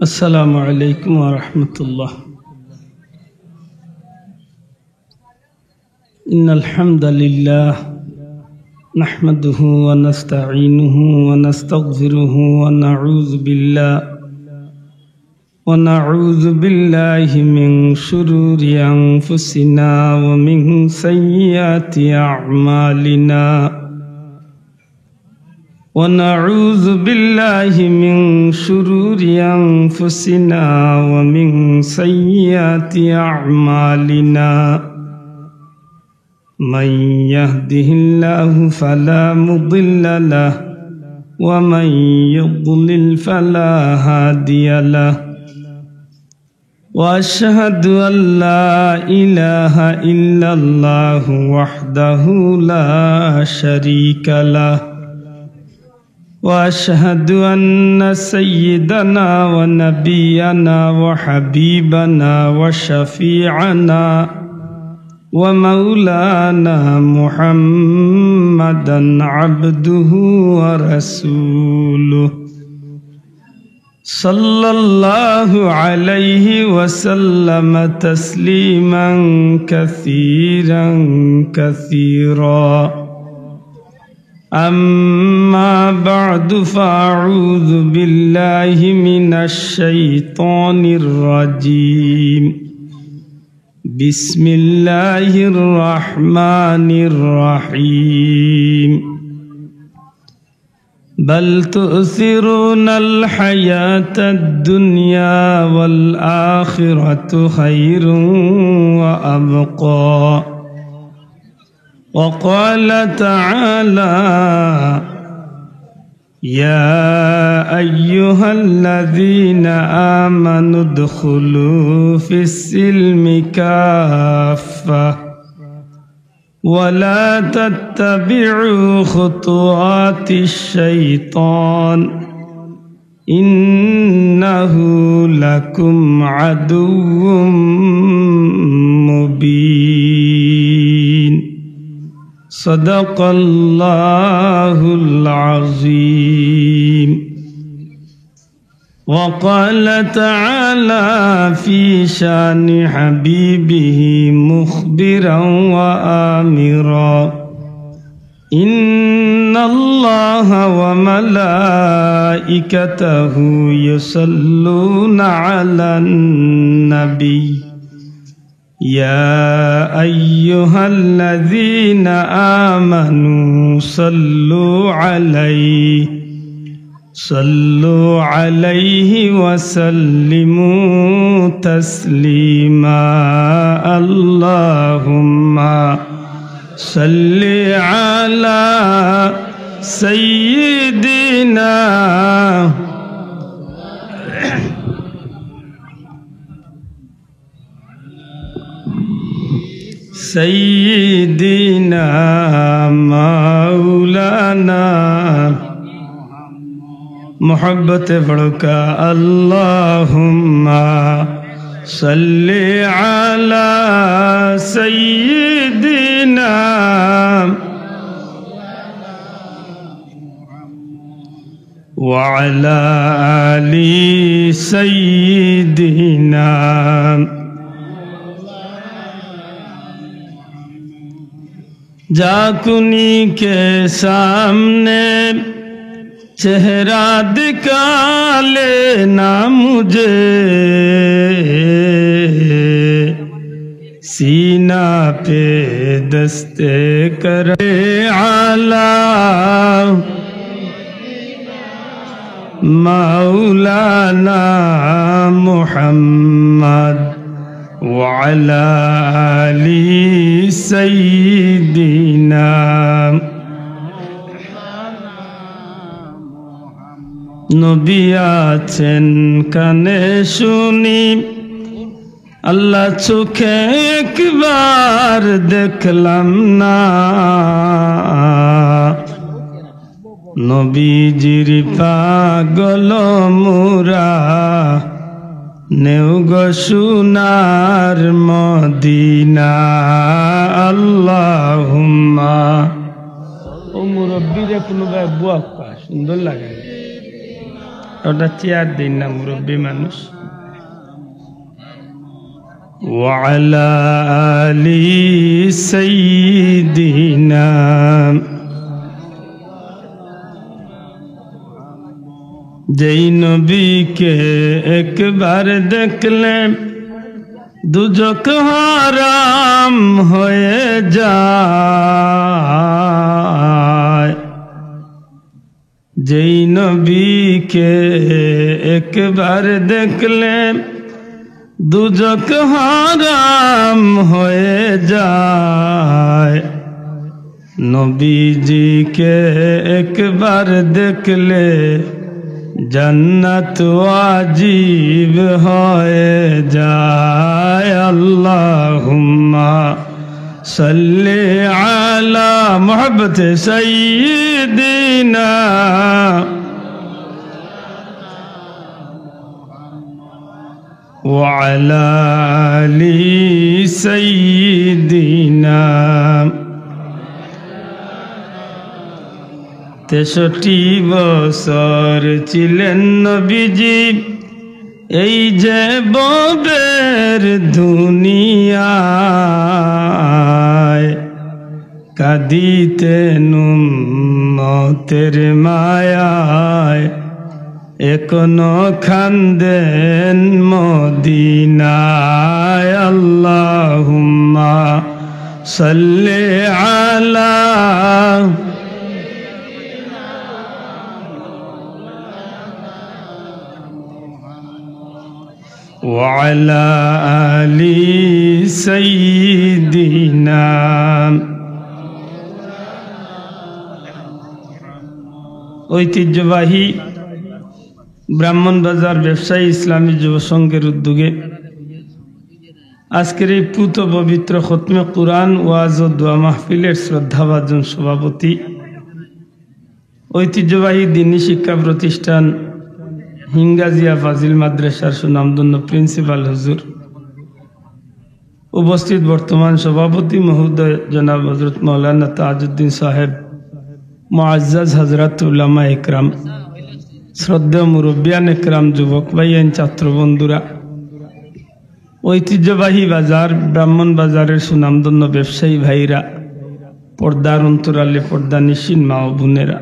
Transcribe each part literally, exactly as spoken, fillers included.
السلام عليكم ورحمة الله. إن الحمد لله نحمده ونستعينه ونستغفره ونعوذ بالله، ونعوذ بالله من شرور أنفسنا ومن سيئات أعمالنا. ونعوذ بالله من شرور أنفسنا ومن سيئات أعمالنا. من يهده الله فلا مضل له، ومن يضلل فلا هادي له. وأشهد أن لا إله إلا الله وحده لا شريك له، وأشهد أن سيدنا ونبينا وحبيبنا وشفيعنا ومولانا محمدا عبده ورسوله، صلى الله عليه وسلم تسليما كثيرا كثيرا. أما بعد، فأعوذ بالله من الشيطان الرجيم. بسم الله الرحمن الرحيم. بل تؤثرون الحياة الدنيا والآخرة خير وأبقى. وقال تعالى: يا أيها الذين آمنوا ادخلوا في السلم كافة ولا تتبعوا خطوات الشيطان إنه لكم عدو مبين. صدق الله العظيم. وقال تعالى في شأن حبيبه مخبرا وآمرا: إن الله وملائكته يصلون على النبي، يا أيها الذين آمنوا صلوا عليه، صلوا عليه وسلموا تسليما. اللهم صل على سيدنا سيدنا مولانا محبت پڑھو کہ اللهم صل على سيدنا وعلى آل سيدنا۔ جا کنی کے سامنے چہرہ دکھا لینا مجھے، سینہ پہ دست کرے اعلیٰ مولانا محمد وعلى آل سيدنا۔ নবী আছেন কানে শুনি, আল্লাহ চোখে একবার দেখলাম না। নবীজির পাগল মুরা নেও গো সোনার মদিনা। আল্লাহুম্মা। ও মুরব্বীরে কোনো ভাই বুয়া সুন্দর লাগে। ওটা চেয়ার দিন না, মুরব্বী মানুষ। وعلى آل سيدنا। যেই নবীকে একবার দেখলে দুজখ হারাম হয়ে যায়, যেই নবীকে একবার দেখলে দুজখ হারাম হয়ে যায়, নবীজিকে একবার দেখলে জান্নাত ওয়াজিব হয়ে যায়। আল্লাহুম্মা সাল্লি আলা মুহাব্বতে সাইয়্যিদিনা ওয়া আলা আলি সাইয়্যিদিনা। তেষট্টি বছর ছিলেন নবীজি এই যে ভবের দুনিয়ায়, কাঁদিতেন উম্মতের মায়ায়, এখনো কান্দেন মদিনায়। আল্লাহুম্মা সাল্লি আলা ওয়া আলা আলি সাইয়্যিদিনা। ঐতিহ্যবাহী ব্রাহ্মণবাজার ব্যবসায়ী ইসলামী যুব সংঘের উদ্যোগে আজকের এই পুত পবিত্র খতমে কোরআন ওয়াজ ও দোয়া মাহফিলের শ্রদ্ধাভাজন সভাপতি, ঐতিহ্যবাহী দ্বীনি শিক্ষা প্রতিষ্ঠান হিঙ্গাজিয়া ফাজিল মাদ্রাসার সুনামধন্য প্রিন্সিপাল হুজুর, উপস্থিত বর্তমান সভাপতি মহোদয় জনাব হযরত মাওলানা তাজউদ্দিন সাহেব, মুআজ্জাজ হযরত উলামা একরাম, শ্রদ্ধেয় মুরব্বিয়ান একরাম, যুবক ভাইয়াইন, ছাত্র বন্ধুরা, ঐতিহ্যবাহী বাজার ব্রাহ্মণ বাজারের সুনামধন্য ব্যবসায়ী ভাইরা, পর্দার অন্তরালে পর্দানিশীন মা ও বোনেরা,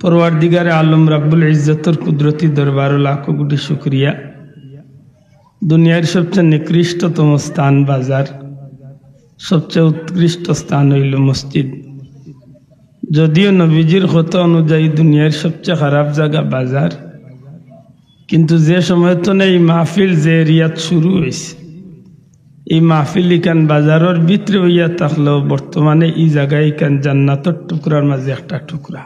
পরওয়ারদিগারে আলম রাব্বুল ইজ্জতর কুদরতি দরবারো লাখো কোটি শুকরিয়া। দুনিয়ার সবচেয়ে নিকৃষ্টতম স্থান বাজার, সবচেয়ে উৎকৃষ্ট স্থান অইলো মসজিদ। যদিও নবীজির কথা অনুযায়ী দুনিয়ার সবচেয়ে খারাপ জাগা বাজার, কিন্তু যে সময় তনে ই মাহফিল যে এরিয়াত শুরু অইছে, ই মাহফিল ইখান বাজারর ভিতরে অইয়া থাকলেও বর্তমানে ই জাগা ইখান জান্নাতর টুকরার মাঝে একটা টুকরা।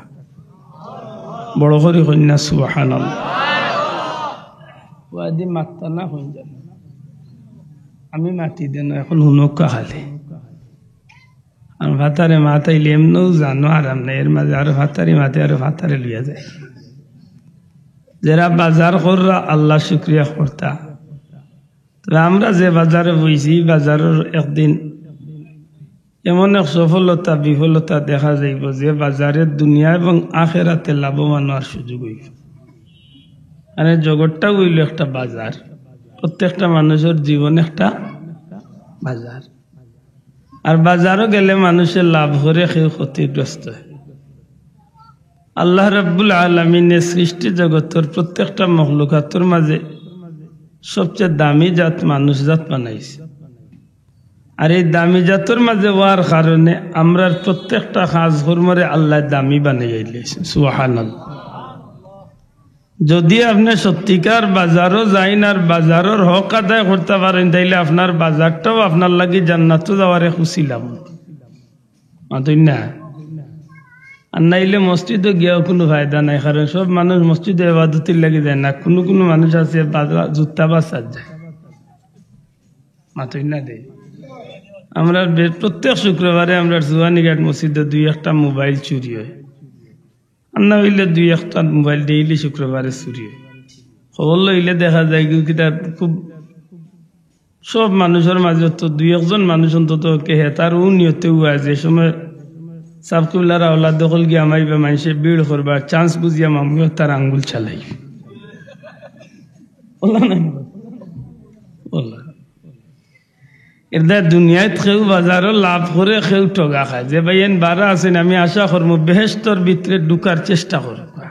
বড় করি কইন না সুবহানাল্লাহ। ওয়াদি মাত্তা না কইন জানো। আমি মাতি দেন, এখন হুনউক্কা খালি। আর ফাতারে মাতাইলে এমনেউ জানো আরাম নাই, এর মাঝে আরো ফাতারি মাতে, আরো ফাতারে লইয়া যায়। যেরা বাজার কররা আল্লাহ শুকরিয়া করতা। তবে আমরা যে বাজারে বইছি, ই বাজারর একদিন এমন এক সফলতা বিফলতা দেখা যাইবো যে বাজারে দুনিয়া এবং আখেরাতে লাভবান অওয়ার সুযোগ অইবো। মানে জগৎটা অইলো একটা বাজার, প্রত্যেকটা মানুষর জীবন একটা বাজার। আর বাজারো গেলে মানুষে লাভ করে, কেউ ক্ষতিগ্রস্ত অয়। আল্লাহ রাব্বুল আলামিনে সৃষ্টি জগতর প্রত্যেকটা মখলুকাতর মাঝে সবচেয়ে দামি জাত মানুষ জাত বানাইছে। আর এই দামি জাতর মাঝে অওয়ার কারণে আমরার প্রত্যেকটা কাজ কর্মরে আল্লায় দামি বানাইয়া দিলাইছে। সুবহানাল্লাহ। যদি আপনে সত্যিকার বাজারো যাইন আর বাজারর হক আদায় করতা পারইন, তাইলে আপনার বাজারটাও আপনার লাগি জান্নাতো যাওয়ার এক উছিলা। মাতইন না? আর নাইলে মসজিদো গিয়াও কুনু ফায়দা নাই, কারণ সব মানুষ মসজিদো ইবাদতির লাগি যায় না, কুনু কুনু মানুষ আছে বাজার জুতা বাছাত যায়। মাতইন না দে। আমরা বে-, প্রত্যেক শুক্রবারে আমরার জুয়ানীঘাট মসজিদো দুই একটা মোবাইল চুরি অয়। আর না অইলে দুই একটা মোবাইল ডেইলি শুক্রবারে চুরি অয়। খবর লইলে দেখা যায় কি, কিতা খুব সব মানুষর মাঝে তো দুই একজন মানুষ অন্তত কে হেতার ও নিয়তে অয়, যে সময় সাব কিবলার আওলাদ অকল গিয়া হামাইবা, মানষে ভিড় করবা, chance বুঝিয়া মামুয়ে তার আঙ্গুল চালাইবা। অলা না? অলা। এরদায় দুনিয়াত কেউ বাজারো লাভ করে, কেউ ঠগা খায়। যে ভাইয়াইন বারা আছইন, আমি আশা করমু বেহেশতর ভিতরে ঢুকার চেষ্টা করবা।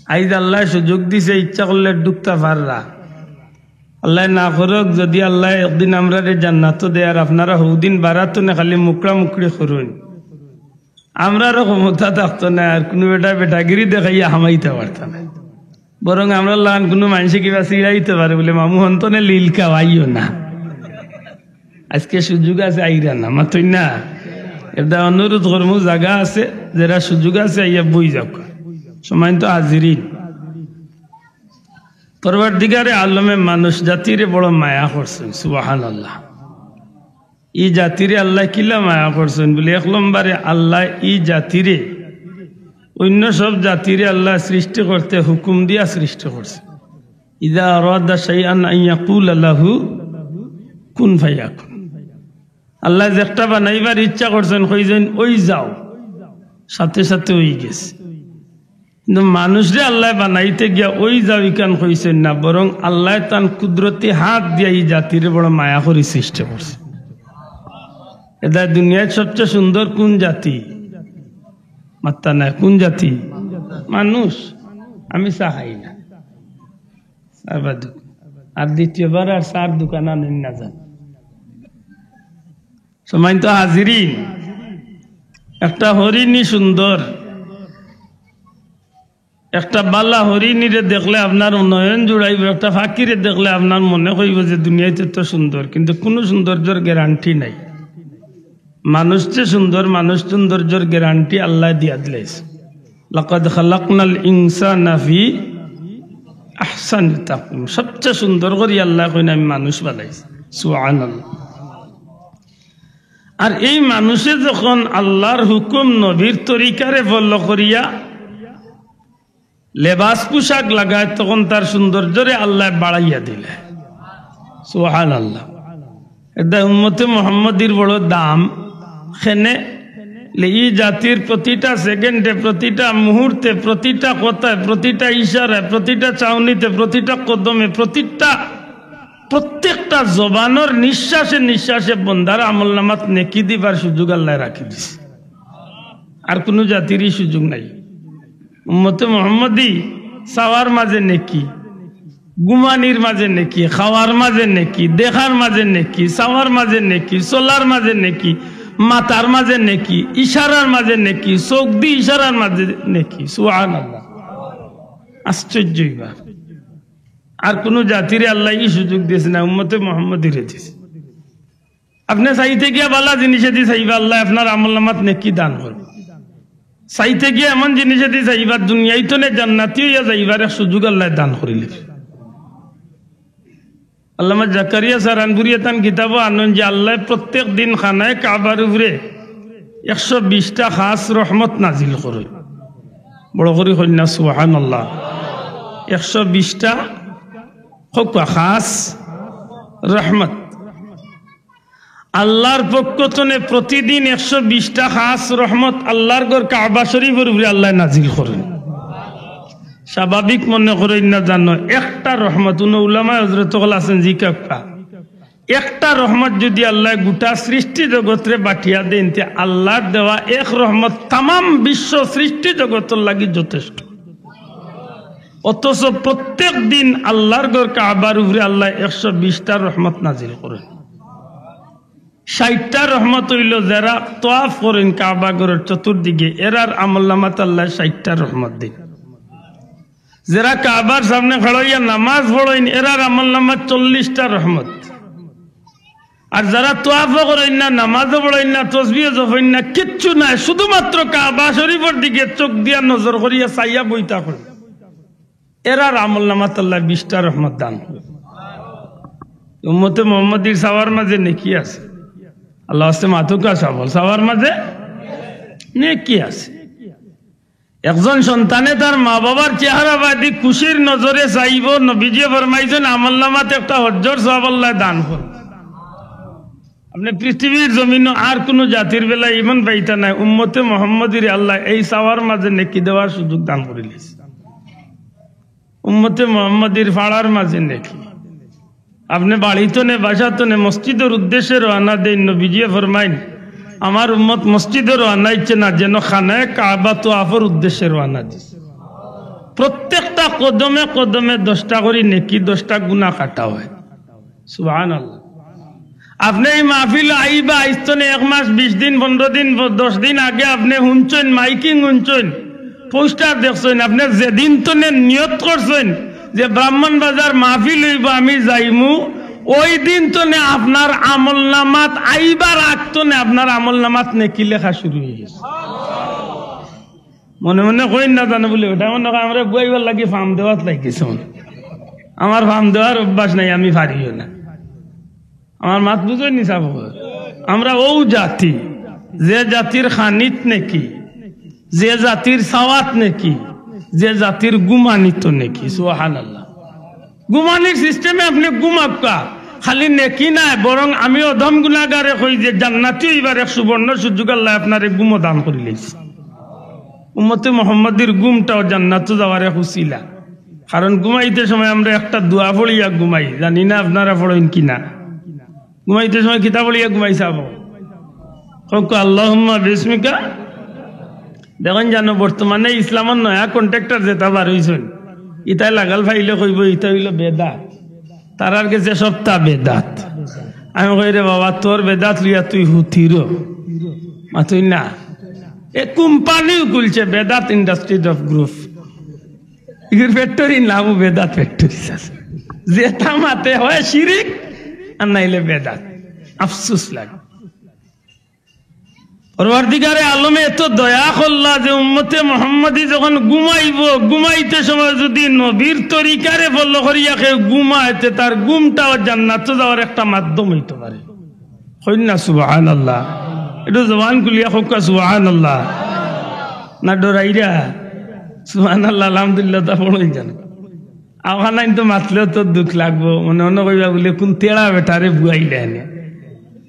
আইজ আল্লায় সুযোগ দিছে, ইচ্ছা করলে ঢুকতা পাররা। আল্লায় না করউক, যুদি আল্লায় একদিন আমরারে জান্নাতো দেয় আর আপনারা হউদিন বারাত থনে খালি মুকড়া মুকড়ি করইন, আমরারও ক্ষমতা থাকতো নায়, আর কুনু বেটা বেটাগিরি দেখাইয়া হামাইতা পারতা নায়। বরং আমরার লাখান কুনু মানষে কিবা ছিড়াইতো পারে বুলে, "মামু, হন থনে লিলকাও, আইও না।" আইজকে সুযোগ আছে, আইরা না, মাতইন না। এরদায় অনুরোধ করমু, জাগা আছে, যেরা সুযোগ আছে, আইয়া বই যাউক্কা। সম্মানিত হাজিরিন, পরওয়ারদিগারে আলমে মানুষ জাতিরে বড় মায়া করছইন, সুবহানাল্লাহ। ই জাতিরে আল্লায় কিলা মায়া করছইন বুলে, এক নম্বরে আল্লায় ই জাতিরে, অইন্য সব জাতিরে আল্লায় সৃষ্টি করতে হুকুম দিয়া সৃষ্টি করছে। ইযা আরাদা শাইআন আন ইয়াকুলা লাহু কুন ফায়াকুন। আল্লায় যেকটা বানাইবার ইচ্ছা করছইন, কইছইন, "অই যাও", সাথে সাথে অইগেছে। কিন্তু মানুষরে আল্লায় বানাইতে গিয়া "অই যাও" ইখান কইছইন না, বরং আল্লায় তান কুদরতি হাত দিয়া ই জাতিরে বড় মায়া করি সৃষ্টি করছে। এরদায় দুনিয়াত সবচে সুন্দর কুন জাতি? মাত্তা নায়, কুন জাতি? মানুষ। আমি চা খাই না। আর বাদ দেও। আর দ্বিতীয়বার আর চার দোকান আনইন না যান। সম্মানিত হাজিরিন, একটা হরিণী সুন্দর, একটা বালা হরিণীরে দেখলে আপনার নয়ন জুড়াইবো, একটা ফাকিরে দেখলে আপনার মনে কইবো যে দুনিয়াত তো সুন্দর, কিন্তু কুনু সৌন্দর্যর গ্যারান্টি নাই। মানুষ যে সুন্দর, মানুষ সৌন্দর্যর গ্যারান্টি আল্লায় দিয়া দিলাইছে। লাকাদ খালাকনাল ইনসানা ফি আহসানি তাকওয়িম। সবচে সুন্দর করি আল্লায় কইন, "আমি মানুষ বানাইছি।" সুবহানাল্লাহ। আর এই মানুষে যখন আল্লাহর হুকুম, নবীর তরিকারে ফলো করিয়া লেবাস পোশাক লাগায়, তখন তার সৌন্দর্যরে আল্লায় বাড়াইয়া দিলে। সুবহানাল্লাহ। এরদায় উম্মতে মুহাম্মদীর বড় দাম। কেনে? লে ই জাতির প্রতিটা সেকেন্ডে, প্রতিটা মুহূর্তে, প্রতিটা কথায়, প্রতিটা ইশারায়, প্রতিটা চাউনিতে, প্রতিটা কদমে, প্রতিটা, প্রত্যেকটা জবানর নিঃশ্বাসে নিঃশ্বাসে বন্দার আমলনামাত নেকি দিবার সুযোগ আল্লায় রাখি দিছে। আর কুনু জাতিরই সুযোগ নাই। উম্মতে মুহাম্মদী চাওয়ার মাঝে নেকি, ঘুমানির মাঝে নেকি, খাওয়ার মাঝে নেকি, দেখার মাঝে নেকি, চাওয়ার মাঝে নেকি, চলার মাঝে নেকি, মাতার মাঝে নেকি, ইশারার মাঝে নেকি, চোখ দি ইশারার মাঝে নেকি। সুবহানাল্লাহ। আশ্চর্য ইবার। আর কুনু জাতিরে আল্লায় ই সুযোগ দিছে না, উম্মতে মুহাম্মদীরে দিছে। আপনে চাইতে গিয়া বালা জিনিসেদি চাইবা, আল্লায় আপনার আমলনামাত নেকি দান করবো। চাইতে গিয়া এমন জিনিসেদি চাইবা, দুনিয়াইত থনে জান্নাতি অইয়া যাইবার এক সুযোগ আল্লায় দান করিলে। আল্লামা জাকারিয়া সারানপুরিয়ে তান কিতাবো আনইন যে আল্লায় প্রত্যেক দিন খানায়ে কাবার উপরে একশো বিশটা খাস রহমত নাজিল করইন। বড় করি কইন না, সুবহানাল্লাহ। একশো বিশটা কউক্কা খাস রহমত। আল্লাহর পক্ষ থনে প্রতিদিন একশো বিশটা খাস রহমত আল্লাহর ঘর কাবা শরীফর উপরে আল্লায় নাজিল করইন। স্বাভাবিক মনে করইন না জানো, একটা রহমত, কুনু উলামায়ে হজরত অকল আছইন জিকাউক্কা, একটা রহমত যুদি আল্লায় গোটা সৃষ্টি জগতরে বাটিয়া দেইন, তে আল্লাহর দেওয়া এক রহমত তামাম বিশ্ব সৃষ্টি জগতর লাগি যথেষ্ট। অথচ প্রত্যেক দিন আল্লাহর ঘর কাবার উপরে আল্লায় একশো বিশটা রহমত নাজিল করইন। ষাইটটা রহমত অইলো যেরা তওয়াফ করইন কাবা ঘরর চতুর্দিকে, এরার আমলনামাত আল্লায় ষাইটটা রহমত দেইন। যেরা কাবার সামনে খাড়া অইয়া নামাজ পড়ইন, এরার আমলনামাত চল্লিশটা রহমত। আর যেরা তওয়াফও করইন না, নামাজও পড়ইন না, তসবিহও জপইন না, কিচ্ছু নাই, শুধুমাত্র কাবা শরীফর দিকে চোখ দিয়া নজর করিয়া চাইয়া বই থাকইন, এরার আমলনামাত আল্লায় বিশটা রহমত দান করইন। উম্মতে মুহাম্মদীর চাওয়ার মাঝে নেকি আছে। আল্লার ওয়াস্তে মাতুক্কা সবল, চাওয়ার মাঝে নেকি আছে। একজন সন্তানে তার মা-বাবার চেহারা বায়দি খুশির নজরে চাইবো, নবীজিয়ে ফরমাইছইন, আমলনামাত একটা হজ্জর সওয়াব আল্লায় দান করইন। আপনে পৃথিবীর জমিনো আর কুনু জাতির বেলায় ইমান পাইতা নায়, উম্মতে মোহাম্মদীরে আল্লায় এই চাওয়ার মাঝে নেকি দেওয়ার সুযোগ দান করিলিছে। উম্মতে মোহাম্মদীর ফাড়ার মাঝে নেকি। আপনে বাড়ি তনে, বাসা তনে মসজিদর উদ্দেশ্যে রওয়ানা দেইন, নবীজিয়ে ফরমাইন, "আমার উম্মত মসজিদো রওয়ানা অইছে না, যেন খানায়ে কাবা তোয়াফর উদ্দেশ্যে রওয়ানা দিছে।" প্রত্যেকটা কদমে কদমে দশটা করি নেকি, দশটা গুনা কাটা অয়। সুবহানাল্লাহ। আপনে এই মাহফিল আইবা, আইজ তনে এক মাস, বিশ দিন, পনরো দিন, দশ দিন আগে আপনে হুনছইন, মাইকিং হুনছইন, পোস্টার দেখছইন, আপনে যেদিন তনে নিয়ত করছইন যে ব্রাহ্মণ বাজার মাহফিল অইবো, আমি যাইমু, ওই দিন তনে আপনার আমল নামাত, আইবার আগ তনে আপনার আমল নামাত নেকি লেখা শুরু অই গেছে। মনে মনে কইন না জানো বুলে, ওটা মনে হয় আমরা বুয়াইবার লাগি ফাম দেওয়াত লাগিছে। আমার ফাম দেওয়ার অভ্যাস নাই, আমি পারিও না। আমার মাত বুঝইন নি সাব? আমরা অউ জাতি, যে জাতির খানিত নেকি, যে জাতির চাওয়াত নেকি, যে জাতির ঘুমানিত নেকি। সুবহানাল্লাহ। ঘুমানির সিস্টেমে আপনে ঘুমাউক্কা, খালি নেকি নায়, বরং আমি অধম গুনাগারে কই যে জান্নাতি অইবার এক সুবর্ণ সুযোগ আল্লায় আপনারে ঘুমো দান করিলিছে। উম্মতে মোহাম্মদীর ঘুমটাও জান্নাতো যাওয়ার এক উছিলা। কারণ ঘুমাইতে সময় আমরা একটা দোয়া পড়িয়া ঘুমাই, জানি না আপনারা পড়ইন কি না। ঘুমাইতে সময় কিতা পড়িয়া ঘুমাই সাব? কউক্কা, "আল্লাহুম্মা বিসমিকা।" দেখইন জানো, বর্তমানে ইসলামর নয়া কন্ট্রাক্টর যেটা বার অইছইন, ইতায় লাগাল পাইলে কইবো, "ইতা অইলো বেদাত।" তারার গেছে সবটা বেদাত। আমি কই, "রে বাবা, তোর বেদাত লইয়া তুই হুতিরো।" মাতইন না। এ কোম্পানিও খুলছে, বেদাত ইন্ডাস্ট্রিজ অফ গ্রুপ। ইগুর ফ্যাক্টরি নামও বেদাত ফ্যাক্টরি আছে। যেটা মাতে হয় শিরিক, আর নাইলে বেদাত। আফসোস লাগে। পরওয়ারদিগারে আলমে এত দয়া করলা যে উম্মতে মোহাম্মদী যখন ঘুমাইবো, ঘুমাইতে সময় যদি নবীর তরিকারে ফলো করিয়া কেউ ঘুমায়, তে তার ঘুমটাও জান্নাতো যাওয়ার একটা মাধ্যম অইতো পারে। কইন না সুবহানাল্লাহ। একটু জবান খুলিয়া কউক্কা সুবহানাল্লাহ। না ডরাইরা? সুবহানাল্লাহ, আলহামদুলিল্লাহ, তা পড়ইন জানো। আওখানাইন তো মাতলেও তো দুখ লাগবো, মনে মনে কইবা বুলে, "কুন তেড়া বেটারে বুয়াইলে এনে।"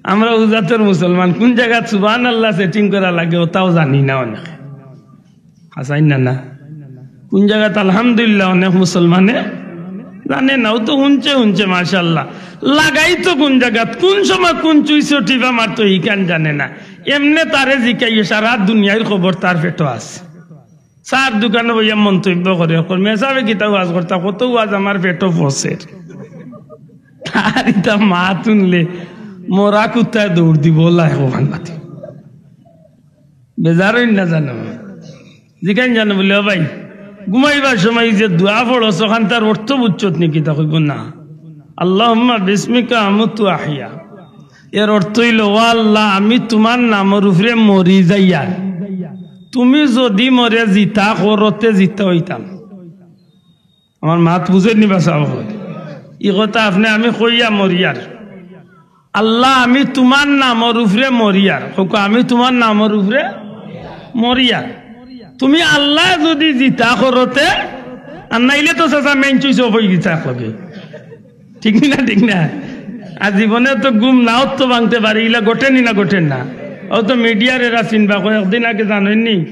আমরা উজাতর মুসলমান, কুন জাগাত সুবহানাল্লাহ সেটিং করা লাগে, ওটাও জানি না অনেকে। হাছাইন না, না? কুন জাগাত আলহামদুলিল্লাহ অনেক মুসলমানে জানে না, ও তো হুনছে, হুনছে, মাশাআল্লাহ। লাগাই তো কুন জাগাত, কুন সময় কুন চুইচো টিপা মারতো, ইখান জানে না। এমনে তারে জিকাইও, সারা দুনিয়ার খবর তার পেটো আছে। চার দোকানো বইয়া মন্তব্য করে, কর, "মেসাবে কিতা ওয়াজ করতা, কত ওয়াজ আমার পেটো ফসের।" তার ইতা মাত হুনলে মরা কুত্তায় দৌড় দিব, ওলা এখন মাতি। বেজার অইন না জানো? জিকাইন জানো বুলে, "ও ভাই, ঘুমাইবার সময় যে দোয়া পড়স, ওখান তার অর্থ বুঝছত নি কিতা?" কইবো, "না।" "আল্লাহুম্মা বিসমিকা আমুতু আহইয়া।" এর অর্থ অইলো, "ও আল্লাহ, আমি তুমার নামর উপরে মরি যাইয়ার, তুমি যদি মরে জিতা করো তে জিতা অইতাম।" আমার মাত বুঝইন নি বা সাব? ই কথা আপনে আমি কইয়া মরিয়ার। "আল্লাহ, আমি তুমার নামর উপরে মরিয়ার।" কউক্কা, "আমি তুমার নামর উপরে মরিয়ার।" তুমি আল্লাহ যদি জিতা করো তে, আর নাইলে তো চাচা মেইন চুইচ অফ অই গেছে একলগে। ঠিক নি না? ঠিক না? আর জীবনে তো ঘুম নাও তো ভাঙতে পারে, ইলা ঘটে নি না ঘটে না? ও তো মিডিয়ার এরা চিনবা, কয়েকদিন আগে জানইন নি?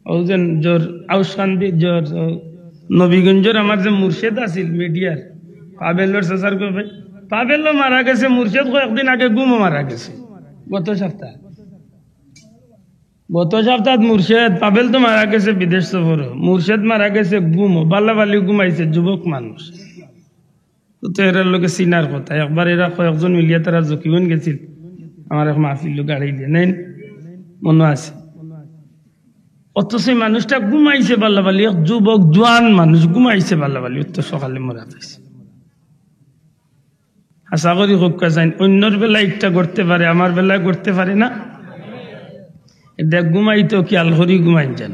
ও যে জোর আউসকান্দি, জোর, ও নবীগঞ্জর আমার যে মুর্শেদ আছিল মিডিয়ার, পাবেলর চাচার কবে, পাবেলও মারা গেছে, মুর্শেদ কয়েকদিন আগে ঘুমো মারা গেছে, গত সপ্তাহ। গত সপ্তাহ মুর্শেদ, পাবেল তো মারা গেছে বিদেশ সফরো, মুর্শেদ মারা গেছে ঘুমো, বালা বালি ঘুমাইছে যুবক মানুষ। তো, তো এরার লগে চিনার কথা, একবার এরা কয়েকজন মিলিয়া তারা জকিগঞ্জ গেছিল, আমার এক মাহফিল গাড়ি দিয়ে নেন, মনে আছে। অথচ এই মানুষটা ঘুমাইছে বালা বালি, এক যুবক জোয়ান মানুষ ঘুমাইছে বালা বালি, অত সকালে মারা যাইছে। আশা করি কউক্কা চাইন, অন্যর বেলায় ইটা ঘটতে পারে, আমার বেলায় ঘটতে পারে না। এ দেখ, ঘুমাইতে খেয়াল করি ঘুমাইন যেন।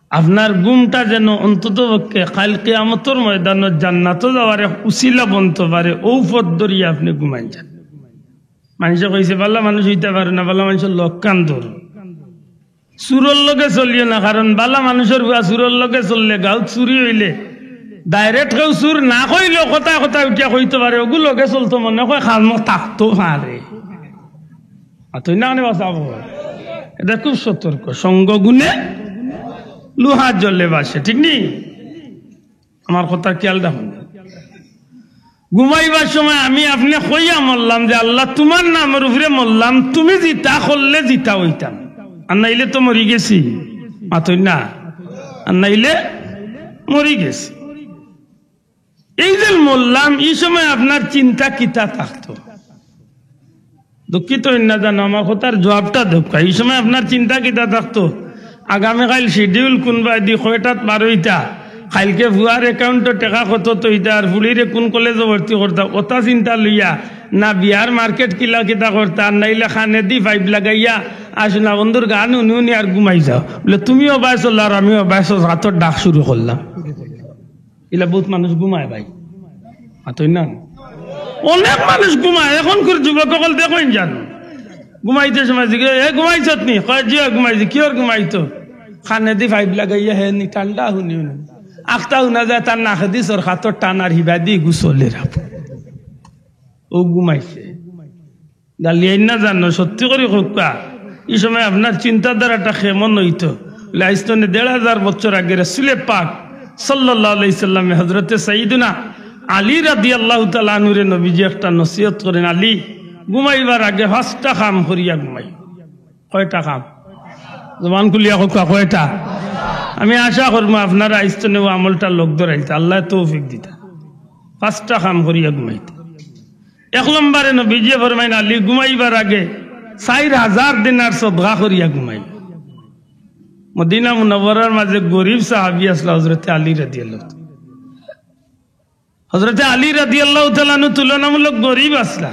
আপনার ঘুমটা যেন অন্তত পক্ষে কাইল কিয়ামতর ময়দানো জান্নাতো যাওয়ার এক উছিলা বনতো পারে, অউ পথ ধরিয়া আপনে ঘুমাইন যেন। মানষে কইছে, "বালা মানুষ অইতা পারে না, বালা মানুষর লক্ষণ ধর।" চুরর লগে চলিও না, কারণ বালা মানুষর পুয়া চুরর লগে চললে, গাউত চুরি অইলে, ডাইরেক্ট কেউ চুর না কইলেও কথায় কথায় উঠিয়া কইতো পারে, ওগু লগে চলতো মনে কয় খামো থাকতো পারে। আর তুই না নে বাঁচাবো, এটা খুব সতর্ক। সঙ্গ গুণে লোহা জলে ভাসে, ঠিক নি? আমার কথা খেয়াল রাখুন। ঘুমাইবার সময় আমি আপনে কইয়া মরলাম যে, "আল্লাহ, তুমার নামর উপরে মরলাম, তুমি জিতা করলে জিতা অইতাম, আর নাইলে তো মরি গেছি।" মাতই না, আর নাইলে মরি গেছি। এই যে মরলাম, এই সময় আপনার চিন্তা কিতা থাকতো? দুঃখিত অইন না জানো, আমার কথার জবাবটা দেউক্কা। এই সময় আপনার চিন্তা কিতা থাকতো? আগামীকাইল শিডিউল কুনবায়দি, কয়টাত বারইতা, কাইলকে ফুয়ার অ্যাকাউন্টো টেকা কত থইতা, আর ফুড়িরে কুন কলেজো ভর্তি করতা, অতা চিন্তা লইয়া না বিয়ার মার্কেট কিলা কিতা করতা, আর নাইলে কানেদি পাইপ লাগাইয়া আর সোনা বন্ধুর গান হুনি হুনি আর ঘুমাই যাও। বলে, তুমিও বায়সো আর আমিও বায়সো, রাতর ডাক শুরু করলাম। ইলা বহুত মানুষ ঘুমায় ভাই, মাতই না। অনেক মানুষ ঘুমায়। এখনকুর যুবক অকল দেখইন জানো, ঘুমাইতে সময় জিজ্ঞেস, "এ, ঘুমাইছত নি?" কয়, "জি অয়, ঘুমাইছি।" "কিওর ঘুমাইতো?" কানেদি পাইপ লাগাইয়া হে নি, ঠান্ডা হুনি হুনি। আখতা হুনা যায় তার নাকেদি সরকাতর টান আর হিবাদি গুসলের আপ। ও ঘুমাইছে। গালিয়াইন না জানো, সত্যি করি কউক্কা। এই সময় আপনার চিন্তাধারাটা কেমন অইতো? বলে, আইজ তনে দেড় হাজার বছর আগে রাসূলে পাক সাল্লাল্লাহু আলাইহি সাল্লামে হযরতে সাইয়্যিদুনা আলী রাদিয়াল্লাহু তাআলা আনহুরে নবীজি একটা নসিহত করেন, "আলী, ঘুমাইবার আগে পাঁচটা কাম করিয়া ঘুমাই।" কয়টা কাম? জবান খুলিয়া কউক্কা, কয়টা? আমি আশা করমু আপনারা আইজ তনে ও আমলটা লগ ধরাইতা, আল্লায় তৌফিক দিতা। পাঁচটা কাম করিয়া ঘুমাইতা। এক নম্বরে নবীজিয়ে ফরমাইন, "আলী, ঘুমাইবার আগে চাইর হাজার দিনার সদকা করিয়া ঘুমাই।" মদিনা মুনাওয়ারার মাঝে গরিব সাহাবী আছলা হযরতে আলী রাদিয়াল্লাহু। হযরতে আলী রাদিয়াল্লাহু তাআলা আনহু তুলনামূলক গরিব আছলা।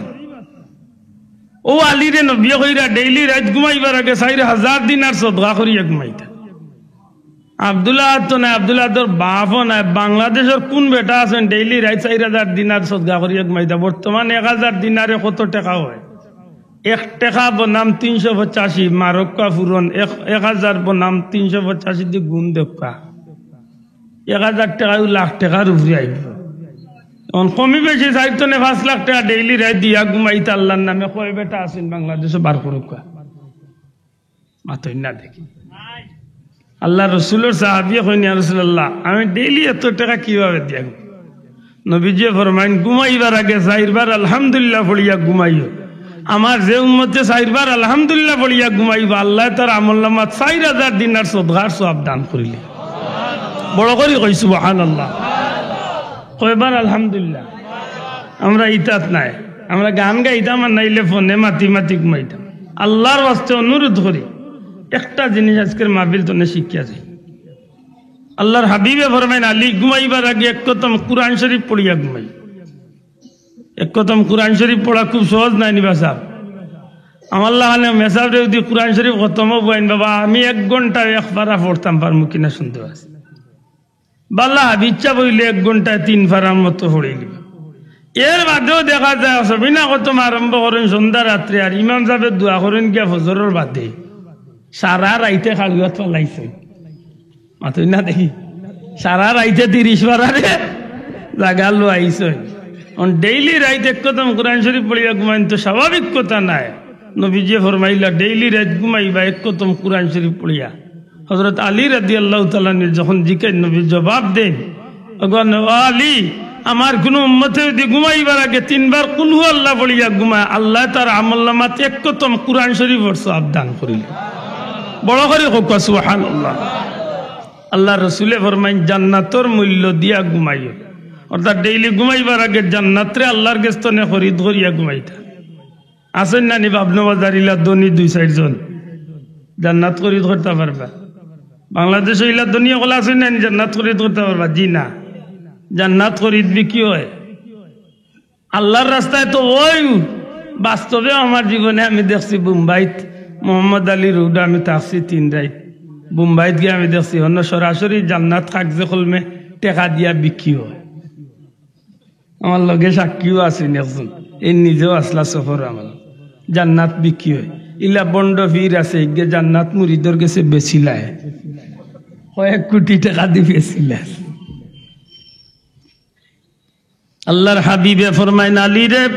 ও আলীরে নবীয়ে কইরা, "ডেইলি রাইত ঘুমাইবার আগে চাইর হাজার দিনার সদকা করিয়া ঘুমাইতা।" আব্দুল আহাদ তো নাই, আব্দুল আহাদর বাপও নাই। বাংলাদেশর কুন বেটা আছইন ডেইলি রাইত চাইর হাজার দিনার সদকা করিয়া ঘুমাইতা? বর্তমানে এক হাজার দিনারে কত টেকা অয়? এক টেকা বনাম তিনশো পঁচাশি, মারউক্কা ফুরন, এক, এক হাজার বনাম তিনশো পঁচাশি দি গুণ দেউক্কা। এক হাজার টেকাও লাখ টেকার উপরে আইবো। অখন কমি বেশি চাইর তনে পাঁচ লাখ টেকা ডেইলি রাইত দিয়া ঘুমাইতা আল্লার নামে, কয় বেটা আছইন বাংলাদেশো বার করউক্কা। মাতইন না দেখি। আল্লার রসুলর সাহাবিয়ে কইন, "ইয়া রাসুলাল্লাহ, আমি ডেইলি এত টেকা কিভাবে দিয়া ঘুমাই?" নবীজিয়ে ফরমাইন, "ঘুমাইবার আগে চাইরবার আলহামদুলিল্লাহ পড়িয়া ঘুমাইও। আমার যে উম্মতে চাইরবার আলহামদুলিল্লাহ পড়িয়া ঘুমাইবা, আল্লায় তার আমলনামাত চাইর হাজার দিনার সদকার সওয়াব দান করিলে।" বড় করি কই, "সুবহানাল্লাহ।" কয়বার আলহামদুলিল্লাহ? আমরা ইতাত নাই, আমরা গান গাইতাম আর নাইলে ফোনে মাতি মাতি ঘুমাইতাম। আল্লার ওয়াস্তে অনুরোধ করি, একটা জিনিস আজকের মাহফিল তনে শিখিয়া যাই। আল্লার হাবিবে ফরমাইন, "আলী, ঘুমাইবার আগে এক খতম কুরআন শরীফ পড়িয়া ঘুমাই।" এক খতম কুরআন শরীফ পড়া খুব সহজ নায় নি বা সাব? আমার লাখান মেসাবরে যদি কুরআন শরীফ খতম অইবো আইন বাবা, আমি এক ঘন্টায় এক পারা পড়তাম পারমু কিনা সন্দেহ আছে। বালা, ইচ্ছা অইলে এক ঘন্টায় তিন পারার মতো পড়িলিবা। এর বাদেও দেখা যায়, সবিনা খতম আরম্ভ করইন সন্ধ্যা রাত্রে, আর ইমাম সাবে দোয়া করইন গিয়া ফজরর বাদে। সারা রাইতে খাড়ুয়াত ফালাইছইন। মাতইন না দেখি। সারা রাইতে তিরিশ পারারে জাগা লওয়াইছইন। অখন ডেইলি রাইত এক খতম কুরআন শরীফ পড়িয়া ঘুমাইন তো স্বাভাবিক কথা নায়। নবীজিয়ে ফরমাইলা, "ডেইলি রাইত ঘুমাইবা এক খতম কুরআন শরীফ পড়িয়া।" হযরত আলী রাদিয়াল্লাহু তাআলা আনহু যখন জিকাইন, নবী জবাব দেইন, "ওগো ন-, ও আলী, আমার কুনু উম্মতে যদি ঘুমাইবার আগে তিনবার কুলহু আল্লাহ পড়িয়া ঘুমায়, আল্লায় তার আমলনামাত এক খতম কুরআন শরীফর সওয়াব দান করিলে।" বড় করি কউক্কা সুবহানাল্লাহ। আল্লার রসুলে ফরমাইন, "জান্নাতর মূল্য দিয়া ঘুমাইও।" অর্থাৎ ডেইলি ঘুমাইবার আগে জান্নাতরে আল্লার গেছ তনে খরিদ করিয়া ঘুমাইতা। আছইন না নি বাবনু বাজার ইলা ধনী দুই চাইরজন? জান্নাত খরিদ করতা পারবা? বাংলাদেশো ইলা ধনী অকল আছইন না নি জান্নাত খরিদ করতা পারবা? জি না। জান্নাত খরিদ বিক্রি অয়। আল্লার রাস্তায় তো অউ বাস্তবে আমার জীবনে আমি দেখছি বোম্বাইত, মোহাম্মদ আলী রোডো আমি থাকছি তিন রাইত। বোম্বাইত গিয়া আমি দেখছি অনো সরাসরি জান্নাত কাগজে কলমে টেকা দিয়া বিক্রি অয়। আমার লগে সাক্ষীও আছইন একজন, এই নিজেও আছলা সফর আমার। জান্নাত বিক্রি অয়, ইলা ভন্ড পীর আছে, ইগে জান্নাত মুরিদর গেছে বেচিলায়, কয়েক কোটি টেকা দি বেচিলায়। আল্লাহর হাবিবে ফরমাইন, "আলী রে,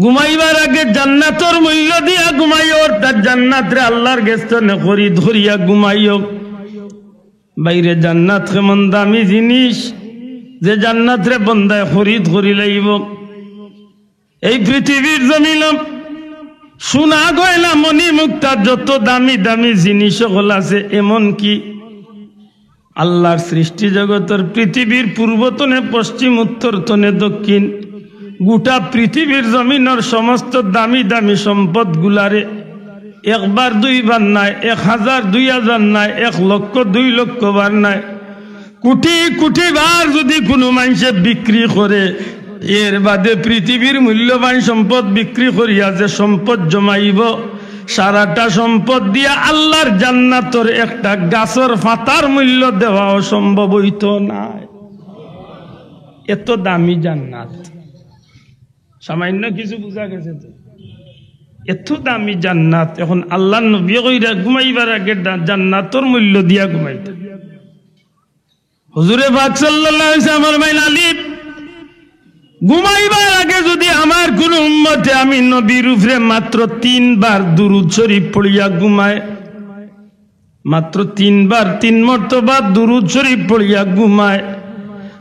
ঘুমাইবার আগে জান্নাতর মূল্য দিয়া ঘুমাইও, অর্থাৎ জান্নাতরে আল্লাহর গেছ থনে খরিদ করিয়া ঘুমাইও।" বাইরে জান্নাত কেমন দামি জিনিস, যে জান্নাতরে বন্দায় খরিদ করি লাইবো। এই পৃথিবীর জমিনো সোনা গয়না মণি মুক্তা যত দামি দামি জিনিস অকল আছে, এমনকি আল্লাহর সৃষ্টি জগতর পৃথিবীর পূর্ব থনে পশ্চিম, উত্তর থনে দক্ষিণ, গোটা পৃথিবীর জমিনর সমস্ত দামি দামি সম্পদ গুলারে একবার দুইবার নায়, এক হাজার দুই হাজার নায়, এক লক্ষ দুই লক্ষ বার নায়, কোটি কোটি বার যদি কুনু মানষে বিক্রি করে, এর বাদে পৃথিবীর মূল্যবান সম্পদ বিক্রি করিয়া যে সম্পদ জমাইবো, সারাটা সম্পদ দিয়া আল্লাহর জান্নাতর একটা গাছর পাতার মূল্য দেওয়া অসম্ভব অইতো নায়। এত দামি জান্নাত, সামান্য কিছু বুঝা গেছে তো? এত দামি জান্নাত। এখন আল্লাহর নবী কইরা ঘুমাইবার আগে দা-, জান্নাতর মূল্য দিয়া ঘুমাইতা। হুজুরে পাক সাল্লাল্লাহু আলাইহি ওয়াসাল্লাম ফরমাইন, "আলী, ঘুমাইবার আগে যদি আমার কুনু উম্মতে আমি নবীর উপরে মাত্র তিনবার দুরূদ শরীফ পড়িয়া ঘুমায়, মাত্র তিনবার, তিন মর্তবা দুরূদ শরীফ পড়িয়া ঘুমায়,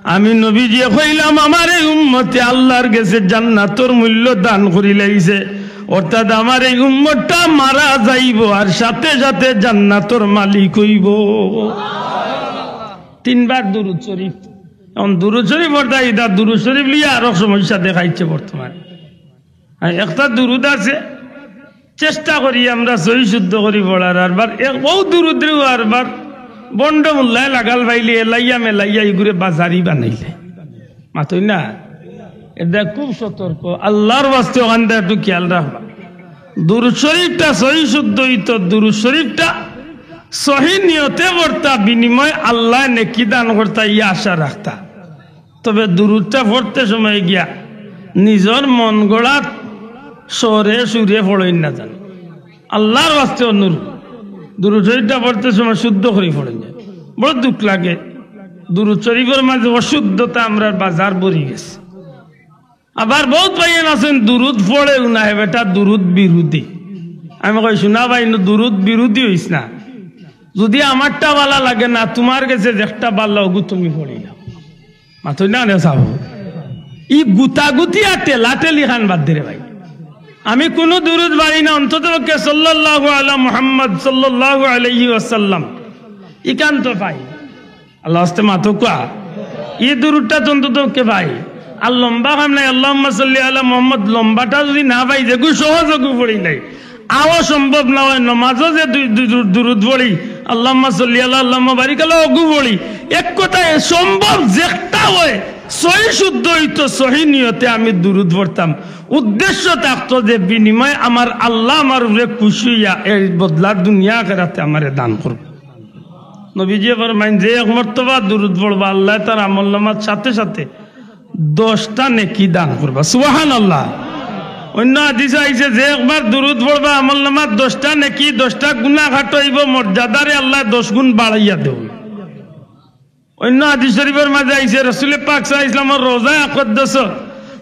আমি নবীজিয়ে কইলাম, আমার এই উম্মতে আল্লাহর গেছে জান্নাতর মূল্য দান করি লাইছে, অর্থাৎ আমার এই উম্মতটা মারা যাইবো আর সাথে সাথে জান্নাতর মালিক অইবো।" তিনবার দুরূদ শরীফ। এখন দুরূদ শরীফ পড়তা, ইটা দুরূদ শরীফ লইয়া আরো সমস্যা দেখাইছে বর্তমানে। আর একটা দুরূদ আছে, চেষ্টা করি আমরা সহি শুদ্ধ করি পড়ার, আরবার এক বউ দুরূদরেও আরবার বন্ড মোল্লায় লাগাল পাইলে এলাইয়া মেলাইয়া ইগুরে বাজারি বানাইলে। মাতই না, এটা খুব সতর্ক। আল্লাহর ওয়াস্তে ওখানটা একটু খেয়াল রাখবা। দুরূদ শরীফটা সহি শুদ্ধ অইতো, দুরূদ শরীফটা সহি নিয়তে পড়তা, বিনিময়ে আল্লায় নেকি দান করতা, ই আশা রাখতা। তবে দুরূদটা পড়তে সময় গিয়া নিজর মন গড়াত স্বরে সুরে পড়ইন না জানো। আল্লাহর ওয়াস্তে অনুরোধ, দুরূদ শরীফটা পড়তে সময় শুদ্ধ করি পড়ইন না। বড় দুঃখ লাগে, দুরূদ শরীফর মাঝে অশুদ্ধতা আমরার বাজার ভরি গেছে। আবার বউত ভাইয়াইন আছইন দুরূদ পড়েও না, হে বেটা দুরূদ বিরোধী। আমি কই, "শুনা ভাই, নু দুরূদ বিরোধী অইস না, যদি আমারটা ভালা লাগে না, তুমার গেছে যেকটা ভালা অগু তুমি পড়িলাও।" মাতই না নে সাব, ই গুতাগুতি আর ঠেলাঠেলি খান বাদ দে রে ভাই। আমি কুনু দুরূদ পারি না, অন্তত পক্ষে সাল্লাল্লাহু আলা মুহাম্মদ সাল্লাল্লাহু আলাইহি ওয়াসাল্লাম, ইখান তো পাই। আল্লাহর ওয়াস্তে মাতো কুয়া। ই দুরূদটা তো অন্তত পক্ষে পাই। আর লম্বা কাম নাই, আল্লাহুম্মা সাল্লি আলা মুহাম্মদ, লম্বাটা যদি না পাই, যেগু সহজ অগু পড়িলাই। আও সম্ভব না অয়, নমাজো যে দুই, দুই দুরূদ, দুরূদ পড়ি, আল্লাহুম্মা সাল্লি আলা, আল্লাহুম্মা বারিক আলা, অগু পড়ি। এক কথায় সম্ভব যেকটা অয়, সহি শুদ্ধ অইতো, সহি নিয়তে আমি দুরূদ পড়তাম। উদ্দেশ্য থাকতো যে বিনিময়ে আমার আল্লাহ আমার উপরে খুশি অইয়া এর বদলা দুনিয়া আখেরাতে আমারে দান করবো। নবীজিয়ে ফরমাইন, যে এক মর্তবা দুরূদ পড়বা, আল্লায় তার আমলনামার সাথে সাথে দশটা নেকি দান করবা। সুবহানাল্লাহ। অইন্য হাদিসো আইছে, যে একবার দুরূদ পড়বা, আমলনামার দশটা নেকি, দশটা গুনা কাটা অইবো, মর্যাদারে আল্লায় দশ গুণ বাড়াইয়া দেউন। অইন্য হাদিস শরীফর মাঝে আইছে, রসুলে পাক সাল্লাল্লাহু আলাইহি ওয়াসাল্লামর রওজায়ে আকদ্দসো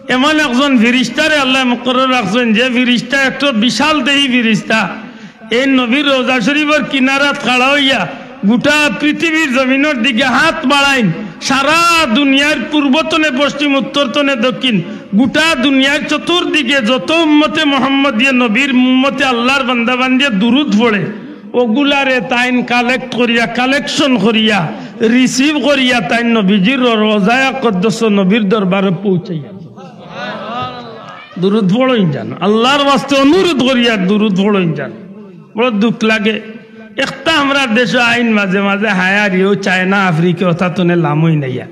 এমন একজন ফিরিস্তারে আল্লায় মুকরর রাখছইন, যে ফিরিস্তা একটু বিশাল দেহি ফিরিস্তা। এই নবীর রওজা শরীফর কিনারাত খাড়া অইয়া গুটা পৃথিবীর জমিনর দিকে হাত বাড়াইন, সারা দুনিয়ার পূর্ব তনে পশ্চিম, উত্তর তনে দক্ষিণ, গুটা দুনিয়ার চতুর্দিকে যত উম্মতে মোহাম্মদিয়ে নবীর উম্মতে আল্লাহর বান্দা বান্দিয়ে দুরূদ পড়ে, অগুলারে তাইন collect করিয়া, collection করিয়া, receive করিয়া তাইন নবীজির রওজায়ে আকদ্দসো নবীর দরবারো পৌঁছাইয়া। দুরূদ পড়ইন জানো, আল্লাহর ওয়াস্তে অনুরোধ করিয়া দুরূদ পড়ইন জানো। বড় দুঃখ লাগে। একটা আমরার দেশো আইন মাঝে মাঝে হায়ারিও চায়না, আফ্রিকা, অতা তনে লামইন আইয়া।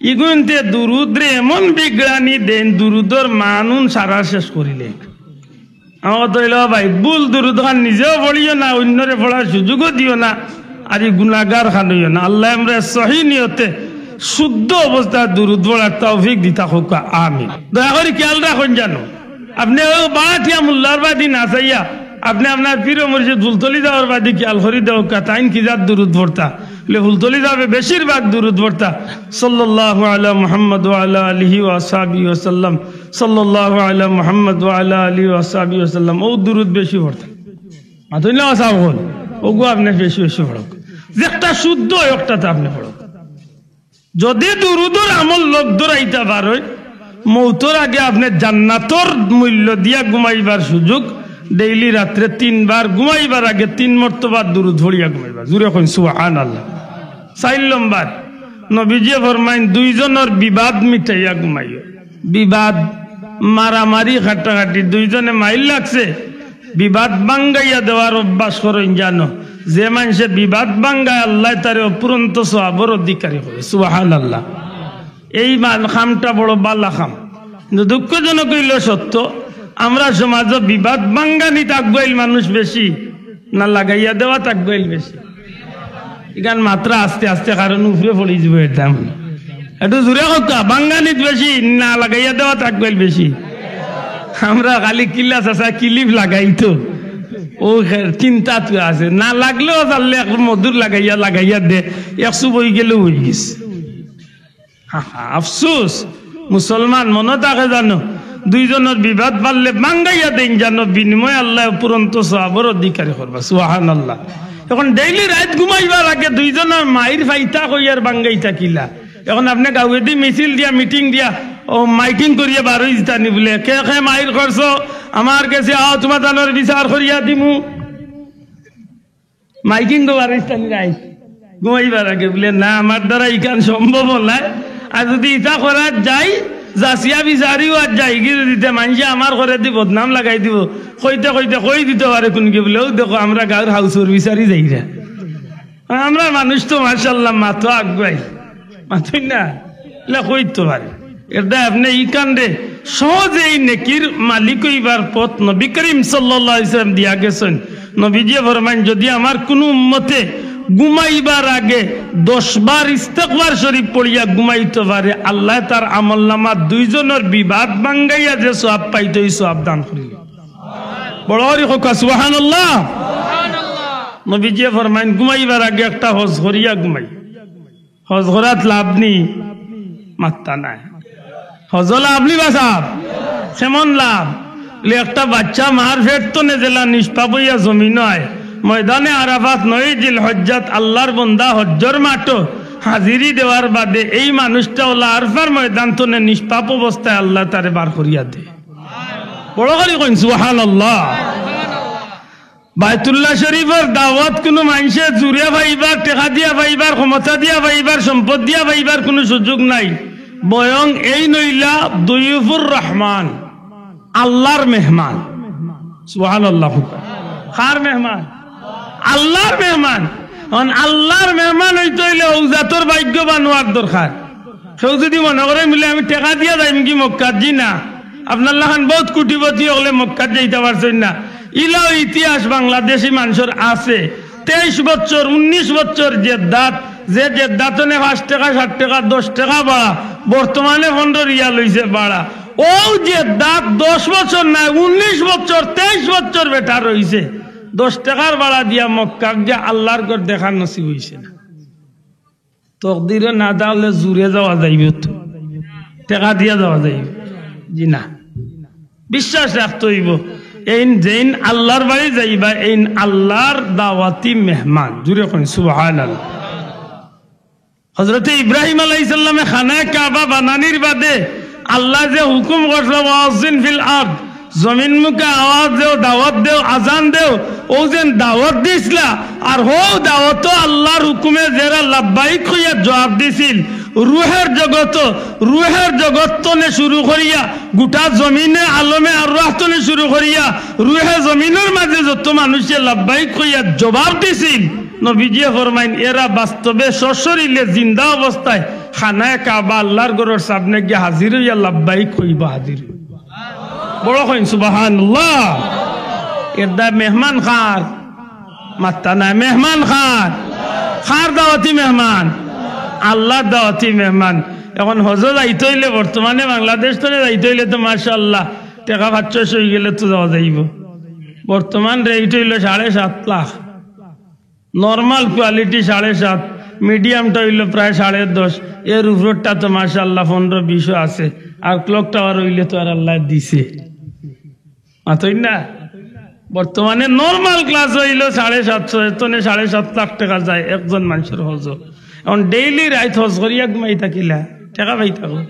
ইগুইন্তে দুরূদরে এমন বিগড়ানি দেইন, দুরূদর মানউন সারা শেষ করিলে। আমার তো অইলো ভাই, ভুল দুরূদ খান নিজেও পড়িও না, অইন্যরে পড়ার সুযোগও দিও না, আর ই গুনাগার খান অইও না। আল্লায় আমরারে সহি নিয়তে শুদ্ধ অবস্থায় দুরূদ পড়ার তৌফিক দিতা কউক্কা, আমিন। দয়া করি খেয়াল রাখইন জানো, আপনে অউ বাটিয়া মোল্লার বাদি না চাইয়া, আপনে আপনার পীর ও মুর্শিদ ফুলতলি যাওয়ার বাদি খেয়াল করি দেখউক্কা, তাইন কি জাত দুরূদ পড়তা। বলে ফুলতলি সাবে বেশিরভাগ দুরুদ পড়তা, সাল্লাল্লাহু আলা মুহাম্মদ ওয়া আলা আলিহি ওয়া সাহবিহি ওয়া সাল্লাম, সাল্লাল্লাহু আলা মুহাম্মদ ওয়া আলা আলিহি ওয়া সাহবিহি ওয়া সাল্লাম। ও দুরুদ বেশি পড়তা। মাতইন না সাব হল, ওগু আপনে বেশি বেশি পড়ক। যে একটা শুদ্ধ অয়, একটা তো আপনে পড়ক। যদি দুরুদর আমল লগ ধরাইতা পারইন, মৌতর আগে আপনে জান্নাতর মূল্য দিয়া ঘুমাইবার সুযোগ। ডেইলি রাত্রে তিনবার ঘুমাইবার আগে তিন মর্তবা দুরুদ পড়িয়া ঘুমাইবা। জুরে কইন সুবহানাল্লাহ। চাইর নম্বর, নবীজিয়ে ফরমাইন, দুইজনর বিবাদ মিটাইয়া ঘুমাইও। বিবাদ, মারামারি, কাটাকাটি, দুইজনে মাইর লাগছে, বিবাদ ভাঙ্গাইয়া দেওয়ার অভ্যাস করইন জানো। যে মানষে বিবাদ ভাঙ্গায়, আল্লায় তারে অফুরন্ত সওয়াবর অধিকারী করে। সুবহানাল্লাহ। এই মান-, কামটা বড় বালা কাম, কিন্তু দুঃখজনক অইলো সত্য, আমরা সমাজো বিবাদ ভাঙ্গানিত আগুয়াইল মানুষ বেশি না লাগাইয়া দেওয়াত আগুয়াইল বেশি? ইখান মাতরা আস্তে আস্তে, কারণ উপরে পড়ি যিবো একদম। একটু জুরে কউক্কা, ভাঙ্গানিত বেশি না লাগাইয়া দেওয়াত আগুয়াইল বেশি? আমরা খালি কিলা চাচা কিলিপ লাগাই তো, ও খে-, চিন্তা তো আছে, না লাগলেও পারলে এক মধুর লাগাইয়া, লাগাইয়া দে, এক চুপ অইগেলেও অইগেছে। হা, হা, আফসোস। মুসলমান মনো থাকে জানো, দুইজনর বিবাদ পারলে ভাঙ্গাইয়া দেইন জানো, বিনিময়ে আল্লায় অফুরন্ত সওয়াবর অধিকারী করবা। সুবহানাল্লাহ। এখন ডেইলি রাইত ঘুমাইবার আগে দুইজনর মাইর ফাইতা কইয়ার ভাঙ্গাইতা কিলা? এখন আপনে গাউয়েদি মিছিল দিয়া, মিটিং দিয়া, ও মাইকিং করিয়া বারই যিতা নি বলে, "কে কে মাইর করছো, আমার গেছে আও, তুমার তানর বিচার করিয়া দিমু।" মাইকিং গো বারই যিতা নি রাইত ঘুমাইবার আগে বলে, "না, আমার দ্বারা ইখান সম্ভব নায়।" আর যদি ইতা করাত যাই, যাচিয়া বিচারিও আর যাইগি যদি তে মানষে আমার ঘরেদি বদনাম লাগাই দিবো। কইতে কইতে কই দিতো পারে কুনগি বলে, "ও দেখো, আমরা গাউর হাউসর বিচারি যাইরা।" আমরা মানুষ তো মাশাআল্লাহ মাতো আগুয়াই, মাতইন না, ইলা কইতো পারে। এরদায় আপনে ইখানরে সহজেই নেকির মালিক অইবার পথ নবী করিম সাল্লাল্লাহু আলাইহি ওয়াসাল্লাম দিয়া গেছইন। নবীজিয়ে ফরমাইন, যদি আমার কুনু উম্মতে ঘুমাইবার আগে দশ বার ইস্তেগফার শরীফ পড়িয়া ঘুমাইতো পারে, আল্লায় তার আমলনামাত দুইজনর বিবাদ ভাঙ্গাইয়া যে সওয়াব পাইতো, ই সওয়াব দান করিল। বড় করি কউক্কা সুবহানাল্লাহ। নবীজিয়ে ফরমাইন, ঘুমাইবার আগে একটা হজ করিয়া ঘুমাই। হজ করাত লাভ নি? মাত্তা নাই। হজো লাভ নি বা সাব? কেমন লাভ? বলে, একটা বাইচ্চা মার পেট তনে যেলা নিষ্পাপ অইয়া জমিনো আয়, ময়দানে আরাফাত নয় জিলহজ্জাত আল্লার বন্দা হজ্জর মাঠো হাজিরি দেওয়ার বাদে এই মানুষটা অলা আরফার ময়দান তনে নিষ্পাপ অবস্থায় আল্লায় তারে বার করিয়া দে। বড় করি কইন সুবহানাল্লাহ। বায়তুল্লাহ শরীফর দাওয়াত কুনু মানষে জুরে পাইবার, টেকা দিয়া পাইবার, ক্ষমতা দিয়া পাইবার, সম্পদ দিয়া পাইবার কুনু সুযোগ নাই। বয়ং এইন অইলা দয়ুফুর রহমান, আল্লার মেহমান। সুবহানাল্লাহ। কার মেহমান? আল্লার মেহমান। এখন আল্লার মেহমান অইতে অইলে অউ জাতর ভাগ্যবান অওয়ার দরকার। কেউ যদি মনো করে, "মিলে আমি টেকা দিয়া যাইমুগি মক্কাত", জি না। আপনার লাখান বউত কোটিপতি অকলে মক্কাত যাইতা পারছইন না। ইলাও ইতিহাস বাংলাদেশি মানষর আছে। তেইশ বছর, উনিশ বছর জেদ্দাত, যে জেদ্দাত তনে পাঁচ টেকা, সাত টেকা, দশ টেকা ভাড়া, বর্তমানে পনরো রিয়াল অইছে ভাড়া। অউ জেদ্দাত দশ বছর নায়, উনিশ বছর, তেইশ বছর বেটা রইছে। দশ টেকার ভাড়া দিয়া মক্কাত গিয়া আল্লার ঘর দেখার নসিব অইছে না। তকদিরে না থাকলে জুরে যাওয়া যাইবো তো, টেকা দিয়া যাওয়া যাইবো? জি না, বিশ্বাস রাখতে অইবো। এইন যেইন আল্লার বাড়ি যাইবা, এইন আল্লার দাওয়াতি মেহমান। জুরে কইন সুবহানাল্লাহ। হযরতে ইব্রাহিম আলাইহিস সালামে খানায়ে কাবা বানানির বাদে আল্লায় যে হুকুম করছলা, "ওয়াজ্জিন ফিল আরদ", জমিন মুখে আওয়াজ দেও, দাওয়াত দেও, আজান দেও, অউ যেন দাওয়াত দিছলা, আর হউ দাওয়াতো আল্লার হুকুমে যেরা লাব্বাইক কইয়া জুয়াব দিছিল, রুহের জগতো, রুহের জগত তনে শুরু করিয়া, গুটা জমিনে আলমে আরওয়াহ তনে শুরু করিয়া, রুহে জমিনর মাঝে যত মানষে লাব্বাইক কইয়া জুয়াব দিছিল, নবীজিয়ে ফরমাইন, এরা বাস্তবে সশরীরে জিন্দা অবস্থায় খানায়ে কাবা আল্লার ঘরর সামনে গিয়া হাজির অইয়া লাব্বাইক কইবা, হাজির অইবা। বড় কইন সুবহানাল্লাহ। এরদায় মেহমান কার? মাত্তা নাই। মেহমান কার? কার দাওয়াতি মেহমান? আল্লার দাওয়াতি মেহমান। এখন হজো যাইতে অইলে, বর্তমানে বাংলাদেশ তনে যাইতে অইলে তো মাশাআল্লাহ টেকা পাঁচ ছয়শো অইগেলে তো যাওয়া যাইবো। বর্তমান রেট অইলো সাড়ে সাত লাখ। নরমাল কোয়ালিটি সাড়ে সাত, মিডিয়ামটা অইলো প্রায় সাড়ে দশ, এর উপরটা তো মাশাআল্লাহ পনেরো বিশও আছে, আর ক্লক টাওয়ার অইলে তো আর আল্লায় দিছে। মাতইন না? বর্তমানে নরমাল ক্লাস অইলো সাড়ে সাতশো, এতনে সাড়ে সাত লাখ টেকা যায় একজন মানষর হজ। এখন ডেইলি রাইত হজ করিয়া ঘুমাইতা কিলা? টেকা পাইতা কই?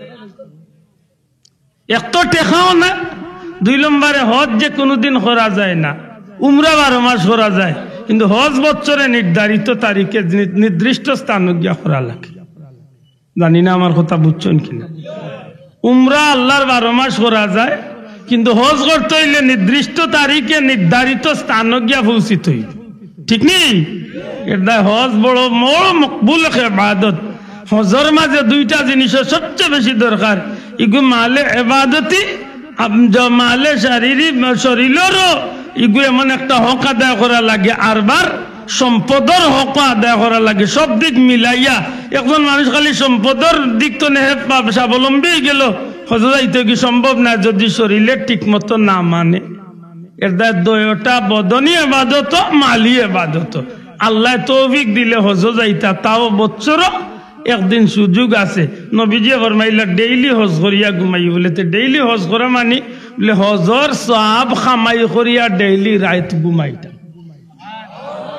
এক তো টেকাও না, দুই নম্বরে হজ যে কুনুদিন করা যায় না, উমরা বারো মাস করা যায়, কিন্তু হজ বছরে নির্ধারিত তারিখে নি-, নির্দিষ্ট স্থানো গিয়া করা লাগে। জানি না আমার কথা বুঝছইন কিনা। উমরা আল্লার বারো মাস করা যায়, কিন্তু হজ করতে অইলে নির্দিষ্ট তারিখে নির্ধারিত স্থানো গিয়া পৌঁছিতে অইবো। ঠিক নি? এর দায় হজ বড়, বড় মকবুল এক এবাদত। হজর মাঝে দুইটা জিনিসর সবচেয়ে বেশি দরকার। ইগু মালে এবাদতি, আম-, জ-, মালে শারীরিক, শরীররও ইগু এমন একটা হক আদায় করা লাগে, আরবার সম্পদর হক আদায় করা লাগে, সব দিক মিলাইয়া। একজন মানুষ খালি সম্পদর দিক তো নেহে পা-, স্বাবলম্বী অইগেলো, হজো যাইতে কি সম্ভব না যদি শরীরে ঠিক মতো না মানে। এর দায় দুইটা বদনি এবাদত, মালি এবাদত। আল্লায় তৌফিক দিলে হজো যাইতা, তাও বছরো একদিন সুযোগ আছে। নবীজিয়ে ফরমাইলা, ডেইলি হজ করিয়া ঘুমাই। বলে, তে ডেইলি হজ করা মানি? বলে, হজর সওয়াব কামাই করিয়া ডেইলি রাইত ঘুমাইতা।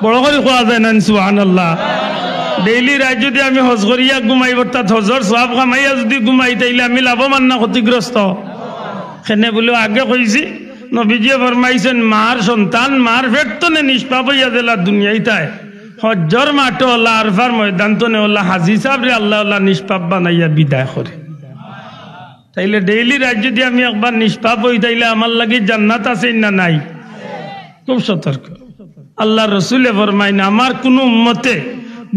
বড় করি কওয়া যায় না নি, সুবহানাল্লাহ? ডেইলি রাইত যদি আমি হজ করিয়া ঘুমাই, অর্থাৎ হজর সওয়াব কামাইয়া যদি ঘুমাই, তাইলে আমি লাভবান না ক্ষতিগ্রস্ত? কেনে বলে আগে কইছি, নবীজিয়ে ফরমাইছইন, মার সন্তান মার পেট তনে নিষ্পাপ অইয়া যেলা দুনিয়াইত আয়, হজ্জর মাঠো অলা, আরফার ময়দান তনে অলা, হাজি সাবরে আল্লায় অলা নিষ্পাপ বানাইয়া বিদায় করে। তাইলে ডেইলি রাইত যদি আমি একবার নিষ্পাপ অই, তাইলে আমার লাগি জান্নাত আছে না নাই? খুব সতর্ক। আল্লার রসুলে ফরমাইন, আমার কুনু উম্মতে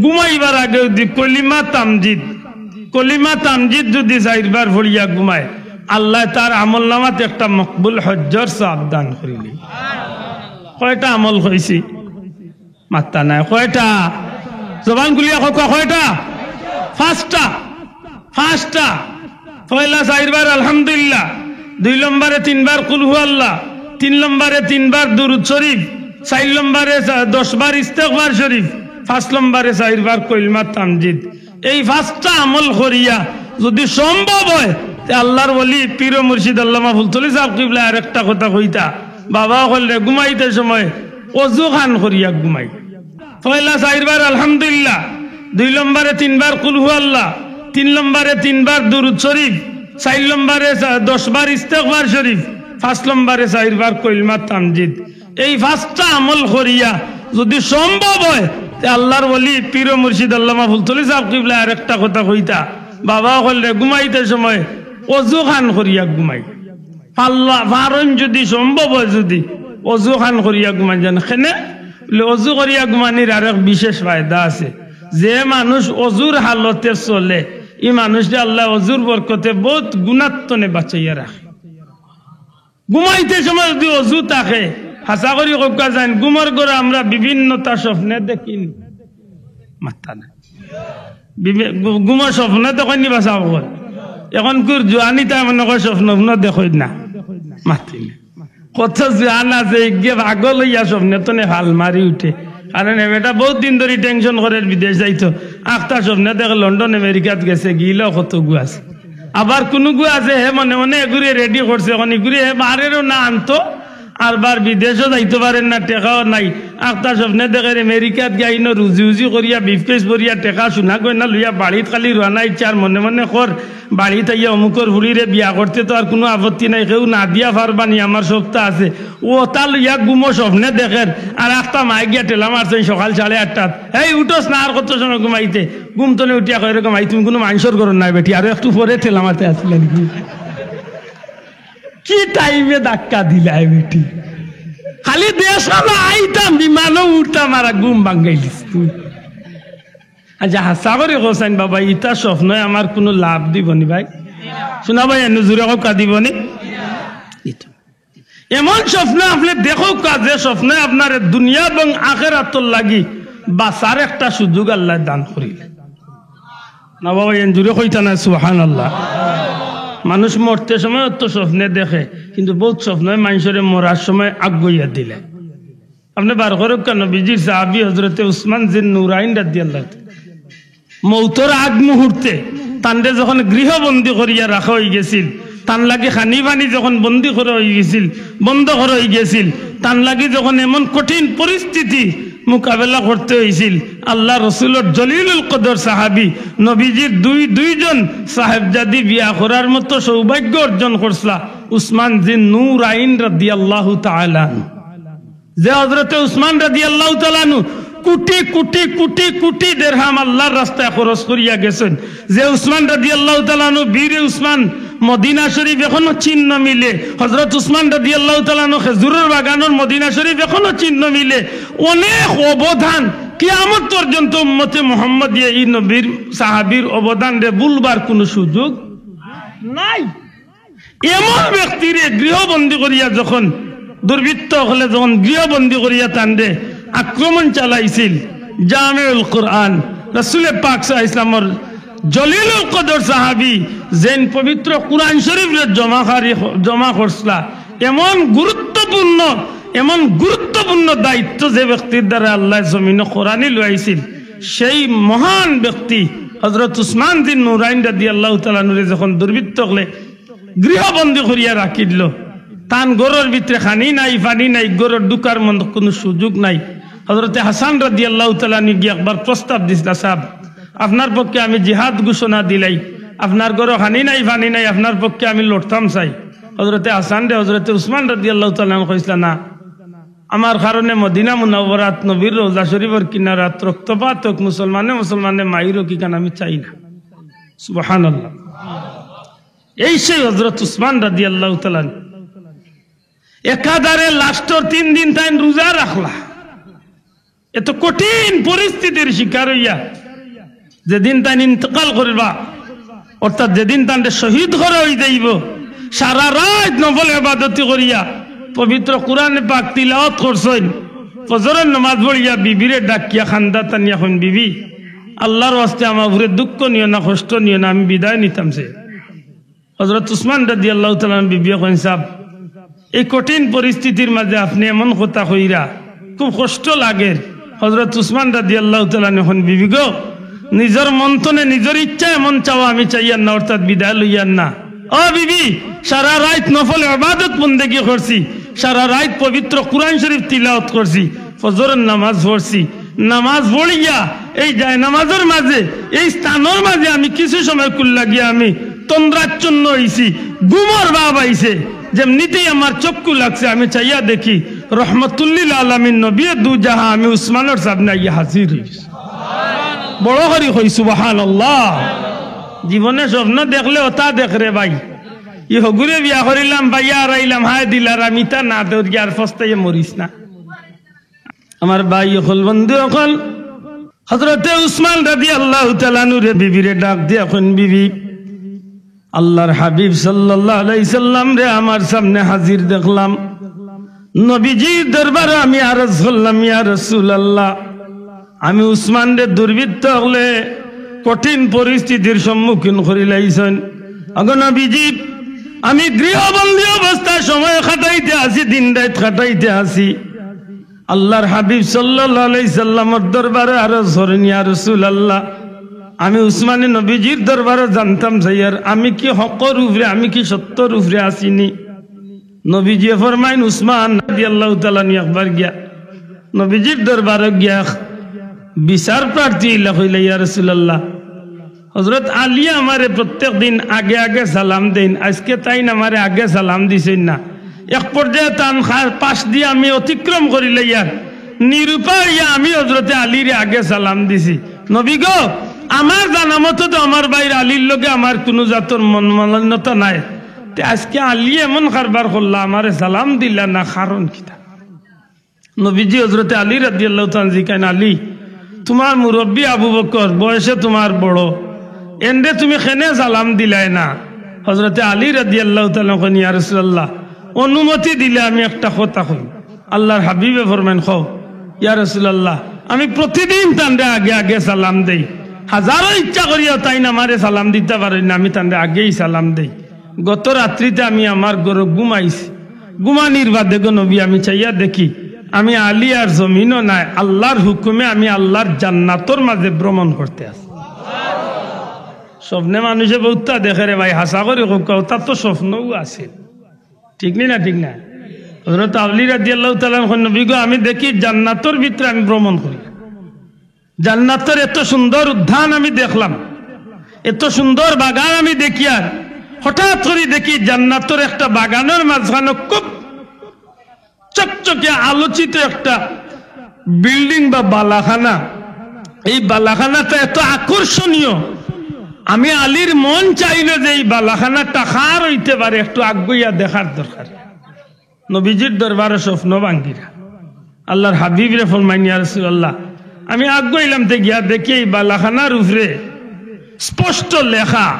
ঘুমাইবার আগে যদি কলিমা তামজিদ, কলিমা তামজিদ যদি চাইরবার পড়িয়া ঘুমায়, আল্লায় তার আমলনামাত একটা মকবুল হজ্জর সওয়াব দান করিলে। কয়টা আমল কইছি? মাত্তা নাই। কয়টা? জবান খুলিয়া কউক্কা, কয়টা? পাঁচটা। পাঁচটা। পয়লা চাইরবার আলহামদুলিল্লাহ, দুই নম্বরে তিনবার কুল হু আল্লাহ, তিন নম্বরে তিনবার দুরুদ শরীফ, চাইর নম্বরে চা-, দশ বার ইস্তেগফার শরীফ, পাঁচ নম্বরে চাইরবার কলিমা তামজিদ। এই পাঁচটা আমল করিয়া যদি সম্ভব অয়, তে আল্লার ওলি পীর ও মুর্শিদ আল্লামা ফুলতলি সাব কিবলায় আরেকটা কথা কইতা, বাবা অকলরে ঘুমাইতে সময় অজু খান করিয়া ঘুমাই। পয়লা চাইরবার আলহামদুলিল্লাহ, দুই নম্বরে তিনবার কুল হু আল্লাহ, তিন নম্বরে তিনবার দুরুদ শরীফ, চাইর নম্বরে চা-, দশ বার ইস্তেগফার শরীফ, পাঁচ নম্বরে চাইরবার কলিমা তামজিদ। এই পাঁচটা আমল করিয়া যদি সম্ভব অয়, তে আল্লার ওলি পীর ও মুর্শিদ আল্লামা ফুলতলি সাব কিবলায় আরেকটা কথা কইতা, বাবা অকলরে ঘুমাইতে সময় অজু খান করিয়া ঘুমাই। পারলা, পারইন যদি সম্ভব অয় যদি অজু খান করিয়া ঘুমাই যান। কেনে? বলে, অজু করিয়া ঘুমানির আরেক বিশেষ ফায়দা আছে। যে মানুষ অজুর হালতে চলে, ই মানুষরে আল্লায় অজুর বরকতে বউত গুনার তনে বাঁচাইয়া রাখে। ঘুমাইতে সময় যদি অজু থাকে, হাছা করি কউক্কা যাইন, ঘুমর ঘরে আমরা বিভিন্নতা স্বপ্নে দেখিনি। মাত্তা নাই। বিবে-, ঘু-, ঘুমর স্বপ্নে দেখইন নি বা সাব অকল? অখনকুর জোয়ান ইতায় মনে কয় স্বপ্ন-উপ্ন দেখইন না। মাতি না। কত জোয়ান আছে, ইগে পাগল অইয়া স্বপ্নে তনে ফাল মারি উঠে। কারণ হে বেটা বউত দিন ধরি টেনশন করের বিদেশ যাইতো। আখতা স্বপ্নে দেখে লন্ডন আমেরিকাত গেছে, গিলাও কতগু আছে। আবার কুনুগু আছে, হে মনে মনে এগুরে রেডি করছে, অখন ইগুরে হে বারেরও না আনতো, আর বার বিদেশও যাইতো পারের না, টেকাও নাই। আখতা স্বপ্নে দেখের আমেরিকাত গিয়া ইনো রুজি উজি করিয়া, ব্রিফকেস ভরিয়া, টেকা সোনা গয়না লইয়া বাড়িত খালি রওয়ানা ইচ্ছা, আর মনে মনে কর, বাড়িত আইয়া অমুকর ফুড়িরে বিয়া করতে তো আর কুনু আপত্তি নাই, কেউ না দিয়া পারবা নি, আমার সবতা আছে। অতা লইয়া ঘুমো স্বপ্নে দেখের, আর আখতা মায়ে গিয়া ঠেলা মারছইন সকাল সাড়ে আটটাত, "এই উঠোস না, আর কত সময় ঘুমাইতে?" ঘুম তনে উঠিয়া কয়, "এরকম আই, তুমি কুনু মানষর ঘরর নায় বেটি, আরো একটু পরে ঠেলা মারতে আসলে নাকি?" কি টাইমে ধাক্কা দিলায় বেটি? খালি দেশো না আইতাম, বিমানো উঠতাম, আর ঘুম ভাঙ্গাইলিস তুই। আচ্ছা, হাছা করি কও চাইন বাবা, ইতা স্বপ্নয় আমার কুনু লাভ দিবো নি ভাই? শুনা ভাই, এনে জুরে কউক্কা, দিবো নি? দিতো। এমন স্বপ্ন আপনে দেখউক্কা, যে স্বপ্নয় আপনারে দুনিয়া এবং আখেরাতর লাগি বাঁচার একটা সুযোগ আল্লায় দান করিলা। না বাবা, এন জুরে কইতা না, সুবহানাল্লাহ। মানুষ মরতে সময় অত স্বপ্নে দেখে, কিন্তু বউত স্বপ্নয় মানষরে মরার সময় আগুয়াইয়া দিলে। আপনে বার করউক্কা, নবীজির সাহাবী হজরতে উসমান জিন নুরাইন রাদিয়াল্লাহু তাআলা। মৌতর আগ মুহূর্তে তানরে যখন গৃহবন্দী করিয়া রাখা অইগেছিল, তান লাগি খানি পানি যখন বন্দী করা অইগেছিল, বন্ধ করা অইগেছিল, তান লাগি যখন এমন কঠিন পরিস্থিতি মোকাবেলা করতে অইছিল, আল্লার রসুলর জলিলুল কদর সাহাবী, নবীজির দুই, দুইজন সাহেবজাদি বিয়া করার মতো সৌভাগ্য অর্জন করছলা উসমান জিন নুরাইন রাদিয়াল্লাহু তাআলা আনহু। যে হযরতে উসমান রাদিয়াল্লাহু তাআলা আনহু কোটি কোটি কোটি কোটি দেরহাম আল্লার রাস্তায় খরচ করিয়া গেছইন, যে উসমান রাদিয়াল্লাহু তাআলা আনহু, বীরে উসমান, মদিনা শরীফ এখনো চিহ্ন মিলে, হযরত উসমান রাদিয়াল্লাহু তাআলা আনহু খেজুরর বাগানর মদিনা শরীফ এখনো চিহ্ন মিলে, অনেক অবদান, কিয়ামত পর্যন্ত উম্মতে মুহাম্মদিয়া ই নবীর সাহাবীর অবদানরে ভুলবার কুনু সুযোগ নাই। এমন ব্যক্তিরে গৃহবন্দী করিয়া যখন দুর্বৃত্ত অকলে যখন গৃহবন্দী করিয়া তানরে আক্রমণ চালাইছিল, জামেউল কোরআন, রাসূলে পাক সাল্লাল্লাহু আলাইহি ওয়াসাল্লামর জলিলুল কদর সাহাবী যেইন পবিত্র কোরআন শরীফরে জমা করি-, জমা করছলা, এমন গুরুত্বপূর্ণ, এমন গুরুত্বপূর্ণ দায়িত্ব যে ব্যক্তির দ্বারা আল্লায় জমিনো কোরআনই লইয়াইছিল, সেই মহান ব্যক্তি হযরত উসমান জিন নুরাইন রাদিয়াল্লাহু তাআলা আনহুরে যখন দুর্বৃত্ত অকলে গৃহবন্দী করিয়া রাখিল। তান ঘরর ভিতরে খানি নাই, পানি নাই, ঘরর ঢুকার মতো কুনু সুযোগ নাই। হযরতে হাসান রাদিয়াল্লাহু তাআলা আনহু গিয়া একবার প্রস্তাব দিছলা, "সাব, আপনার পক্ষে আমি জিহাদ ঘোষণা দিলাই, আপনার ঘরো খানি নাই, পানি নাই, আপনার পক্ষে আমি লড়তাম চাই।" হযরতে হাসানরে হযরতে উসমান রাদিয়াল্লাহু তাআলা আনহু কইছলা, "না, আমার কারণে মদিনা মুনাওয়ারাত নবীর রওজা শরীফর কিনারাত রক্তপাত হোক, মুসলমানে মুসলমানে মাইর হোক, ইখান আমি চাই না।" সুবহানাল্লাহ। এই সেই হযরত উসমান রাদিয়াল্লাহু তাআলা আনহু। একাধারে লাস্টর তিন দিন তাইন রোজা রাখলা। এত কঠিন পরিস্থিতির শিকার অইয়া যেদিন তাইন ইন্তেকাল করবা, অর্থাৎ যেদিন তানরে শহীদ করা অইযাইবো, সারা রাইত নফল ইবাদতি করিয়া পবিত্র কোরআনে পাক তিলাওয়াত করছইন। ফজরর নামাজ পড়িয়া বিবিরে ডাকিয়া কান্দাত আনিয়া কইন, "বিবি, আল্লার ওয়াস্তে আমার উপরে দুঃখ নিও না, কষ্ট নিও না, আমি বিদায় নিতাম চাই।" হযরত উসমান রাদিয়াল্লাহু তাআলা আনহু বিবিয়ে কইন, "সাব, এই কঠিন পরিস্থিতির মাঝে আপনে এমন কথা কইরা, খুব কষ্ট লাগের।" হযরত উসমান রাদিয়াল্লাহু তাআলা আনহু কইন, "বিবি গো, নিজর মন থনে নিজর ইচ্ছা এমন চাওয়া আমি চাইয়ার না, অর্থাৎ বিদায় লইয়ার না। ও বিবি, সারা রাইত নফল ইবাদত বন্দেগি করছি, সারা রাইত পবিত্র কোরআন শরীফ তিলাওয়াত করছি, ফজরর নামাজ পড়ছি, নামাজ পড়িয়া এই জায়নামাজর মাঝে, এই স্থানর মাঝে আমি কিছু সময় কুল্লা গিয়া আমি তন্দ্রাচ্ছন্ন অইছি, ঘুমর ভাব আইছে, যেমনিতেই আমার চক্ষু লাগছে, আমি চাইয়া দেখি রহমতুল্লিল আলামিন নবীয়ে দুজাহা আমি উসমানর সামনে আইয়া হাজির অইছি।" বড় করি কই সুবহানাল্লাহ। জীবনে স্বপ্ন দেখলে অতা দেখ রে ভাই। ই হগুরে বিয়া করিলাম, পাইয়া হারাইলাম, হায় দিলার আমি তা না দৌড় গিয়া আর ফস্তাইয়া মরিস না। আমার ভাই অকল, বন্ধু অকল, হযরতে উসমান রাদিয়াল্লাহু তাআলা আনহুরে বিবিরে ডাক দিয়া কইন, "বিবি, আল্লার হাবিব সাল্লাল্লাহু আলাইহি সাল্লামরে আমার সামনে হাজির দেখলাম, নবীজির দরবারো আমি আরজ করলাম, ইয়া রাসূলুল্লাহ, আমি উসমানরে দুর্বৃত্ত অকলে কঠিন পরিস্থিতির সম্মুখীন করিলাইছইন। ওগো নবীজি, আমি গৃহবন্দী অবস্থায় সময় কাটাইতে আছি, দিন রাইত কাটাইতে আছি। আল্লার হাবিব সাল্লাল্লাহু আলাইহি সাল্লামর দরবারো আরজ করইন, ইয়া রাসূলুল্লাহ, আমি উসমানে নবীজির দরবারো জানতাম চাইয়ার, আমি কি হকর উপরে, আমি কি সত্যর উপরে আছি নি?" নবীজিয়ে ফরমাইন, উসমান রাদিয়াল্লাহু তাআলা আনহু একবার গিয়া নবীজির দরবারো গিয়া বিচার প্রার্থী অইলা, কইলা, "ইয়া রাসূলুল্লাহ, হযরত আলী আমারে প্রত্যেক দিন আগে আগে সালাম দেইন, আইজকে তাইন আমারে আগে সালাম দিছইন না। এক পর্যায়ে তান খা-, পাশ দিয়া আমি অতিক্রম করিলাইয়ার, নিরুপায় অইয়া আমি হযরতে আলীরে আগে সালাম দিছি। নবী গো, আমার জানামতো তো আমার ভাইর আলীর লগে আমার কুনু জাতর মনোমালিন্যতা নাই। তে আইজকে আলী এমন কারবার করলা, আমারে সালাম দিলা না, কারণ কিতা?" নবীজি হযরতে আলী রাদিয়াল্লাহু তাআলা আনহু জিকাইন, "আলী, তুমার মুরব্বি আবু বকর, বয়সে তুমার বড়, এনরে তুমি কেনে সালাম দিলায় না?" হযরতে আলী রাদিয়াল্লাহু তাআলা আনহু কইন, "ইয়া রাসূলুল্লাহ, অনুমতি দিলে আমি একটা কথা কই।" আল্লার হাবিবে ফরমাইন, "কও।" "ইয়া রাসূলুল্লাহ, আমি প্রতিদিন তানরে আগে আগে সালাম দেই, হাজারো ইচ্ছা করিয়াও তাইন আমারে সালাম দিতা পারইন না, আমি তানরে আগেই সালাম দেই। গত রাত্রিতে আমি আমার ঘরো ঘুমাইছি, ঘুমানির বাদে গো নবী আমি চাইয়া দেখি আমি আলী আর জমিনো নাই, আল্লার হুকুমে আমি আল্লার জান্নাতর মাঝে ভ্রমণ করতে আছি।" স্বপ্নে মানুষে বউততা দেখে রে ভাই, হাছা করি কউক্কা, অতার তো স্বপ্নও আছে। ঠিক নি না? ঠিক না? হযরত আলী রাদিয়াল্লাহু তাআলা আনহু কইন, "নবী গো, আমি দেখি জান্নাতর ভিতরে আমি ভ্রমণ করি।" জান্নাতর এত সুন্দর উদ্যান আমি দেখলাম, এত সুন্দর বাগান আমি দেখিয়ার, হঠাৎ করি দেখি জান্নাতর একটা বাগানর মাঝখানো খুব চকচকে আলোচিত একটা বিল্ডিং বা বালাখানা। এই বালাখানাটা এত আকর্ষণীয়, আমি আলীর মন চাইল যে এই বালাখানাটা কার অইতে পারে, একটু আগুইয়া দেখার দরকার। নবীজির দরবারো স্বপ্ন ভাঙ্গিরা আল্লাহর হাবিবরে ফরমাইন, "ইয়া রাসূলুল্লাহ, আমি আগুয়াইলাম তে গিয়া দেখি এই বালাখানার উপরে স্পষ্ট লেখা,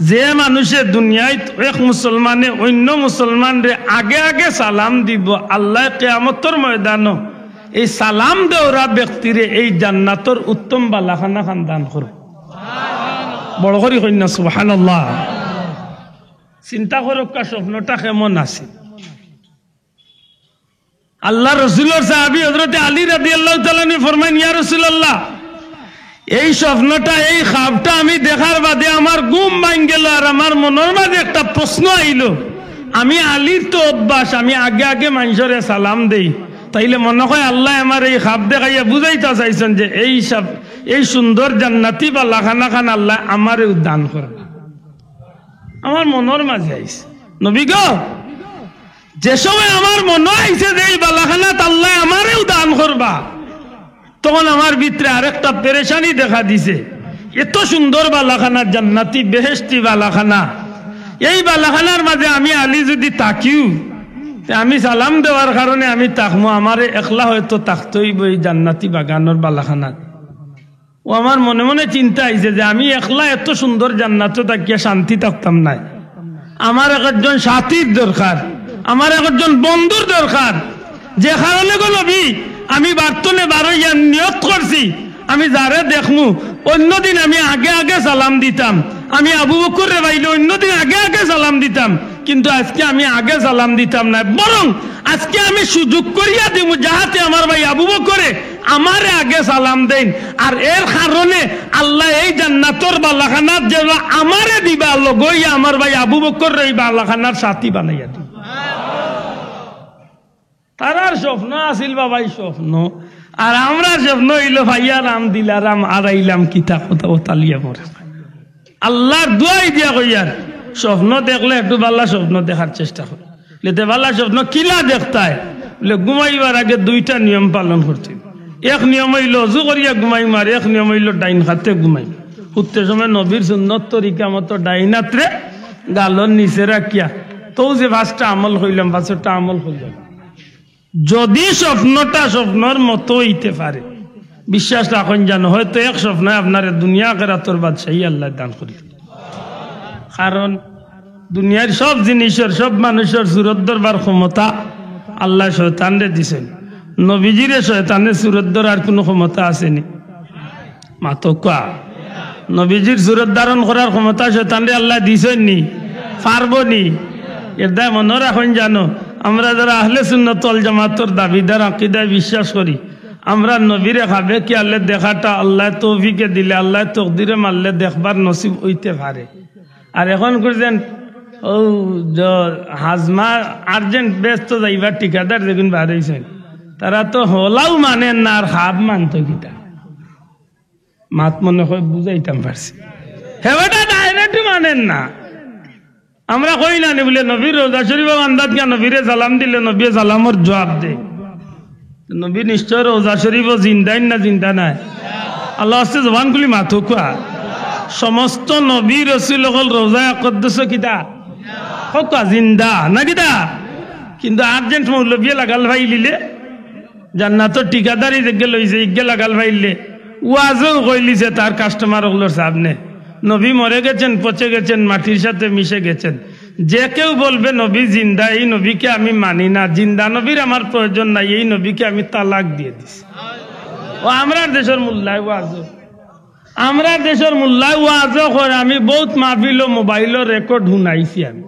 যে মানুষে দুনিয়াত এক মুসলমানে অইন্য মুসলমানরে আগে আগে সালাম দিবো, আল্লায় কিয়ামতর ময়দানো এই সালাম দেওরা ব্যক্তিরে এই জান্নাতর উত্তম বালাখানা খান দান করবো।" বড় করি কইন না সুবহানাল্লাহ। চিন্তা করউক্কা স্বপ্নটা কেমন আছে। আল্লাহর রসুলর সাহাবী হযরতে আলী রাদিয়াল্লাহু তাআলা আনহু ফরমাইন, "ইয়া রাসূলুল্লাহ, এই স্বপ্নটা, এই খাবটা আমি দেখার বাদে আমার ঘুম ভাঙ্গি গেল, আর আমার মনর মাঝে একটা প্রশ্ন আইল, আমি আলীর তো অভ্যাস, আমি আগে আগে মানষরে সালাম দেই, তাইলে মনে হয় আল্লায় আমারে এই খাব দেখাইয়া বুঝাইতা চাইছইন যে এই সব, এই সুন্দর জান্নাতি বালাখানা খান আল্লায় আমারেও দান করবা।" আমার মনর মাঝে আইছে, নবী গো, যে সময় আমার মনো আইছে যে এই বালাখানাত আল্লায় আমারেও দান করবা, তখন আমার ভিতরে আরেকটা পেরেশানি দেখা দিছে। এত সুন্দর বালাখানা, জান্নাতি বেহেশতি বালাখানা, এই বালাখানার মাঝে আমি আলী যদি থাকিও, তে আমি সালাম দেওয়ার কারণে আমি থাকমু, আমারে একলা হয়তো থাকতে অইবো এই জান্নাতি বাগানর বালাখানাত। ও আমার মনে মনে চিন্তা আইছে যে আমি একলা এত সুন্দর জান্নাতো থাকিয়া শান্তি থাকতাম নায়। আমার একজন সাথীর দরকার, আমার একজন বন্ধুর দরকার। যে কারণে গো নবী, আমি বারতনে বারইয়া নিয়ত করছি, আমি যারে দেখমু, অইন্য দিন আমি আগে আগে সালাম দিতাম, আমি আবু বকররে পাইলে অইন্য দিন আগে আগে সালাম দিতাম, কিন্তু আজকে আমি আগে সালাম দিতাম নায়, বরং আজকে আমি সুযোগ করিয়া দিমু, যাহাতে আমার ভাই আবু বকরে আমারে আগে সালাম দেইন। আর এর কারণে আল্লায় এই জান্নাতর বালাখানাত যেন আমারে দিবা, লগে অইয়া আমার ভাই আবু বকররে এই বালাখানার সাথী বানাইয়া দিবা। তারার স্বপ্ন আছিল বাবাই স্বপ্ন, আর আমরার স্বপ্ন অইলো ভাইয়া রাম দিলা রাম, আড়াইলাম কিতা কথা ও তালিয়া মরে। আল্লাহর দোয়াই দিয়া কইয়ার, স্বপ্ন দেখলে একটু বালা স্বপ্ন দেখার চেষ্টা করি। বলে, "তে বালা স্বপ্ন কিলা দেখতায়?" বলে, "ঘুমাইবার আগে দুইটা নিয়ম পালন করতে। এক নিয়ম অইলো অজু করিয়া ঘুমাইমু, আর এক নিয়ম অইলো ডাইন কাতে ঘুমাইমু।" হুতে সময় নবীর সুন্নত তরিকা মতো ডাইন আতরে গালর নিচে রাখিয়া, তো যে পাঁচটা আমল কইলাম, পাঁচটা আমল কইলাম। যদি স্বপ্নটা স্বপ্নর মতো অইতে পারে, বিশ্বাস রাখইন জানো, হয়তো এক স্বপ্নে আপনারে দুনিয়া আখেরাতর বাদশাহী আল্লায় দান করি। কারণ দুনিয়ার সব জিনিসর, সব মানুষর সুরত ধরবার ক্ষমতা আল্লায় শয়তানরে দিছইন। নবীজিরে শয়তানে সুরত ধরার কুনু ক্ষমতা আছে নি? মাতউক্কা। নবীজির সুরত ধারণ করার ক্ষমতা শয়তানরে আল্লায় দিছইন নি? পারবো নি? এর দায় মনো রাখইন জানো, আমরা যারা আহলে সুন্নত ওয়াল জামাতর দাবিদার, আকিদায় বিশ্বাস করি, আমরা নবীরে খাবে কি আল্লায় দেখাটা আল্লায় তৌফিকে দিলে, আল্লায় তকদিরে মারলে দেখবার নসিব অইতে পারে। আর এখন করছেন, ও, জ-, হাজমা urgent বেহেস্তো যাইবার ঠিকাদার যেগুন বার অইছইন, তারা তো হলাও মানইন না, আর খাব মানতো কিতা? মাত মনে হয় বুঝাইতাম পারছি। হে বেটা direct মানইন না। আমরা কই না নি বলে, "নবীর রওজা শরীফ আন্দাজ গিয়া নবীরে সালাম দিলে নবীয়ে সালামর জবাব দেয়।" নবী নিশ্চয় রওজা শরীফ জিন্দাইন না জিন্দা নায়? আল্লাহ আস্তে জবান খুলি মাতউক্কা। সমস্ত নবী রসুল অকল রওজা আকদ্দস কিতা? কউক্কা জিন্দা না কিতা? কিন্তু urgent মৌলবীয়ে লাগাল পাইলিলে জান্নাতর ঠিকাদারি যেগে লইছে, ইগে লাগাল পাইলে, ওয়াজও কইলিছে তার customer অকলর সামনে। নবী মরে গেছেন, পচে গেছেন, মাটির সাথে মিশে গেছেন। যে কেউ বলবে নবী জিন্দা, এই নবীকে আমি মানি না, জিন্দা নবীর আমার প্রয়োজন নাই, এই নবীকে আমি তালাক দিয়ে দিছি। ও আমরার দেশর মোল্লায় ওয়াজও, আমরার দেশর মোল্লায় ওয়াজও করে, আমি বহুত মাহফিলো মোবাইলো record হুনাইছি আমি।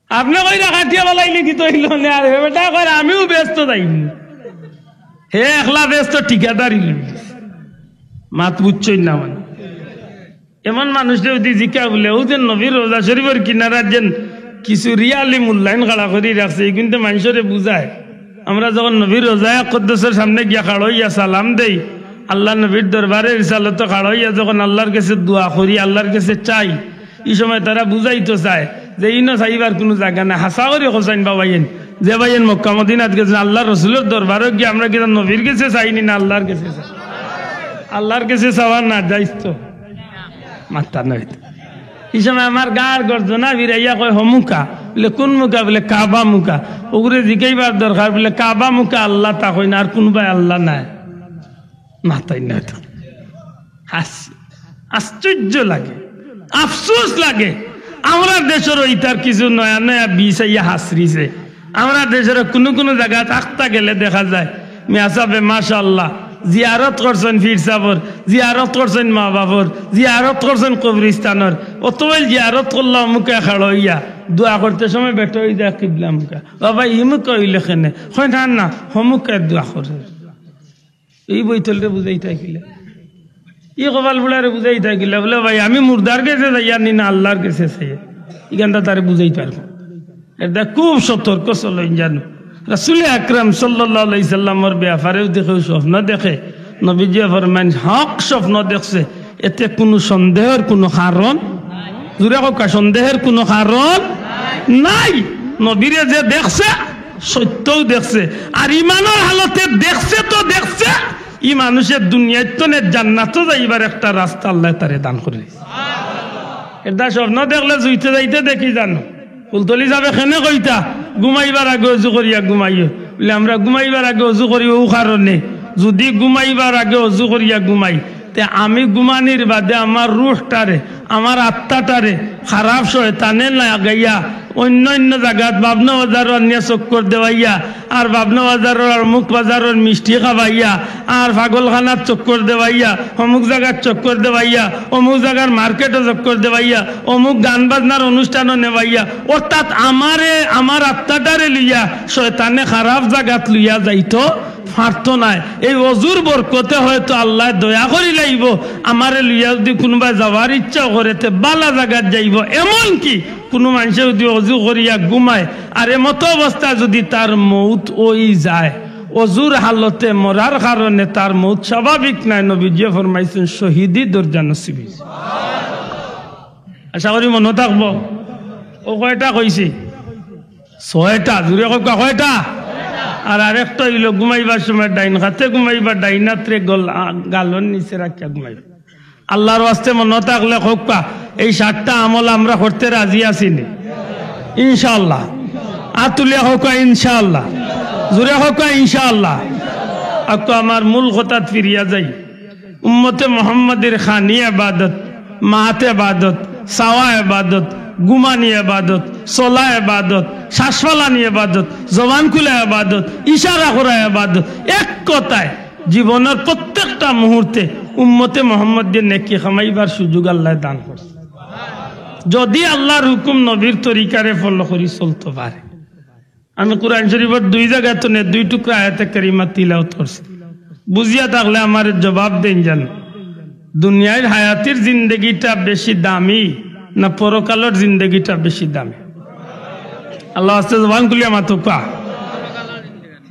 আপনে কইরা কাটিয়া বালাইলে কিতা অইলো নে? আর হে বেটা কয়, "আমিও বেহেস্তো যাইমু।" হে একলা বেহেস্তো ঠিকাদারি লইল। মাত বুঝছইন না মানে। এমন মানুষরে যদি জিকা বুলে, "ও যে নবীর রওজা শরীফর কিনারাত যেন কিছু রিয়ালি মূল্যায়ন খাড়া করি রাখছে, ইগুইন্তে মানষরে বুঝায়।" আমরা যখন নবীর রওজায়ে আকদসর সামনে গিয়া খাড়া অইয়া সালাম দেই, আল্লার নবীর দরবারে রিসালতো খাড়া অইয়া যখন আল্লার গেছে দোয়া করি, আল্লার গেছে চাই, ই সময় তারা বুঝাইতো চায় যে ইনো চাইবার কুনু জাগা নাই। হাছা করি কছাইন বা ভাইয়াইন, যে ভাইয়াইন মক্কা মদিনাত গেছইন, আল্লার রসুলর দরবারো গিয়া আমরা কিতা নবীর গেছে চাইনি না আল্লার গেছে চাই? আল্লার গেছে চাওয়া না জাইজ তো? মাত্তা নাই তো। ই সময় আমার গার গর্জনা ফিরাইয়া কয়, "হমুকা।" বুলে, "কুন মুকা?" বুলে, "কাবা মুকা।" ওগুরে জিকাইবার দরকার, বুলে, "কাবা মুকা আল্লা তা কইন, আর কুনবায় আল্লা নাই?" মাত্তা নাই তো। হাস-, আশ্চর্য লাগে, আফসোস লাগে। আমরার দেশর ইতার কিছু নয়া নয়া বিষ আইয়া হাসরিছে। আমরার দেশর কুনু কুনু জাগাত আখতা গেলে দেখা যায়, মিয়া সাবে মাশাআল্লাহ, জিয়ারত করছইন পীর সাবর, জিয়ারত করছইন মা বাফর, জিয়ারত করছইন কবরিস্তানর। অতবইল জিয়ারত করলা অমুকে খাড়া অইয়া, দোয়া করতে সময় বেটা অই যায় কিবলা মুখা। বাবা, ই মুখা অইলে কেনে? কয়, "না, না, হমুকে দোয়া করে।" ই বৈতলরে বুঝাইতা কিলা? ই কপাল পুড়ারে বুঝাইতা কিলা? বুলে, "ভাই, আমি মুর্দার গেছে যাইয়ার নি না আল্লার গেছে চাইয়ার?" ইখানটা তারে বুঝাইতা পারবো। এরদায় খুব সতর্ক চলইন জানো। রাসুলে আকরাম সাল্লাল্লাহু আলাইহি সাল্লামর বেয়াপারে যদি কেউ স্বপ্ন দেখে, নবীজিয়ে ফরমাইন, "হক স্বপ্ন দেখছে, এতে কুনু সন্দেহর কুনু কারণ।" জুরে কউক্কা, "সন্দেহর কুনু কারণ নাই।" নবীরে যে দেখছে, সত্যও দেখছে। আর ইমানর হালতে দেখছে তো দেখছে, ই মানুষে দুনিয়াত তনে জান্নাতো যাইবার একটা রাস্তা আল্লায় তারে দান করি দিছে। এরদায় স্বপ্ন দেখলে জুইতে যাইতে দেখি জানো। ফুলতলি সাবে কেনে কইতা, "ঘুমাইবার আগে অজু করিয়া ঘুমাইও।" বুলে, "আমরা ঘুমাইবার আগে অজু করি অউ কারণে, যুদি ঘুমাইবার আগে অজু করিয়া ঘুমাই, তে আমি ঘুমানির বাদে আমার রুহটারে, আমার আত্মাটারে খারাপ শয়তানে লাগাইয়া অইন্য অইন্য জাগাত বাবনা বাজারো আনিয়া চক্কর দেওয়াইয়া, আর বাবনা বাজারর আর অমুক বাজারর মিষ্টি খাবাইয়া, আর পাগলখানাত চক্কর দেওয়াইয়া, অমুক জাগাত চক্কর দেওয়াইয়া, অমুক জাগার মার্কেটো চক্কর দেওয়াইয়া, অমুক গান বাজনার অনুষ্ঠানো নেওয়াইয়া, অর্থাৎ আমারে, আমার আত্মাটারে লইয়া শয়তানে খারাপ জাগাত লইয়া যাইতো পারতো নায়।" এই অজুর বরকতে হয়তো আল্লায় দয়া করি লাইবো, আমারে লইয়া যুদি কুনুবায় যাওয়ার ইচ্ছা করে, তে বালা জাগাত যাইবো। এমনকি কুনু মানষে যুদি অজু করিয়া ঘুমায়, আর এমতো অবস্থা যুদি তার মউত অই যায়, অজুর হালতে মরার কারণে তার মউত স্বাভাবিক নায়, নবীজিয়ে ফরমাইছইন, শহীদি দরজা নসিব অইছে। আশা করি মনো থাকবো। অউ কয়টা কইছি? ছয়টা। জুরে কউক্কা, কয়টা? আর আরেকটা অইলো, ঘুমাইবার সময় ডাইন কাতে ঘুমাইবা, ডাইন আতরে গল-, আ, গালর নিচে রাখিয়া ঘুমাইবা। আল্লার ওয়াস্তে মনো থাকলে কউক্কা, এই সাতটা আমল আমরা করতে রাজি আছি নি? ইনশাআল্লাহ। আত তুলিয়া কউক্কা, ইনশাআল্লাহ। জুরে কউক্কা, ইনশাআল্লাহ। আক্কু আমার মূল কথাত ফিরিয়া যাই। উম্মতে মুহাম্মাদির খানি ইবাদত, মাত ইবাদত, চাওয়া ইবাদত, ঘুমানি ইবাদত, চলা ইবাদত, শ্বাস ফালানি ইবাদত, জবান খুলা ইবাদত, ইশারা করা ইবাদত। এক কথায়, জীবনর প্রত্যেকটা মুহূর্তে উম্মতে মুহাম্মাদিয়ে নেকি কামাইবার সুযোগ আল্লায় দান করছে। যুদি আল্লার হুকুম নবীর তরিকারে follow করি চলতো পারে। আমি কুরআন শরীফর দুই জাগা তনে দুই টুকরা আয়াতে কারিমা তিলাওয়াত করছি। বুঝিয়া থাকলে আমারে জবাব দেইন জানো। দুনিয়ার হায়াতির জিন্দেগিটা বেশি দামি না পরকালর জিন্দেগিটা বেশি দামি? আল্লার ওয়াস্তে জবান খুলিয়া মাতউক্কা।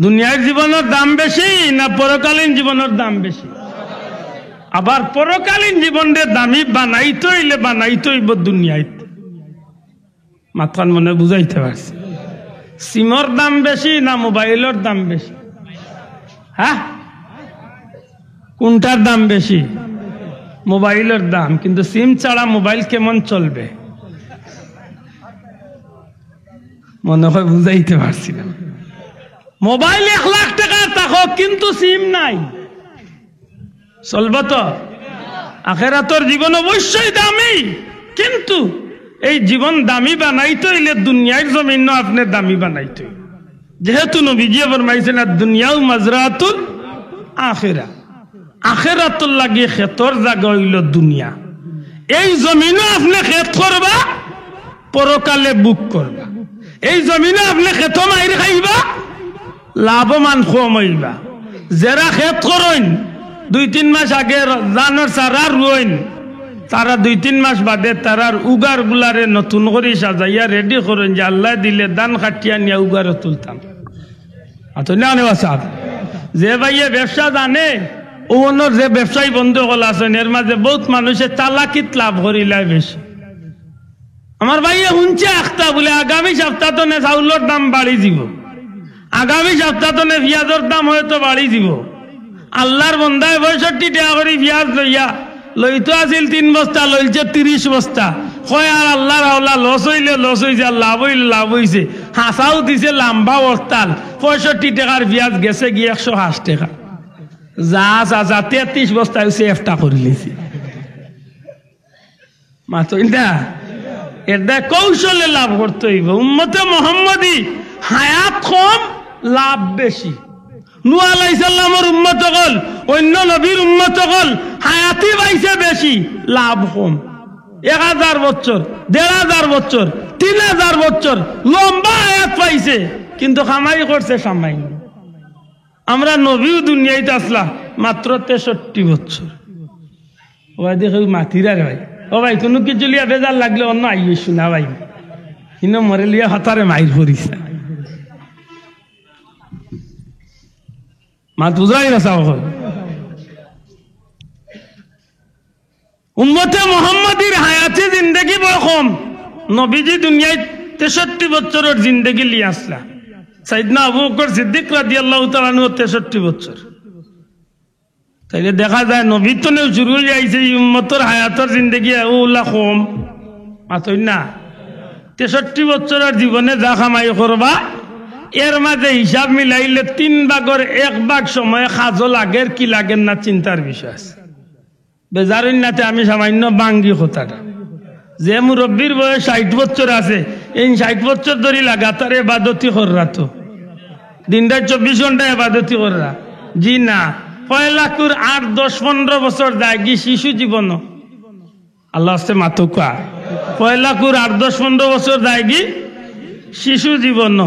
দুনিয়ার জীবনর দাম বেশি না পরকালীন জীবনর দাম বেশি? আবার পরকালীন জীবনরে দামি বানাইতে অইলে বানাইতে অইবো দুনিয়াত। মাতখান মনে বুঝাইতে পারছি? সিমর দাম বেশি না মোবাইলর দাম বেশি? হ্যাঁ, কুনটার দাম বেশি? মোবাইলর দাম। কিন্তু সিম ছাড়া মোবাইল কেমন চলবে? মনে হয় বুঝাইতে পারছি না। মোবাইল এক লাখ টেকার থাকউক, কিন্তু সিম নাই, চলবো তো? আখেরাতর জীবন অবশ্যই দামি, কিন্তু এই জীবন দামি বানাইতে অইলে দুনিয়ার জমিনও আপনে দামি বানাইতে অইবো। যেহেতু নবীজিয়ে ফরমাইছইন, "আদ দুনিয়াউ মাজরাতুল আখিরা", আখেরাতর লাগি খেতর জাগা অইলো দুনিয়া। এই জমিনও আপনে খেত করবা, পরকালে ভোগ করবা। এই জমিনও আপনে খেতো মাইর খাইবা, লাভমান কম অইবা। যেরা খেত করইন, দুই তিন মাস আগে র-, ধানর চারা রুইন, তারা দুই তিন মাস বাদে তারার উগার গুলারে নতুন করি সাজাইয়া রেডি করইন যে আল্লায় দিলে ধান কাটিয়া নিয়া উগারো তুলতাম। আর তো না নেওয়া সাহেব, যে ভাইয়ে ব্যবসা জানে, ও অনর যে ব্যবসায়ী বন্ধু অকল আছইন, এর মাঝে বউত মানুষে চালাকিত লাভ করিলায় বেশি। আমার ভাইয়ে হুনছে আখতা বুলে আগামী সপ্তাহ তনে চাউলর দাম বাড়ি যিবো, আগামী সপ্তাহ তনে পিয়াজর দাম হয়তো বাড়ি যিবো। আল্লার বন্দায় পঁয়ষট্টি টেকা করি পিয়াজ লইয়া, লইতো আছিল তিন বস্তা, লইছে তিরিশ বস্তা। কয়, আর আল্লার হাওলা, লস অইলে লস অইছে, আর লাভ অইলে লাভ অইছে। হাছাউ দিছে লাম্বা হরতাল, পঁয়ষট্টি টেকার পিয়াজ গেছেগি একশো আশ টেকা। যা, যা, যা, তেত্রিশ বস্তা অইছে, একটা করিলিছে। মাতইন না, এরদায় কৌশলে লাভ করতে অইবো। উম্মতে মোহাম্মদী হায়াত কম, লাভ বেশি। নূহ আলাইহিস সালামর উম্মত অকল, অইন্য নবীর উম্মত অকল হায়াতি পাইছে বেশি, লাভ কম। এক হাজার বছর, দেড় হাজার বছর, তিন হাজার বছর লম্বা হায়াত পাইছে, কিন্তু কামাই করছে সামান্য। আমরা নবীও দুনিয়াইত আছলা মাত্র তেষট্টি বছর। ও ভাই, দেখো, মাতিরা রে ভাই। ও ভাই, কুনু কিছু লিয়া বেজার লাগলে অন্য আইও, শুনা ভাই। ইনো মরে লিয়া হতারে মাইর করিস না। মাত বুঝাই না, সাব অকল। উম্মতে মোহাম্মদীর হায়াতি জিন্দেগি বড় কম। নবীজি দুনিয়াইত তেষট্টি বছরর জিন্দেগি লিয়া আছলা। সাইয়েদনা আবু বকর সিদ্দিক রাদিয়াল্লাহু তাআলা আনহু তেষট্টি বছর। তাইলে দেখা যায় নবীর তনেও শুরু অইয়া আইছে ই উম্মতর হায়াতর জিন্দেগি অউলা কম। মাতইন না। তেষট্টি বছরর জীবনে যা কামাই করবা, এর মাঝে হিসাব মিলাইলে তিন ভাগর এক ভাগ সময় কাজো লাগের কি লাগের না চিন্তার বিষয় আছে। বেজার অইন না তে আমি সামান্য ভাঙ্গি কথাটা। যে মুরব্বির বয়স ষাইট বছর আছে, এইন ষাইট বছর ধরি লাগাতার এবাদতি কররা তো। দিন রাইত চব্বিশ ঘন্টা এবাদতি কররা। জি না, পয়লাকুর আট, দশ, পনরো বছর যায়গি শিশু জীবন। আল্লার ওয়াস্তে মাতউক্কা। পয়লাকুর আট, দশ, পনরো বছর যায়গি শিশু জীবন।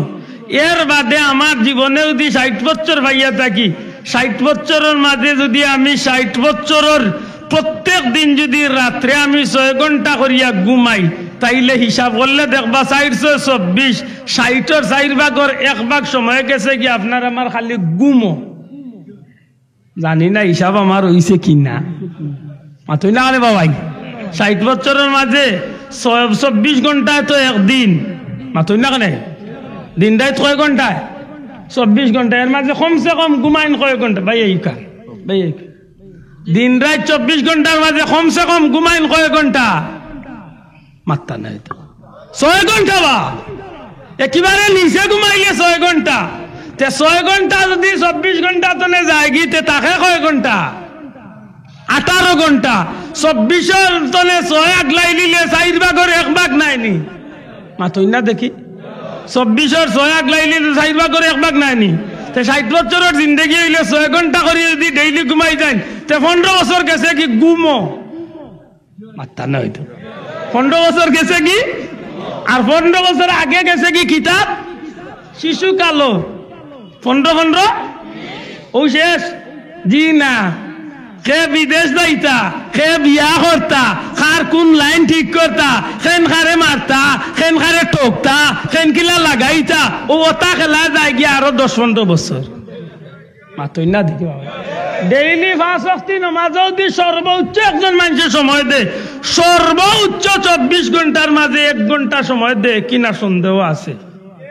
এর বাদে আমার জীবনে যুদি ষাইট বছর পাইয়া থাকি, ষাইট বছরর মাঝে যুদি আমি ষাইট বছরর প্রত্যেক দিন যুদি রাত্রে আমি ছয় ঘন্টা করিয়া ঘুমাই, তাইলে হিসাব করলে দেখবা চাইর ছয় চব্বিশ, ষাইটর চাইর ভাগর এক ভাগ সময় গেছেগি আপনার আমার খালি ঘুমো। জানি না হিসাব আমার অইছে কি না। মাতইন না কেনে বাবাই? ষাইট বছরর মাঝে ছয়, চব্বিশ ঘন্টায় তো একদিন। মাতইন না কেনে? দিন রাইত কয় ঘন্টায়? চব্বিশ ঘন্টা। এর মাঝে কমসে কম ঘুমাইন কয় ঘন্টা? ভাই, এই কার? ভাই, এই কার? দিন রাইত চব্বিশ ঘন্টার মাঝে কমসে কম ঘুমাইন কয় ঘন্টা? মাত্তা নাই তো। ছয় ঘন্টা বা? একেবারে নিচে ঘুমাইলে ছয় ঘন্টা। তে ছয় ঘন্টা যুদি চব্বিশ ঘন্টা তনে যায়গি, তে থাকে কয় ঘন্টা? আঠারো ঘন্টা। চব্বিশর তনে ছয় আগলাই নিলে চাইর ভাগর এক ভাগ নায়নি? মাতইন না দেখি। চব্বিশর ছয় আগলাই নিলে চাইর ভাগর এক ভাগ নায়নি? তে ষাইট বছরর জিন্দেগি অইলে ছয় ঘন্টা করি যুদি ডেইলি ঘুমাই যাইন, তে পনরো বছর গেছেগি ঘুমো। মাত্তা না অইতো। পনরো বছর গেছেগি, আর পনরো বছর আগে গেছেগি কিতা? শিশুকালো। পনরো, পনরো, অউ শেষ। জি না। কে বিদেশ যাইতা, কে বিয়া করতা, কার কুন লাইন ঠিক করতা, কেন কারে মারতা, কেন কারে ঠকতা, কেন কিলা লাগাইতা, অউ অতা খেলা যায়গি আরো দশ পনরো বছর। মাতইন না দেখি বাবা। ডেইলি পাঁচ ওয়াক্তি নমাজো যুদি সর্বোচ্চ একজন মানষে সময় দে, সর্বোচ্চ চব্বিশ ঘন্টার মাঝে এক ঘন্টা সময় দে কিনা সন্দেহ আছে।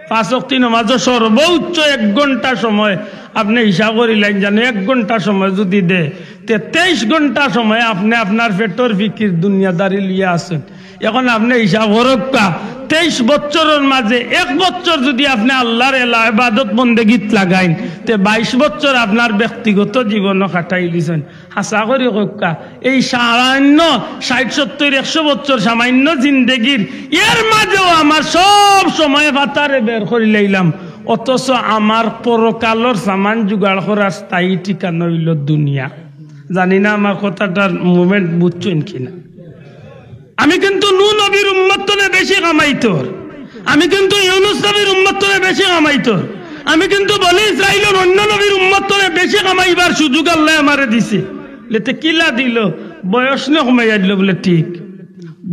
পাঁচ ওয়াক্তি নমাজো সর্বোচ্চ এক ঘন্টা সময় আপনে হিসাব করিলাইন, জানো এক ঘন্টা সময় যুদি দে, তে তেইশ ঘন্টা সময় আপনে আপনার পেটর ফিকির দুনিয়াদারি লইয়া আছইন। এখন আপনে হিসাব করউক্কা, তেইশ বছরর মাঝে এক বছর যুদি আপনে আল্লার এলা ইবাদত বন্দেগিত লাগাইন, তে বাইশ বছর আপনার ব্যক্তিগত জীবনও কাটাই দিছইন। হাছা করি কউক্কা, এই সামান্য ষাইট, সত্তইর, একশো বছর সামান্য জিন্দেগির, এর মাঝেও আমার সব সময় ফাতারে বের করিলাইলাম, অথচ আমার পরকালর সামান জুগাড় করার স্থায়ী ঠিকানা অইলো দুনিয়া। জানি না আমার কথাটার movement বুঝছইন কিনা। আমি কিন্তু নূহ নবীর উম্মত তনে বেশি কামাইতর। আমি কিন্তু ইউনুস নবীর উম্মত তনে বেশি কামাইতর। আমি কিন্তু বনি ইসরাইলর অইন্য নবীর উম্মত তনে বেশি কামাইবার সুযোগ আল্লায় আমারে দিছে। লেতে কিলা দিলো? বয়স নে কমাইয়া দিল বুলে ঠিক,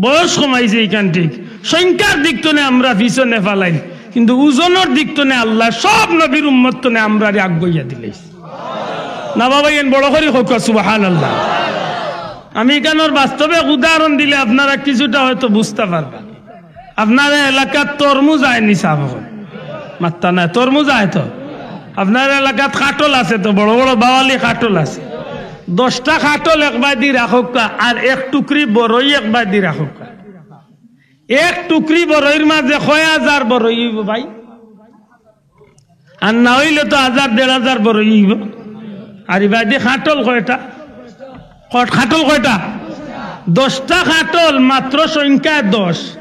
বয়স কমাইছে ইখান ঠিক, সংখ্যার দিক তনে আমরা পিছনে ফালাইল, কিন্তু ওজনর দিক তনে আল্লায় সব নবীর উম্মত তনে আমরারে আগুয়াইয়া দিলাইছে। না বাবা, এন বড় করি কউক্কা সুবহানাল্লাহ। আমি ইখানর বাস্তবে এক উদাহরণ দিলে আপনারা কিছুটা হয়তো বুঝতা পারবা। আপনার এলাকাত তরমুজ আয় নি সাব অকল? মাত্তা নাই, তরমুজ আয় তো? আপনার এলাকাত কাঠল আছে তো, বড় বড় বাওয়ালি কাঠল আছে। দশটা কাঠল একবায়দি রাখউক্কা, আর এক টুকরি বড়ই একবায়দি রাখউক্কা। এক টুকরি বড়ইর মাঝে কয় হাজার বড়ই অইবো ভাই? আর না অইলে তো হাজার দেড় হাজার বড়ই অইবো। আর ইবায়দি কাঠল কয়টা? কট-, কাঠল কয়টা? দশটা কাঠল, মাত্র সংখ্যায় দশ।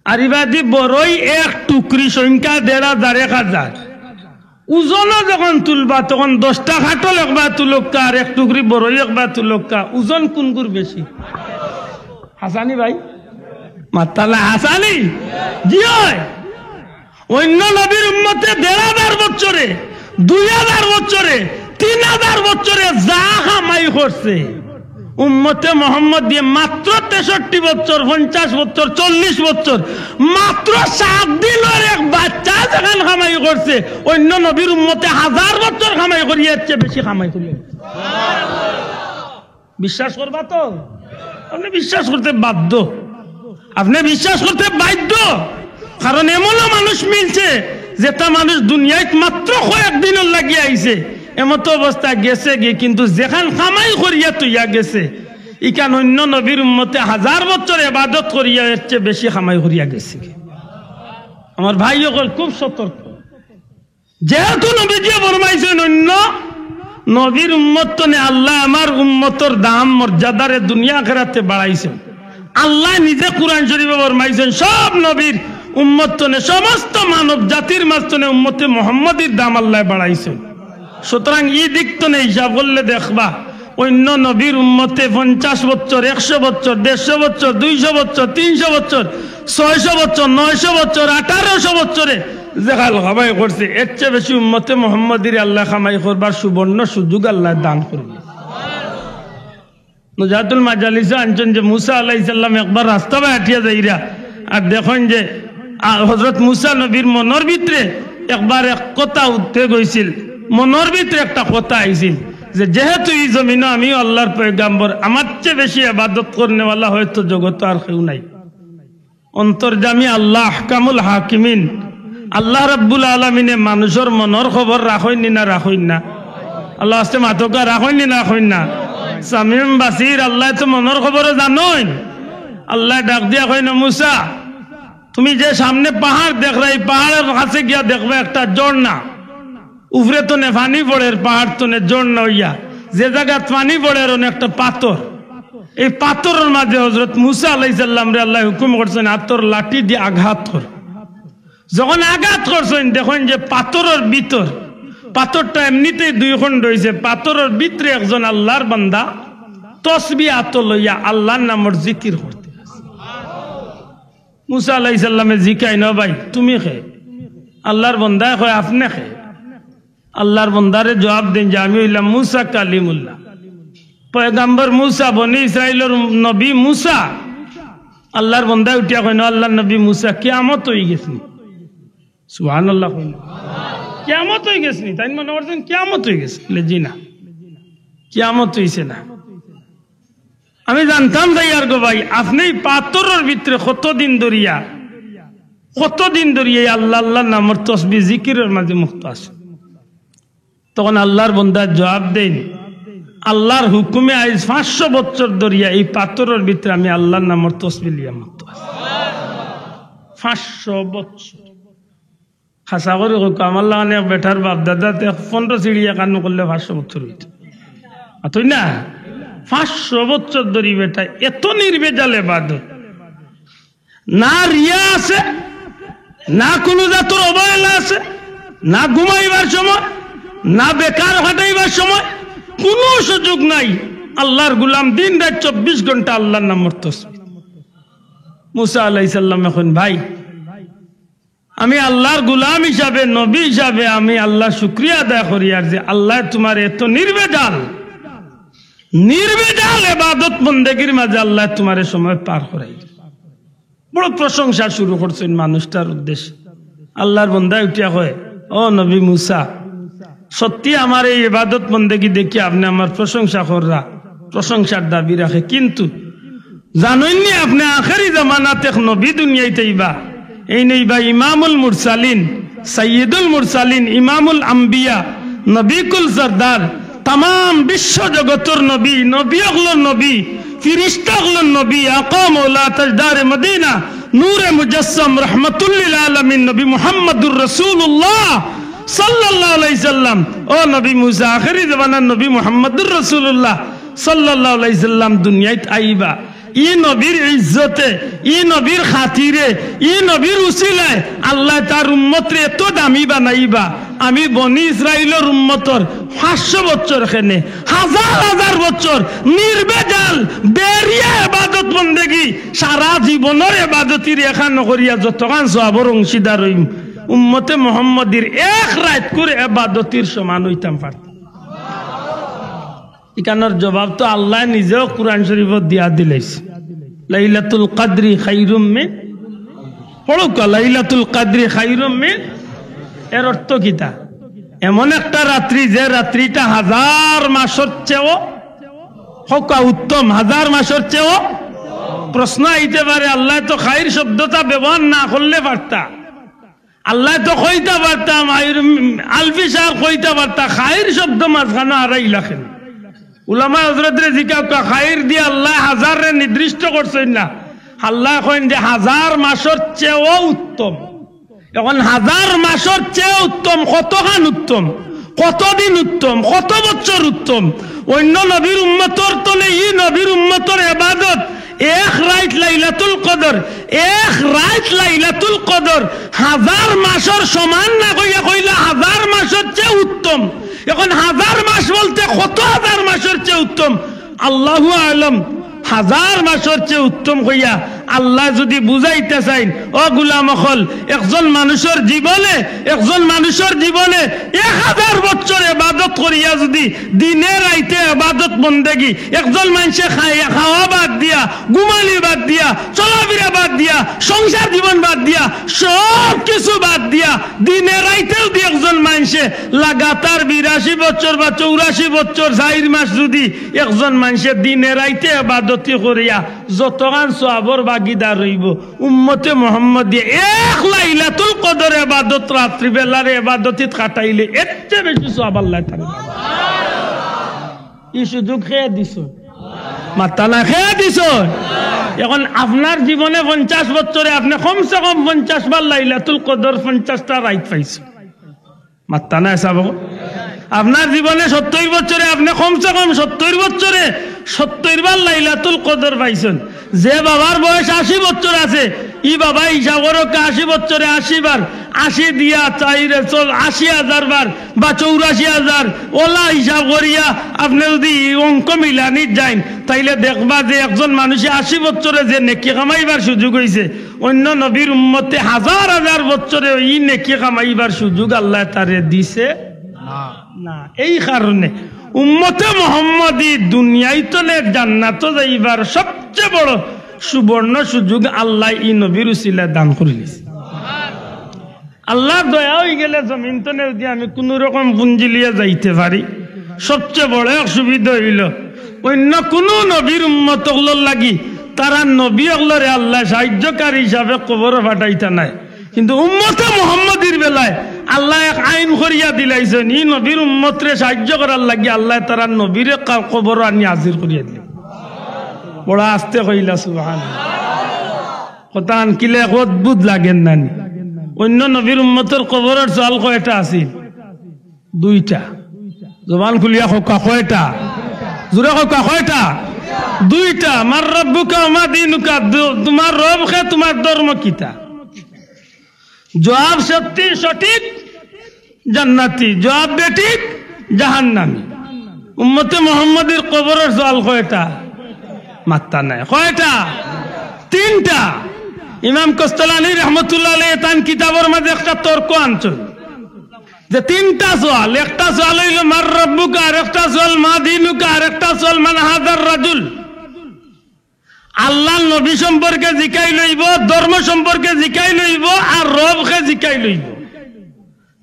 আর ইবায়দি বড়ই এক টুকরি, সংখ্যায় দেড় হাজার, এক হাজার। ওজনও যখন তুলবা, তখন দশটা কাঠল একবায় তুলউক্কা আর এক টুকরি বড়ই একবায় তুলউক্কা, ওজন কুনগুর বেশি? হাছা নি ভাই? মাত্তা নাই, হাছা নি? জি অয়। অইন্য নবীর উম্মতে দেড় হাজার বছরে, দুই হাজার বছরে, তিন হাজার বছরে যা কামাই করছে, উম্মতে মোহাম্মদীয়ে মাত্র তেষট্টি বছর, পঞ্চাশ বছর, চল্লিশ বছর, মাত্র সাত দিনর এক বাচ্চা যেখান কামাই করছে, অইন্য নবীর উম্মতে হাজার বছর কামাই করিয়া এর চেয়ে বেশি কামাই করিয়া। বিশ্বাস করবা তো? আপনে বিশ্বাস করতে বাধ্য, আপনে বিশ্বাস করতে বাধ্য। কারণ এমনও মানুষ মিলছে, যেটা মানুষ দুনিয়াত মাত্র কয়েক দিনর লাগি আইছে, এমতো অবস্থা গেছে গি, কিন্তু যেখান কামাই করিয়া থইয়া গেছে, ইখান অইন্য নবীর উম্মতে হাজার বছর ইবাদত করিয়া এর চেয়ে বেশি কামাই করিয়া গেছে গি। আমার ভাই অকল খুব সতর্ক। যেহেতু নবীজিয়ে ফরমাইছইন, অইন্য নবীর উম্মত তনে আল্লায় আমার উম্মতর দাম মর্যাদারে দুনিয়া আখেরাতে বাড়াইছইন। আল্লায় নিজে কুরআন শরীফো ফরমাইছইন, সব নবীর উম্মত তনে, সমস্ত মানব জাতির মাঝ তনে উম্মতে মোহাম্মদীর দাম আল্লায় বাড়াইছইন। সুতরাং ই দিক তনে হিসাব করলে দেখবা, অইন্য নবীর উম্মতে পঞ্চাশ বছর, একশো বছর, দেড়শো বছর, দুইশো বছর, তিনশো বছর, ছয়শো বছর, নয়শো বছর, আঠারোশো বছরে যেখান কামাই করছে, এর চেয়ে বেশি উম্মতে মোহাম্মদীরে আল্লায় কামাই করবার সুবর্ণ সুযোগ আল্লায় দান করবা। নুজাতুল মাজালিসো আনছইন যে মুসা আলাইহিস সালাম একবার রাস্তা বায় আটিয়া যাইরা, আর দেখইন যে, আ, হযরত মুসা নবীর মনর ভিতরে একবার এক কথা উঠে গেছিল, মনর ভিতরে একটা কথা আইছিল যে, যেহেতু ই জমিনো আমিও আল্লাহর পয়গাম্বর, আমার চেয়ে বেশি ইবাদত করনেওয়ালা হয়তো জগতো আর কেউ নাই। অন্তর্যামী আল্লাহ, আহকামুল হাকিমিন, আল্লাহ রাব্বুল আলামিনে মানুষর মনর খবর রাখইন নি না রাখইন না? আল্লাহ আস্তে মাতউক্কা, রাখইন নি না রাখইন না? সামিউন বাসির, আল্লায় তো মনর খবরও জানইন। আল্লায় ডাক দিয়া কইন, "মুসা, তুমি যে সামনে পাহাড় দেখরায়, ই পাহাড়র কাছে গিয়া দেখবা একটা ঝর্ণা।" উপরে তনে পানি পড়ের, পাহাড় তনে ঝর্ণা অইয়া, যে জাগাত পানি পড়ের অনেকটা পাথর, এই পাথরর মাঝে হযরত মুসা আলাইহিস সালামরে আল্লায় হুকুম করছইন আতর লাঠি দি আঘাত কর। যখন আঘাত করছইন, দেখইন যে পাথরর ভিতর, পাথরটা এমনিতেই দুই খণ্ড অইছে, পাথরর ভিতরে একজন আল্লাহর বান্দা তসবি আতো লইয়া আল্লাহর নামর জিকির করতে আছে। মুসা আলাইহিস সালামে জিকাইন, "ও ভাই, তুমি কে?" আল্লাহর বন্দায় কয়, "আপনে কে?" আল্লাহর বন্দারে জবাব দেইন যে, "আমি অইলাম মুসা কালিমুল্লাহ, পয়গাম্বর মুসা, বনি ইসরাইলর নবী মুসা।" আল্লাহর বন্দায় উঠিয়া কইন, "আল্লাহর নবী মুসা, কিয়ামত অইগেছে নি?" সুবহানাল্লাহ কইন। "কিয়ামত অইগেছে নি?" তাইন মনে করছইন কিয়ামত অইগেছে। বলে, "জি না, কিয়ামত অইছে না।" আমি জানতাম চাইয়ার গো ভাই, আপনে ই পাথরর ভিতরে কতদিন ধরিয়া, কতদিন ধরিয়া ই আল্লাহ আল্লাহর নামর তসবি জিকিরর মাঝে মুক্ত আছইন। তখন আল্লাহর বন্দায় জবাব দেইন, "আল্লাহর হুকুমে আইজ পাঁচশো বছর ধরিয়া ই পাথরর ভিতরে আমি আল্লাহর নামর তসবি লইয়া মুক্ত আছি।" পাঁচশো বছর। হাছা করি কউক্কা, আমার লাখান এক বেটার বাপ দাদাতে পনরো সিঁড়ি একানো করলে পাঁচশো বছর অইতো। মাতইন না? পাঁচশো বছর ধরি বেটা এত নির্ভেজাল ইবাদত। না রিয়া আছে, না কুনু জাতর অবহেলা আছে, না ঘুমাইবার সময়, না বেকার খাটাইবার সময়, কুনু সুযোগ নাই। আল্লাহর গুলাম দিন রাইত চব্বিশ ঘন্টা আল্লাহর নামর তসবি। মুসা আলাইহিস সালামে কইন, "ভাই, আমি আল্লাহর গুলাম হিসাবে, নবী হিসাবে আমি আল্লাহর শুকরিয়া আদায় করিয়ার যে আল্লায় তুমারে এত নির্ভেজাল, নির্ভেজাল এবাদত বন্দেগীর মাঝে আল্লায় তুমারে সময় পার করাইল। বড় প্রশংসা শুরু করছইন মানুষটার উদ্দেশ্যে। আল্লার বন্দায় উঠিয়া কয়, "ও নবী মুসা, সত্যি আমার এই ইবাদত বন্দেগী দেখি আপনে আমার প্রশংসা কররা, প্রশংসার দাবি রাখে, কিন্তু জানইননি আপনে আখেরি জামানাত এক নবী দুনিয়াইত আইবা, এইন অইবা ইমামুল মুরসালিন, সাইয়্যিদুল মুরসালিন, ইমামুল আম্বিয়া, নবীকুল সরদার, তামাম বিশ্ব জগতর নবী, নবী অকলর নবী, ফিরিস্তা অকলর নবী, আকা মৌলা তাজদারে মদিনা, নূরে মুজাসসাম, রহমাতুল্লিল আলামিন নবী মুহাম্মাদুর রাসূলুল্লাহ সাল্লাল্লাহু আলাইহি সাল্লাম।" ও নবী মুসা, আখেরি জামানার নবী মুহাম্মাদুর রাসূলুল্লাহ সাল্লাল্লাহু আলাইহি সাল্লাম দুনিয়াইত আইবা। ই নবীর ইজ্জতে, ই নবীর খাতিরে, ই নবীর উসিলায় আল্লায় তার উম্মতরে এত দামি বানাইবা। আমি বনি ইসরাইলর উম্মতর পাঁচশো বছর কেনে, হাজার হাজার বছর নির্ভেজাল বেরিয়া এবাদত বন্দেগী, সারা জীবনর এবাদতির এখান করিয়া যতখান সওয়াবর অংশীদার অইমু, উম্মতে মোহাম্মদীর এক রাইতকুর এবাদতির সমান অইতাম পারতাম। ইখানর জবাব তো আল্লায় নিজেও কুরআন শরীফো দিয়া দিলাইছে, "লাইলাতুল কদরি খাইরুম মিন", পড়উক্কা, "লাইলাতুল কদরি খাইরুম মিন", এর অর্থ কিতা? এমন একটা রাত্রি, যে রাত্রিটা হাজার মাসর চেয়েও, কউক্কা, উত্তম, হাজার মাসর চেয়েও। প্রশ্ন আইতে পারে, আল্লায় তো খাইর শব্দটা ব্যবহার না করলে পারতা, আল্লায় তো কইতা পারতা, আইর-, আলফি সাব কইতা পারতা, খাইর শব্দ মাঝখানো আরাইলা কেনে? উলামায়ে হজরতরে জিকাউক্কা, খাইর দিয়া আল্লায় হাজাররে নির্দিষ্ট করছইন না। আল্লায় কইন যে হাজার মাসর চেয়েও উত্তম। এখন হাজার মাসর চেয়ে উত্তম, কতখান উত্তম, কতদিন উত্তম, কত বছর উত্তম? অইন্য নবীর উম্মতর তনে ই নবীর উম্মতর এবাদত এক রাইত লাইলাতুল কদর, এক রাইত লাইলাতুল কদর হাজার মাসর সমান না কইয়া কইলা হাজার মাসর চেয়ে উত্তম। এখন হাজার মাস বলতে কত হাজার মাসর চেয়ে উত্তম? আল্লাহু আলম। হাজার মাসর চেয়ে উত্তম কইয়া আল্লায় যুদি বুঝাইতা চাইন, ও গুলাম অকল, একজন মানুষর জীবনে, একজন মানুষর জীবনে এক হাজার বছর এবাদত করিয়া যুদি দিনে রাইতে এবাদত বন্দেগি, একজন মানষে খাই-, খাওয়া বাদ দিয়া, ঘুমানি বাদ দিয়া, চলাফিরা বাদ দিয়া, সংসার জীবন বাদ দিয়া, সব কিছু বাদ দিয়া, দিনে রাইতে যুদি একজন মানষে লাগাতার বিরাশি বছর বা চৌরাশি বছর চাইর মাস যুদি একজন মানষে দিনে রাইতে এবাদতি করিয়া যতখান সওয়াবর ভাগিদার অইবো, উম্মতে মোহাম্মদীয়ে এক লাইলাতুল কদর এবাদত রাত্রি বেলার এবাদতিত কাটাইলে এর চেয়ে বেশি সওয়াব আল্লায় তারে দিবা। ই সুযোগ কে দিছইন? মাতইন না, কে দিছইন? এখন আপনার জীবনে পঞ্চাশ বছরে আপনে কমসে কম পঞ্চাশ বার লাইলাতুল কদর পঞ্চাশটা রাইত পাইছইন। মাতইন না, সাব। আপনার জীবনে সত্তইর বছরে আপনে কমসে কম সত্তইর বছরে সত্তইর বার লাইলাতুল কদর পাইছইন। যে বাবার বয়স আশি বছর আছে, ই বাবা হিসাব করউক্কা আশি বছরে আশি বার, আশি দিয়া চাইরে চল আশি হাজার বার বা চৌরাশি হাজার, অলা হিসাব করিয়া আপনে যুদি ই অঙ্ক মিলানিত যাইন, তাইলে দেখবা যে একজন মানষে আশি বছরে যে নেকি কামাইবার সুযোগ অইছে, অইন্য নবীর উম্মতে হাজার হাজার বছরে ই নেকি কামাইবার সুযোগ আল্লায় তারে দিছে না। না। এই কারণে উম্মতে মোহাম্মদী দুনিয়াইত তনে জান্নাতো যাইবার সবচেয়ে বড় সুবর্ণ সুযোগ আল্লায় ই নবীর উসিলায় দান করিলিছে। আল্লার দয়া অইগেলে জমিন তনে যুদি আমি কুনু রকম পুঞ্জি লইয়া যাইতে পারি, সবচেয়ে বড় এক সুবিধা অইলো, অইন্য কুনু নবীর উম্মত অকলর লাগি তারার নবী অকলরে আল্লায় সাহায্যকারী হিসাবে কবরো পাঠাইতা নায়। কিন্তু উম্মতে মোহাম্মদীর বেলায় আল্লায় এক আইন করিয়া দিলাইছইন, ই নবীর উম্মতরে সাহায্য করার লাগি আল্লায় তারার নবীরে কা-, কবরো আনি হাজির করিয়া দিলা। বড় আস্তে কইলা সুবহানাল্লাহ। কথাখান কিলা এক অদ্ভুত লাগের না নি? অইন্য নবীর উম্মতর কবরর সওয়াল কয়টা আছিল? দুইটা। জবান খুলিয়া কউক্কা, কয়টা? জুরে কউক্কা, কয়টা? দুইটা। মান রাব্বুকা ওয়া মা দীনুকা, দু-, তুমার রব কে, তুমার ধর্ম কিতা? জবাব সত্যি সঠিক, জান্নাতি, জবাব বেঠিক, জাহান্নামী। উম্মতে মোহাম্মদীর কবরর সওয়াল কয়টা? মাতইন না, কয়টা? তিনটা। ইমাম কস্তলানী রহমতুল্লাহ আলাইহি তান কিতাবর মাঝে একটা তর্ক আনছইন। যে তিনটা সওয়াল, একটা সওয়াল অইলো মার রব্বুকা, আর একটা সওয়াল মা দিনুকা, আর একটা সওয়াল মান হাজার রাজুল। আল্লাহর নবী সম্পর্কে জিকাই লইব, ধর্ম সম্পর্কে জিকাই লইব, আর রব কে জিকাই লইব।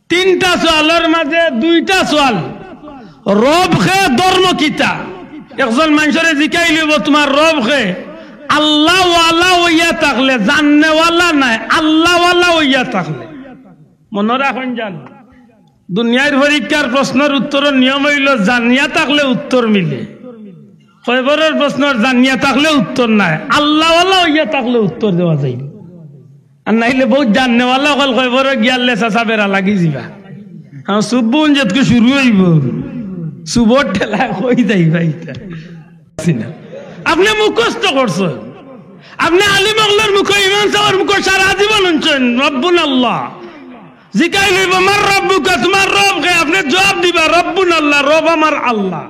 তিনটা সওয়ালর মাঝে দুইটা সওয়াল, রব কে, ধর্ম কিতা। একজন মানষরে জিকাই লইব, তুমার রব কে? আল্লাহওয়ালা অইয়া থাকলে, জাননেওয়ালা নায়, আল্লাহওয়ালা অইয়া থাকলে। মনো রাখইন যান, দুনিয়ার পরীক্ষার প্রশ্নর উত্তরর নিয়ম অইলো জানিয়া থাকলে উত্তর মিলে, কয়বরর প্রশ্নর জানিয়া থাকলে উত্তর নায়, আল্লাহওয়ালা অইয়া থাকলে উত্তর দেওয়া যাইব। আর নাইলে বউত জাননেওয়ালা অকল কয়বরো গিয়ালে চাচা বেড়া লাগি যিবা। হ্যাঁ, সুবুন যেতকে শুরু অইব, সুবর ঠেলা কই যাইবা ইতা? আপনে মুখস্থ করছইন, আপনে আলিম অকলর মুখো, ইমাম সাবর মুখো সারা জীবন হুনছইন, রব্বুন আল্লাহ। জিকাই লইব, মার রব্বুকা, তুমার রব কে? আপনে জবাব দিবা, রব্বুন আল্লাহ, রব আমার আল্লাহ।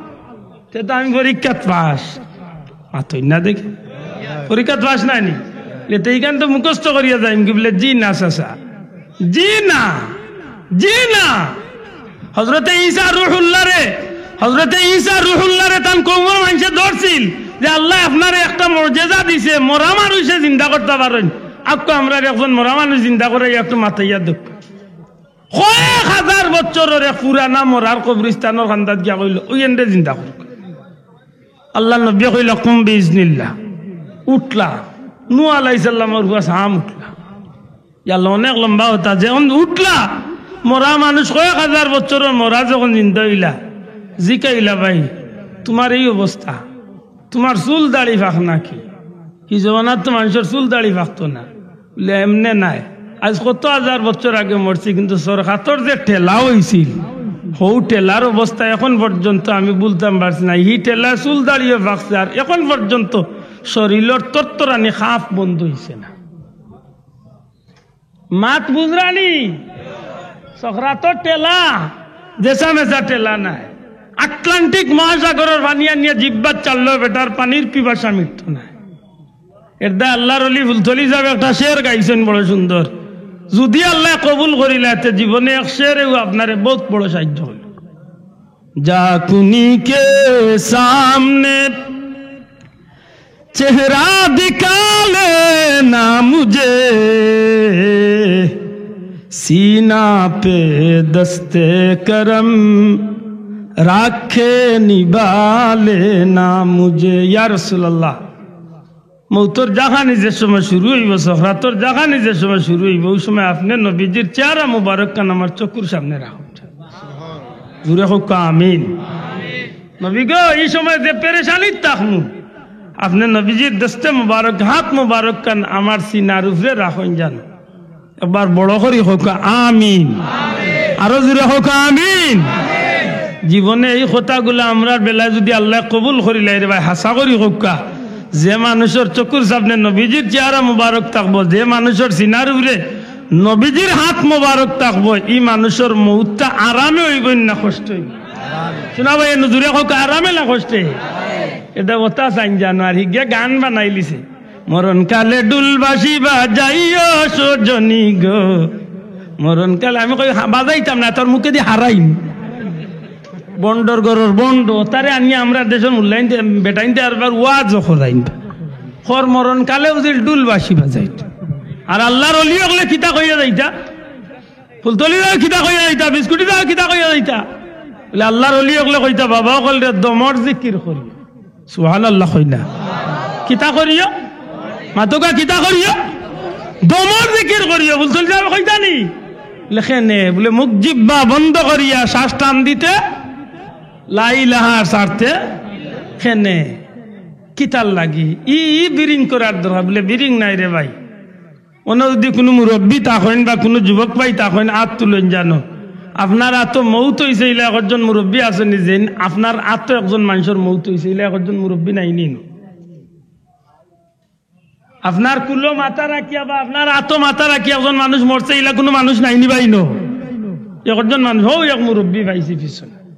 তে তো আমি পরীক্ষাত পাস। মাতইন না দেখি, পরীক্ষাত পাস নায় নি? তে ইখান তো মুখস্থ করিয়া যাইমগি বুলে, জি না চাচা, জি না, জি না। হজরতে ঈসা রুহুল্লাহরে, হজরতে ঈসা রুহুল্লাহরে তান কওমর মানষে ধরছিল যে, "আল্লায় আপনারে একটা মজেজা দিছে, মরা মানুষে জিন্দা করতা পারইন। আউক্কা আমরারে একজন মরা মানুষ জিন্দা করাইয়া একটু মাতাইয়া দেউক্কা।" কয়েক হাজার বছরর এক পুরানা মরার কবরস্থানর কান্দাত গিয়া কইলো, "অউ এনরে জিন্দা করউক্কা।" আল্লাহর নবীয়ে কইলা, "কুম বিইজনিল্লাহ।" উঠলা। নূহ আলাইহিস সালামর পুয়া সাম উঠলা। ইয়া আল্লাহ, অনেক লম্বা কথা। যখন উঠলা, মরা মানুষ কয়েক হাজার বছরর মরা যখন জিন্দা অইলা, জিকাইলা, "ভাই, তুমার এই অবস্থা, তুমার চুল দাড়ি ফাকনা কি?" হি জমানাত তো মানষর চুল দাড়ি ফাকতো না। বুলে, "এমনে নায়, আইজ কত হাজার বছর আগে মরছি, কিন্তু সরকাতর যে ঠেলা অইছিল, হউ ঠেলার অবস্থা এখন পর্যন্ত আমি ভুলতাম পারছি না। হি ঠেলায় চুল দাড়িও ফাকছে, আর এখন পর্যন্ত শরীলর তরতরানি কাঁপ বন্ধ অইছে না।" মাত বুঝরানি? সরকাতর ঠেলা যেছা মেছা ঠেলা নায়। আটলান্টিক মহাসাগরর পানি আনিয়া জিব্বাত চাললেও বেটার পানির পিপাসা মিটতো নায়। এরদায় আল্লাহর অলি ফুলতলি সাবে একটা শের গাইছইন বড় সুন্দর। যুদি আল্লায় কবুল করিলায়, তে জীবনে এক শেরেউ আপনারে বউত বড় সাইয্য করিলো। جا کنی کے سامنے چہرہ دکھا لینا مجھے، سینہ پہ دست کرم رکھ کے نبھا لینا مجھے۔ یا رسول اللہ، মউতর জাখানি যে সময় শুরু অইবো, সরকাতর জাখানি যে সময় শুরু অইবো, অউ সময় আপনে নবীজির চেহারা মুবারক খান আমার চকুর সামনে রাখউক্কা। জুরে কউক্কা আমিন। নবী গো, ই সময় যে পেরেশানিত থাকমু, আপনে নবীজির দস্তে মুবারক, হাত মুবারক খান আমার সিনার উপরে রাখইন যান। একবার বড় করি কউক্কা আমিন। আরো জুরে কউক্কা আমিন। জীবনে এই কথাগুলা আমরার বেলায় যুদি আল্লায় কবুল করিলায় রে ভাই, হাছা করি কউক্কা, যে মানুষর চকুর সামনে নবীজির চেহারা মুবারক থাকবো, যে মানুষর সিনার উপরে নবীজির হাত মুবারক থাকবো, ই মানুষর মউতটা আরামে অইবো না কষ্ট অইবো? শুনা ভাই, এনু জুরে কউক্কা, আরামে না কষ্টে? এটা কথা চাইন জানো, আর হিগে গান বানাইলিছে। মরণকালে ঢুল বাঁশি বাজাইও সজনী গো। মরণকালে আমি কই, "হা-, বাজাইতাম না, তোর মুখেদি হারাইম।" বন্ডর ঘরর বন্ড, তারে আনিয়া আমরার দেশর মুল্লাইন্তে, বেটাইন্তে আরবার ওয়াজও করাইন। কর মরণকালে উজিল ঢুল বাঁশি বাজাইত। আর আল্লাহর অলি অকলে কিতা কইয়া যাইতা? ফুলতলি যাও কিতা কইয়া যাইতা? বিস্কুটি যাও কিতা কইয়া যাইতা? বুলে আল্লাহর অলি অকলে কইতা, "বাবা অকলরে দমর জিকির করি।" সুবহানাল্লাহ কই না? কিতা করিও? মাতউক্কা, কিতা করিও? দমর জিকির করিও। বুলে, "চল যাও, কইতা নি?" লেখে নে, বুলে, "মুখ জিব্বা বন্ধ করিয়া শ্বাস টান দিতে, লা ইলাহা ছাড়তে কেনে।" কিতার লাগি? ই, ই বিরিং করার দরকার। বুলে, "বিরিং নাই রে ভাই।" অনো যুদি কুনু মুরব্বি থাকইন বা কুনু যুবক ভাই থাকইন, আত তুলইন জানো। আপনার আতো মউত অইছে, ইলা একজন মুরব্বি আছইন নি যেইন, আপনার আতো একজন মানষর মউত অইছে, ইলা একজন মুরব্বি নাইনি নু? আপনার কুলো মাথা রাখিয়া বা আপনার আতো মাথা রাখিয়া একজন মানুষ মরছে, ইলা কুনু মানুষ নাইনি ভাই নু? একজন মানুষ, হউ এক মুরব্বি পাইছি পিছনে।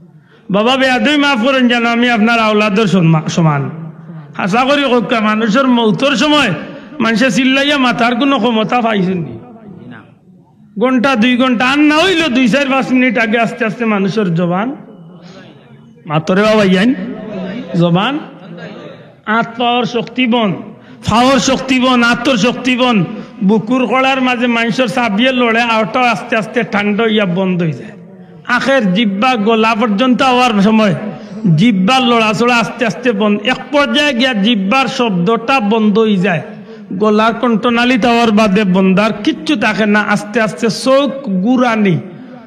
বাবা, বেয়াদবি মাফ করইন জানো, আমি আপনার আওলাদর সম্মা-, সমান। হাছা করি কউক্কা, মানষর মউতর সময় মানষে চিল্লাইয়া মাতার কুনু ক্ষমতা পাইছইন নি? ঘন্টা দুই ঘন্টা, আর না অইলো দুই চাইর পাঁচ মিনিট আগে আস্তে আস্তে মানুষর জবান, মাতরে বাবা ইয়াইন, জবান, আত পাওর শক্তি বন, পাওর শক্তি বন, আতর শক্তি বন, বুকুর কড়ার মাঝে মানষর চাবিয়ে লড়ে, আওটাও আস্তে আস্তে ঠান্ডা অইয়া বন্ধ অইযায়। আখের জিব্বা গলা পর্যন্ত আওয়ার সময় জিব্বার লড়াচড়া আস্তে আস্তে বন্ধ, এক পর্যায়ে গিয়া জিব্বার শব্দটা বন্ধ অইযায়, গলার কণ্ঠনালীত আওয়ার বাদে বন্দার কিচ্ছু থাকে না। আস্তে আস্তে চউখ ঘুরানি,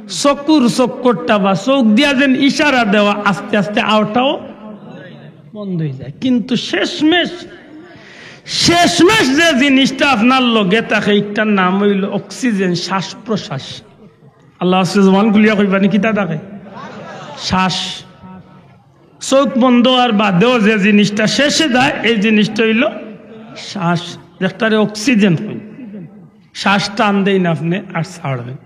চকুর চক্করটা বা চউখ দিয়া যেন ইশারা দেওয়া, আস্তে আস্তে আওটাও বন্ধ অইযায়। কিন্তু শেষমেশ, শেষমেশ যে জিনিসটা আপনার লগে থাকে, ইটার নাম অইলো অক্সিজেন, শ্বাস প্রশ্বাস। আল্লাহ আছে, জবান খুলিয়া কইবা নি, কিতা থাকে? শ্বাস। চউখ বন্ধ অওয়ার বাদেও যে জিনিসটা শেষে যায়, এই জিনিসটা অইলো শ্বাস, যেটারে অক্সিজেন কইন। শ্বাস টান দেইন আপনে আর ছাড়ইন।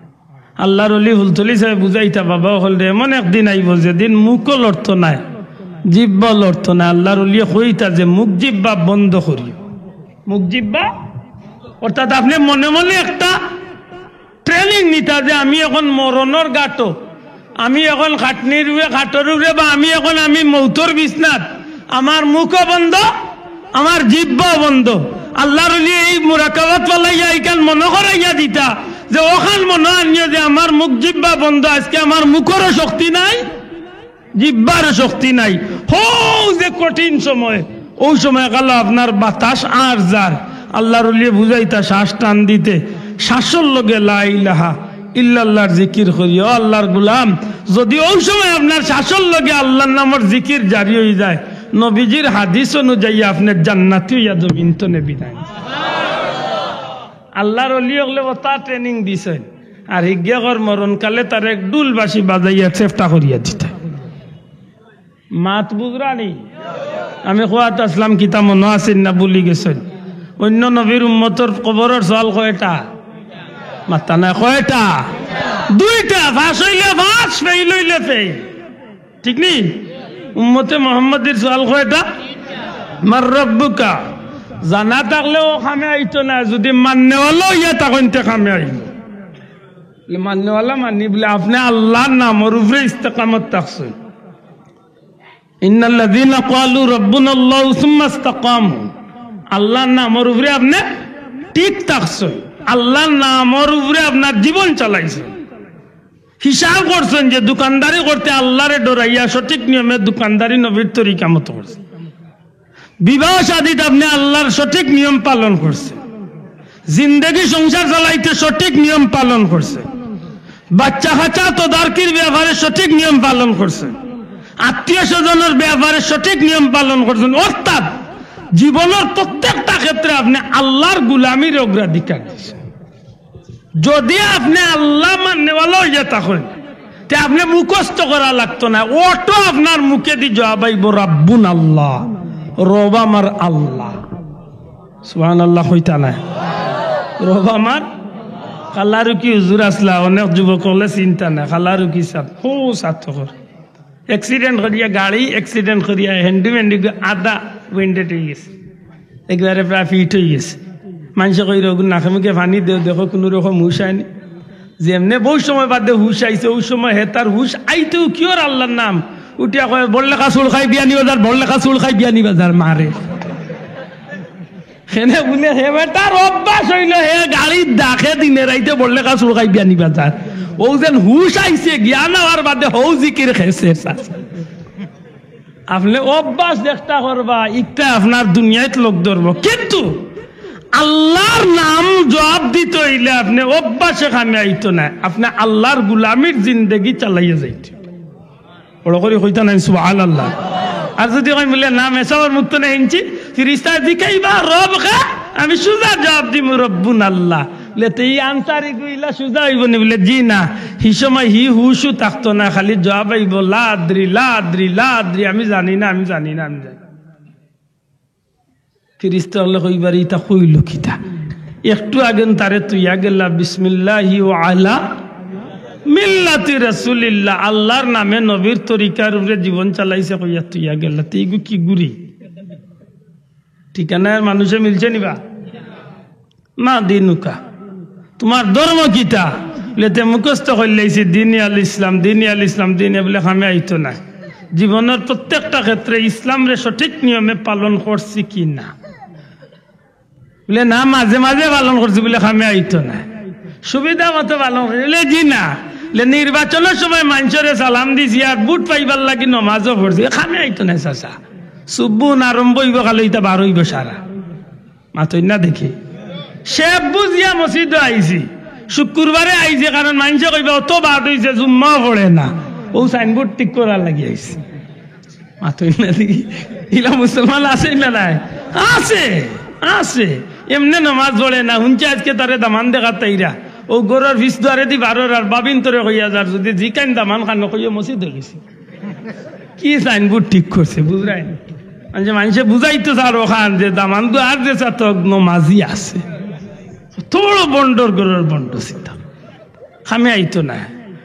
আল্লাহর অলি ফুলতলি সাহেব বুঝাইতা, বাবা অকলরে, এমন একদিন আইবো যেদিন মুখও লড়তো নায়, জিব্বাও লড়তো নায়। আল্লাহর অলিয়ে কইতা যে মুখ জিব্বা বন্ধ করিও, মুখ জিব্বা, অর্থাৎ আপনে মনে মনে একটা ট্রেনিং নিতা যে আমি অখন মরণর ঘাটো, আমি অখন খাটনির উপরে, খাটর উপরে, বা আমি অখন আমি মৌতর বিছনাত, আমার মুখও বন্ধ, আমার জিব্বাও বন্ধ। আল্লাহর অলি এই মুরাকাবাত ফালাইয়া ইখান মনো করাইয়া দিতা যে অখান মনো আনিও যে আমার মুখ জিব্বা বন্ধ, আজকে আমার মুখরও শক্তি নাই, জিব্বারও শক্তি নাই। হউ যে কঠিন সময়, অউ সময় কালো আপনার বাতাস আর যার। আল্লাহর অলিয়ে বুঝাইতা শ্বাস টান দিতে, শ্বাসর লগে লা ইলাহা ইল্লাল্লাহর জিকির করিও। ও আল্লাহর গোলাম, যদি অউ সময় আপনার শ্বাসর লগে আল্লাহর নামর জিকির জারি অইযায়, নবীজির হাদিস অনুযায়ী আপনে জান্নাতি অইয়া জমিন তনে বিদায়। আল্লাহর অলি অকলে অতা ট্রেনিং দিছইন। আর হিগিয়ে কর মরণকালে তারে এক ঢুল বাঁশি বাজাইয়া চেপটা করিয়া দিতা। মাত বুঝরা নি? আমি কওয়াত আছলাম, কিতা মনো আছে না ভুলি গেছইন? অইন্য নবীর উম্মতর কবরর সওয়াল কয়টা? মাত্তা নায়, কয়টা? দুইটা। পাস অইলে পাস, ফেইল অইলে ফেইল। ঠিক নি? উম্মতে মোহাম্মদীর সওয়াল কয়টা? মান রব্বুকা। জানা থাকলে অউ কামে আইতো নায়, যদি মাননেওয়ালা অইয়া থাকইন তে কামে আইবো। মাননেওয়ালা মানি বুলে আপনে আল্লাহর নামর উপরে ইস্তেকামত থাকছইন। ইন্নাল্লাযীনা ক্বালু রাব্বুনাল্লাহু সুম্মা ইসতাকামু। আল্লাহর নামর উপরে আপনে ঠিক থাকছইন, আল্লাহর নামর উপরে আপনার জীবন চালাইছইন। হিসাব করছইন যে দোকানদারি করতে আল্লাহরে ডরাইয়া সঠিক নিয়মে দোকানদারি নবীর তরিকা মতো করছইন। বিবাহ শাদীত আপনে আল্লাহর সঠিক নিয়ম পালন করছইন। জিন্দেগি সংসার চালাইতে সঠিক নিয়ম পালন করছইন। বাচ্চা কাচ্চা তদারকির ব্যাপারে সঠিক নিয়ম পালন করছইন। আত্মীয় স্বজনর ব্যাপারে সঠিক নিয়ম পালন করছইন। অর্থাৎ জীবনর প্রত্যেকটা ক্ষেত্রে আপনে আল্লাহর গোলামির অগ্রাধিকার দিছইন। যদি আপনে আল্লাহ মাননেওয়ালা অইয়া থাকইন, তে আপনে মুখস্থ করা লাগতো নায়, অটো আপনার মুখেদি জবাব আইবো, রাব্বুনাল্লাহ, রব আমার আল্লাহ। সুবহানাল্লাহ কইতা নায়, রব আমার। কালারুকি হুজুর আছলা, অনেক যুবক অকলে চিনতা নায়, কালারুকি সাব, হউ সাব তখন অ্যাক্সিডেন্ট করিয়া, গাড়ি অ্যাক্সিডেন্ট করিয়া, হ্যান্ডি ম্যান্ডি আধা উইন্ডেড অইগেছে। একবারে প্রায় ফিট অইগেছে। মানষে কইরা, "অগুর নাকে মুখে পানি দেও, দেখো কুনু রকম হুশ আয়নি।" যেমনে বউত সময় বাদে হুশ আইছে, অউ সময় হে তার হুশ আইতেউ কিওর আল্লাহর নাম। উঠিয়া কয়, "বড়লেখা চুড় খাই বিয়ানীবাজার, বড়লেখা চুড় খাই বিয়ানীবাজার", মারে। কেনে বুলে হে বেটার অভ্যাস অইলো, হে গাড়ির ডাকে দিনে রাইতে বড়লেখা চুড় খাই বিয়ানীবাজার। অউ যেন হুশ আইছে, জ্ঞান আওয়ার বাদে হউ জিকির খেছে। আপনে অভ্যাস যেকটা করবা, ইকটা আপনার দুনিয়াত লগ ধরবো। কিন্তু আল্লাহর নাম জবাব দিতে অইলে আপনে অভ্যাসে কামে আইতো নায়, আপনে আল্লাহর গোলামির জিন্দেগি চালাইয়া যাইতে। বড় করি কইতা নায় সুবহানাল্লাহ। আর যদি কই বুলে, "না, মেসাবর মুখ তনে হুনছি, ফিরিস্তায় জিকাইবা, 'রব কে?' আমি সুজা জবাব দিমু, 'রব্বুনাল্লাহ।'" লে তে ই আনসারি গুইলা সুজা অইবো নি? বুলে, "জি না।" হি সময় হি হুশও থাকতো নায়, খালি জবাব আইবো, "লা আদরি, লা আদরি, লা আদরি, আমি জানি না, আমি জানি না, আমি জানি না।" ফিরিস্তা অকলে কইবা রে, "ইতা কইলো কিতা? একটু আগে তারে থইয়া গেলা, বিসমিল্লাহি ওয়া আলা মিল্লাতি রাসূলিল্লাহ, আল্লাহর নামে নবীর তরিকার উপরে জীবন চালাইছে কইয়া থইয়া গেলা, তে ইগু কি গুড়ি?" ঠিকানার মানুষে মিলছে নিবা? "মা দিনুকা, তুমার ধর্ম কিতা?" বুলে তে মুখস্থ করিলাইছি, দিনে আল ইসলাম, দিনে আল ইসলাম, দিনে, বুলে কামে আইতো না। জীবনর প্রত্যেকটা ক্ষেত্রে ইসলামরে সঠিক নিয়মে পালন করছি কি না? বুলে না, মাঝে মাঝে পালন করছি, বুলে কামে আইতো না। সুবিধা মতো পালন করছি, বুলে জি না। বুলে নির্বাচনর সময় মানষরে সালাম দিছি আর ভোট পাইবার লাগি নমাজও পড়ছি, কামে আইতো না চাচা। সুবুন আরম্ভ অইবো, খালি ইতা বার অইবো সারা। মাতইন না দেখি। সে বুঝিয়া মসজিদো আইছি, শুক্রবারে আইছে, কারণ মানষে কইবা অত বাদ অইছে, জুম্মাও পড়ে না, অউ সাইনবোর্ড ঠিক করার লাগি আইছে। মাতইন না দেখি। ইলা মুসলমান আছে না নাই? আছে, আছে। এমনে নমাজ পড়ে না, হুনছি আইজকে তারে দামান দেখাত আইরা। অউ ঘরর পিছ দুয়ারেদি বারর আর ভাবিন্তরে কইয়া যার, যুদি জিকাইন দামান খানো কইও মসজিদো গেছি। কি সাইনবোর্ড ঠিক করছে, বুঝরায় না? মানে মানষে বুঝাইতো চার অখান যে দামান দুয়ার যে চাতক নমাজি আছে। অত বড় ভন্ডর ঘরর ভন্ড চিন্তা। কামে আইতো না।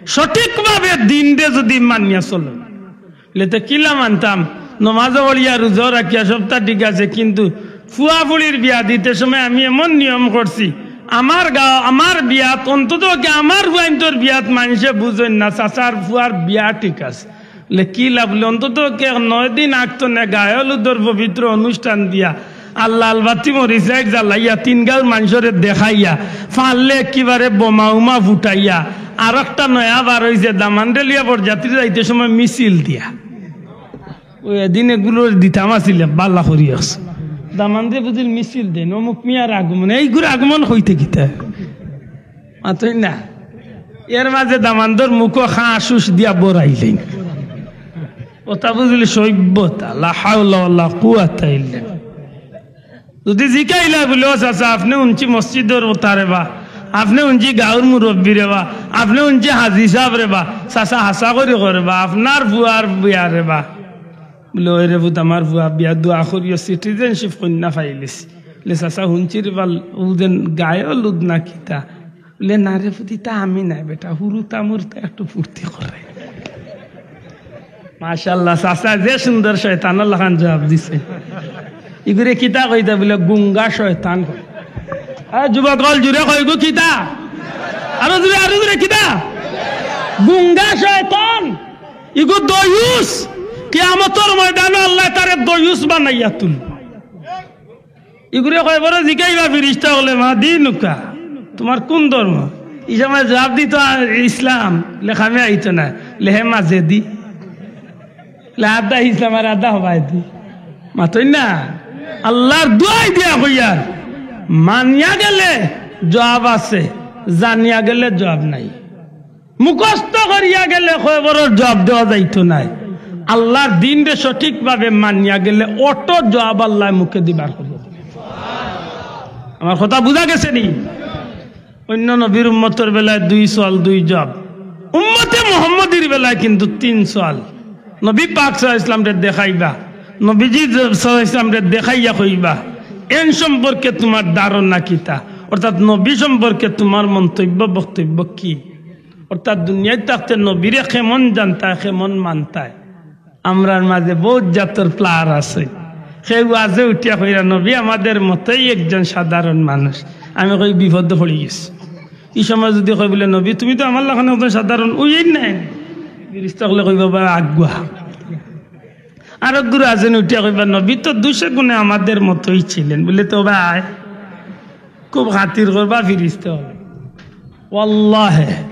সঠিকভাবে দিনরে যুদি মানিয়া চলো, বুলে তে কিলা মানতাম? নমাজও পড়িয়া, রোজাও রাখিয়া, সবতা ঠিক আছে, কিন্তু ফুয়া-ফুড়ির বিয়া দিতে সময় আমি এমন নিয়ম করছি, আমার গাঁও, আমার বিয়াত, অন্তত কি আমার ফুয়াইন্তর বিয়াত মানষে বুঝইন না, চাচার ফুয়ার বিয়া ঠিক আছে। বুলে কিলা? বুলে অন্তত কি নয় দিন আগ থনে গায়ে হলুদর পবিত্র অনুষ্ঠান দিয়া, আর লাল বাতি মরিচ লাইট জ্বালাইয়া, তিন গাঁওর মানষরে দেখাইয়া, পারলে একেবারে বোমা উমা ফুটাইয়া, আর একটা নয়া বার অইছে, দামান্দরে লইয়া বরযাত্রী যাইতে সময় মিছিল দিয়া। অউ এদিন এগুলো দিতাম আছিল, বালা করি আছে। দামান্দে বুঝিল মিছিল দেইন, অমুক মিয়ার আগমন, এইগুর আগমন কইতে কিতা? মাতইন না। এর মাঝে দামান্দর মুখো খাঁ শুষ দিয়া বরাইলেন। অতা বুঝিল সভ্যতা, লা হাওলা ওয়ালা কুওয়াতা ইল্লা। যুদি জিকাইলা বুলে, "ও চাচা, আপনে হুনছি মসজিদর অতা রে বা, আপনে হুনছি গাঁওর মুরব্বি রে বা, আপনে হুনছি হাজি সাব রে বা, চাচা হাছা করি কও রে বা, আপনার ফুয়ার বিয়া রে বা।" বুলে, "ওই রে পুত, আমার ফুয়া বিয়া, দোয়া করিও, সিটিজেনশিপ কইন্যা পাইলিছি।" বুলে, "চাচা, হুনছি রে বা, অউ যেন গায়ে হলুদ না কিতা?" বুলে, "না রে পুত, ইতা আমি নায় বেটা, হুরুতা মুরুতা একটু ফুর্তি করে।" মাশাআল্লাহ, চাচা যে সুন্দর শয়তানর লাখান জবাব দিছে। ইগুরে কিতা কইতা? বুলে, "গুঙ্গা শয়তান কয়।" আরে যুবক অকল, জুরে কও ইগু কিতা? আরো জুরে, আরো জুরে কিতা? গুঙ্গা শয়তান। ইগু দয়ুস। কিয়ামতর ময়দানো আল্লায় তারে দয়ুস বানাইয়া তুলবা। ইগুরে কয়বরে জিকাইবা ফিরিস্তা অকলে, "মা দিনুকা, তুমার কুন ধর্ম?" ই সময় জবাব দিতো, "আ, ইসলাম।" বুলে কামে আইতো না। বুলে, "হে মাঝেদি।" বুলে, "আধা ইসলাম আর আধা হবায়দি।" মাতইন না। আল্লার দুয়াই দিয়া কইয়ার, মানিয়া গেলে জবাব আছে, জানিয়া গেলে জবাব নাই। মুখস্থ করিয়া গেলে কয়বরর জবাব দেওয়া যাইতো নায়। আল্লার দিনরে সঠিকভাবে মানিয়া গেলে অটো জবাব আল্লায় মুখেদি বার করিয়া দিবা। আমার কথা বুঝা গেছে নি? অইন্য নবীর উম্মতর বেলায় দুই সওয়াল, দুই জবাব। উম্মতে মুহাম্মদীর বেলায় কিন্তু তিন সওয়াল। নবী পাক সাল্লাল্লাহু আলাইহি ওয়াসাল্লামরে দেখাইবা, নবীজি সাল্লাল্লাহু আলাইহি ওয়াসাল্লামরে দেখাইয়া কইবা, "এন সম্পর্কে তুমার ধারণা কিতা?" অর্থাৎ নবী সম্পর্কে তুমার মন্তব্য, বক্তব্য কি? অর্থাৎ দুনিয়াত থাকতে নবীরে কেমন জানতায়, কেমন মানতায়? আমরার মাঝে বউত জাতর player আছে। কেউ ওয়াজে উঠিয়া কইরা, "নবী আমাদের মতোই একজন সাধারণ মানুষ।" আমি কই, "বিপদো পড়ি গেছি।" ই সময় যুদি কয় বুলে, "নবী, তুমি তো আমার লাখান একজন সাধারণ, অইন নায়।" ফিরিস্তা অকলে কইবা, "বা আগুয়া।" আরক গুরু আছেন উঠিয়া কইবা, "নবী তো দুষে গুণে আমাদের মতোই ছিলেন।" বুলে, "তো ভাই, খুব খাতির করবা ফিরিস্তা অকলে।" ওয়াল্লাহে,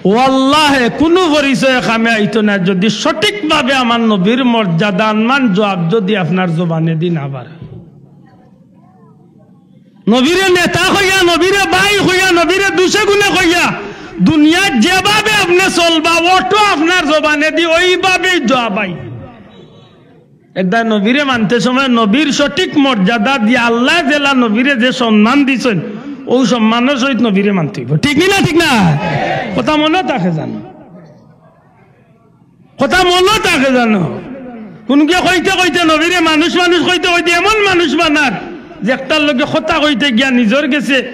ওয়াল্লাহে, কুনু পরিচয়ে কামে আইতো না, যুদি সঠিকভাবে আমার নবীর মর্যাদাবান জবাব যুদি আপনার জবানেদি না বার অয়। নবীরে নেতা কইয়া, নবীরে ভাই কইয়া, নবীরে দুষে গুণে কইয়া, দুনিয়াত যেভাবে আপনে চলবা, অটো আপনার জবানেদি অইভাবেই জবাব আইবো। এরদায় নবীরে মানতে সময় নবীর সঠিক মর্যাদা দিয়া আল্লায় যেলা নবীরে যে সম্মান দিছইন, অউ সম্মানর সহিত নবীরে মানতে অইবো। ঠিক নি না? ঠিক না? কথা মনো থাকে জানো? কথা মনো থাকে জানো? কুনুগিয়ে কইতে কইতে নবীরে মানুষ মানুষ কইতে কইতে এমন মানুষ বানার, যে একটার লগে কথা কইতে গিয়া নিজর গেছে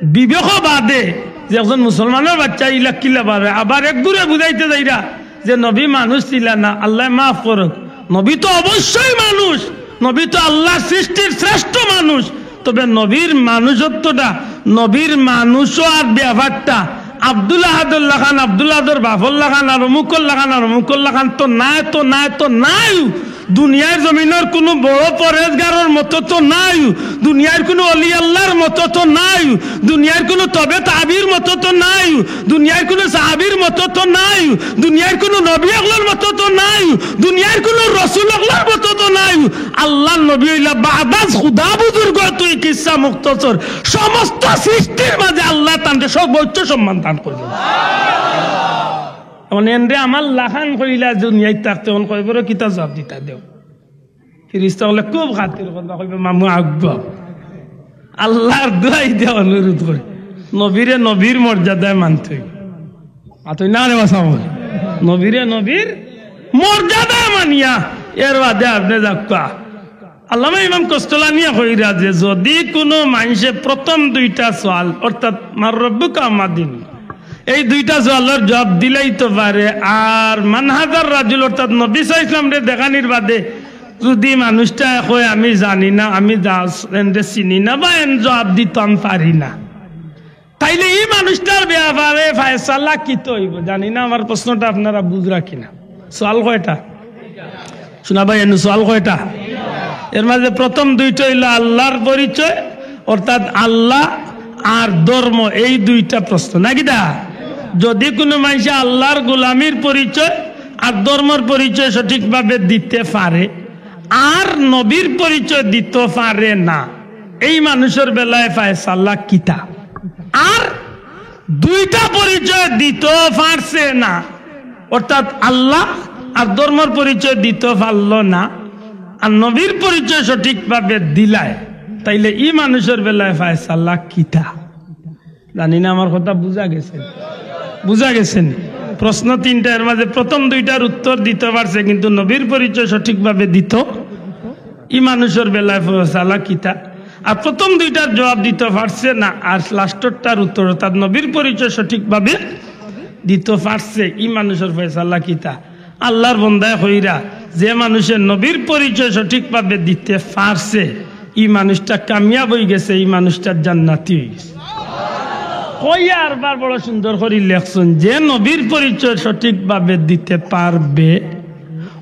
বিবেকও বাদে যে একজন মুসলমানর বাচ্চা ইলা কিলা বাড়ে। আবার এক গুরে বুঝাইতে যাইরা যে নবী মানুষ ছিলা না, আল্লায় মাফ করুক, নবী তো অবশ্যই মানুষ, নবী তো আল্লার সৃষ্টির শ্রেষ্ঠ মানুষ। তবে নবীর মানুষত্বটা, নবীর মানুষ অওয়ার ব্যাপারটা আব্দুল আহাদর লাখান, আব্দুল আহাদর বাফর লাখান, আর অমুকর লাখান, আর অমুকর লাখান তো নায়, তো নায়, তো নায়। দুনিয়ার জমিনর কুনু বড় পরেজগারর মতো তো নায়, দুনিয়ার কুনু অলি আল্লাহর মতো তো নায়, দুনিয়ার কুনু তবে তাবির মতো তো নায়, দুনিয়ার কুনু সাহাবীর মতো তো নায়, দুনিয়ার কুনু নবী অকলর মতো তো নায়, দুনিয়ার কুনু রসুল অকলর মতো তো নায়। আল্লাহর নবী অইলা বাদাজ খুদা বুজুর্গ, তুই কিসসা মুখতসর। সমস্ত সৃষ্টির মাঝে আল্লায় তানরে সর্বোচ্চ সম্মান দান করছইন। অখন এনরে আমার লাখান কইলা দুনিয়াত থাকতে, অখন কয়বরে কিতা জুয়াব দিতা দেও? ফিরিস্তা অকলে খুব খাতির করবা, কইবা, "মামু আগুয়া।" আল্লাহর দোয়াই দিয়া অনুরোধ করি, নবীরে নবীর মর্যাদায় মানতে অইবো। মাতইন না রে বাসা বলে, নবীরে নবীর মর্যাদায় মানিয়া, এর বাদে আপনে যাউক্কা। আল্লামা ইমাম কস্তলানিয়ে কইরা যে, যদি কুনু মানষে প্রথম দুইটা সওয়াল, অর্থাৎ "মান রব্বুকা ওয়া মা দীনুকা", এই দুইটা সওয়ালর জুয়াব দিলাইতো পারে, আর "মান হাযার রাজুল", অর্থাৎ নবী সাল্লাল্লাহু আলাইহি ওয়াসাল্লামরে দেখানির বাদে যদি মানুষটায় কয়, "আমি জানি না, আমি দা-, এনরে চিনি না, বা এন জুয়াব দিতাম পারি না", তাইলে ই মানুষটার ব্যাপারে ফয়সালা কিতা অইবো? জানি না আমার প্রশ্নটা আপনারা বুঝরা কিনা। সওয়াল কয়টা? শুনা ভাই, এনু সওয়াল কয়টা? এর মাঝে প্রথম দুইটা অইলো আল্লাহর পরিচয়, অর্থাৎ আল্লাহ আর ধর্ম, এই দুইটা প্রশ্ন, নাকি দা? যদি কুনু মানষে আল্লাহর গোলামির পরিচয় আর ধর্মর পরিচয় সঠিকভাবে দিতে পারে, আর নবীর পরিচয় দিতে পারে না, এই মানুষর বেলায় ফয়সালা কিতা? আর দুইটা পরিচয় দিতে পারছে না, অর্থাৎ আল্লাহ আর ধর্মর পরিচয় দিতে পারলো না, আর নবীর পরিচয় সঠিকভাবে দিলায়, তাইলে ই মানুষর বেলায় ফয়সালা কিতা? জানি না আমার কথা বুঝা গেছে, বুঝা গেছে নি? প্রশ্ন তিনটা, এর মাঝে প্রথম দুইটার উত্তর দিতে পারছে, কিন্তু নবীর পরিচয় সঠিকভাবে দিত, ই মানুষর বেলায় ফয়সালা কিতা? আর প্রথম দুইটার জুয়াব দিতে পারছে না, আর লাস্টরটার উত্তর, অর্থাৎ নবীর পরিচয় সঠিকভাবে দিতে পারছে, ই মানুষর ফয়সালা কিতা? আল্লাহর বন্দায় কইরা, যে মানুষে নবীর পরিচয় সঠিকভাবে দিতে পারছে, ই মানুষটা কামিয়াব অইগেছে, ই মানুষটা জান্নাতি অইগেছে। কইয়া আরবার বড় সুন্দর করি লেখছইন, যে নবীর পরিচয় সঠিকভাবে দিতে পারবে,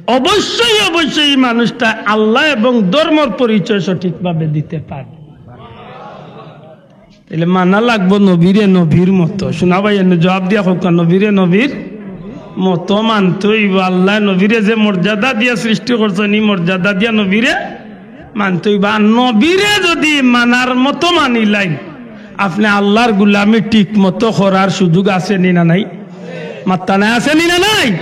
অবশ্যই, অবশ্যই ই মানুষটা আল্লাহ এবং ধর্মর পরিচয় সঠিকভাবে দিতে পারবে। তাইলে মানা লাগবো নবীরে নবীর মতো। শুনা ভাই, এনে জুয়াব দিয়া কউক্কা, নবীরে নবীর মতো মানতে অইবো। আল্লায় নবীরে যে মর্যাদা দিয়া সৃষ্টি করছইন, ই মর্যাদা দিয়া নবীরে মানতে অইবো। আর নবীরে যদি মানার মতো মানিলাইন, আপনে আল্লাহর গুলামি ঠিক মতো করার সুযোগ আছে নি না নাই? মাত্তা নাই, আছে নি না নাই?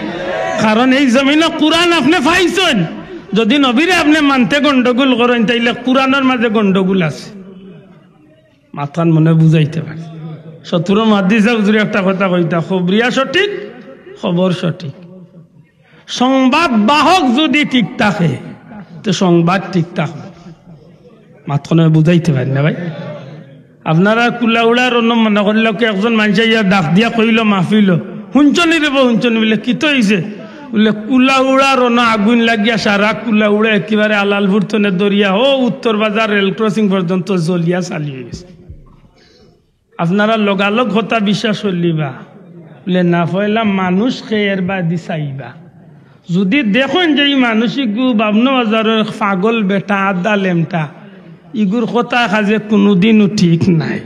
কারণ এই জমিনো কুরআন আপনে পাইছইন। যদি নবীরে আপনে মানতে গন্ডগোল করইন, তাইলে কুরআনর মাঝে গন্ডগোল আছে। মাতখান মনে বুঝাইতে পারে। শত্রু মাদ্রিসা হুজুরে একটা কথা কইতা, "খবরিয়া সঠিক, খবর সঠিক।" সংবাদ বাহক যদি ঠিক থাকে, তো সংবাদ ঠিক থাকে। মাতখান বুঝাইতে পারি না ভাই। আপনারা কুলাউড়ার অনো মনে করিলাউক্কা, একজন মানষে ইয়া ডাক দিয়া কইলো মাহফিলো, "হুনছনি রে বা, হুনছনি?" বলে, "কিতা অইছে?" বলে, "কুলাউড়ার অনো আগুইন লাগিয়া সারা কুলাউড়া একেবারে আলালপুর থনে ধরিয়া ও উত্তর বাজার রেল ক্রসিং পর্যন্ত জ্বলিয়া ছালি অইগেছে।" আপনারা লগালগ কথা বিশ্বাস করলিবা? বলে, "না, পয়লা মানুষ কে এর বাদে চাইবা।" যদি দেখইন যে ই মানুষ ইগু বাবনা বাজারর পাগল বেটা, আধা লেমটা, ইগুর কথা কাজে কুনুদিনও ঠিক নাই।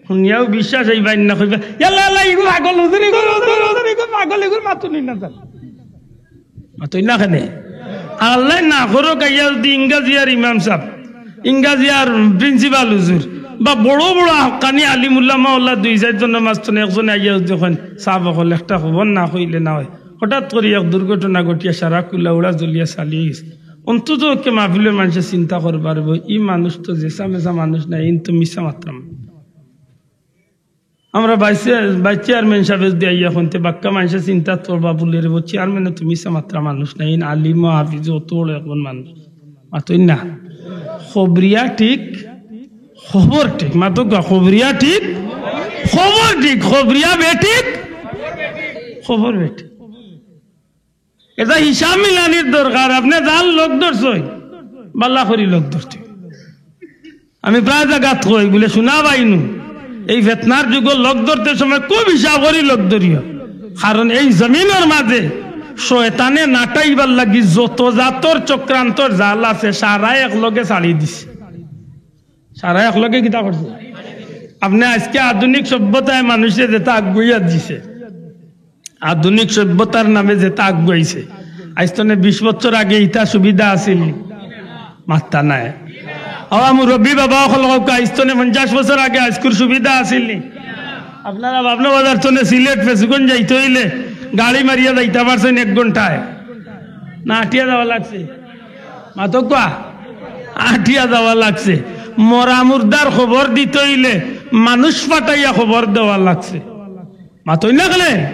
হুনিয়াও বিশ্বাস অইবা না, কইবা, "ইয়াল্লা, ইয়াল্লা, ইগু পাগল হুজুর, ইগু হুজুর, হুজুর, ইগু পাগল, ইগুর মাতো নি না।" মাতইন না কেনে? আর আল্লায় না করউক, আইয়া যদি ইংগাজিয়ার ইমাম সাব, ইংগাজিয়ার প্রিন্সিপাল হুজুর, বা বড় বড় হক্কানি আলিম উলামা অকল দুই চাইরজনর মাঝখানো একজনে আইয়া যদি কইন, "সাব অকল, একটা খবর না কইলে না অয়, হঠাৎ করি এক দুর্ঘটনা ঘটিয়া সারা কুলাউড়া জ্বলিয়া ছালি অইগেছে।" অন্তত পক্ষে মাহফিলর মানষে চিন্তা করবা রে বা, ই মানুষ তো যেছা মেছা মানুষ নায়, ইন তো মিছা মাতরা মানুষ। আমরা ভাইস, ভাইস চেয়ারম্যান সাবে যদি আইয়া কইন তে বাক্কা মানষে চিন্তা করবা বুলে রে বা, চেয়ারম্যানে তো মিছা মাতরা মানুষ নায়, ইন আলিম ও হাফিজ অত বড় একজন মানুষ। মাতইন না। খবরিয়া ঠিক, খবর ঠিক। মাতউক্কা, খবরিয়া ঠিক, খবর ঠিক। খবরিয়া বেঠিক, খবর বেঠিক। এটা হিসাব মিলানির দরকার। আপনে যার লগ ধরছইন, ভালা করি লগ ধরতে। আমি প্রায় জাগাত কই, বুলে, "শুনা ভাই নু, এই ফেতনার যুগো লগ ধরতে সময় খুব হিসাব করি লগ ধরিও, কারণ এই জমিনর মাঝে শয়তানে নাটাইবার লাগি যত জাতর চক্রান্তর জাল আছে, সারা এক লগে ছাড়ি দিছে। সারা এক লগে কিতা করছে? আপনে আজকে আধুনিক সভ্যতায় মানুষে যেটা আগুয়াইয়া দিছে, আধুনিক সভ্যতার নামে যেটা আগুয়াইছে, আইজ তনে বিশ বছর আগে ইটা সুবিধা আছিল নি? মাত্তা নাই। আওয়া মুরব্বী বাবা অকল কউক্কা, আইজ তনে পঞ্চাশ বছর আগে আইজকুর সুবিধা আছিল নি? আপনারা বাবনা বাজার তনে সিলেট ফেঞ্চুগঞ্জ যাইতে অইলে গাড়ি মারিয়া যাইতা পারছইন এক ঘন্টায়, না আটিয়া যাওয়া লাগছে? মাতউক্কা, আটিয়া যাওয়া লাগছে। মরা মুর্দার খবর দিতে অইলে মানুষ পাঠাইয়া খবর দেওয়া লাগছে। মাতইন না কেনে?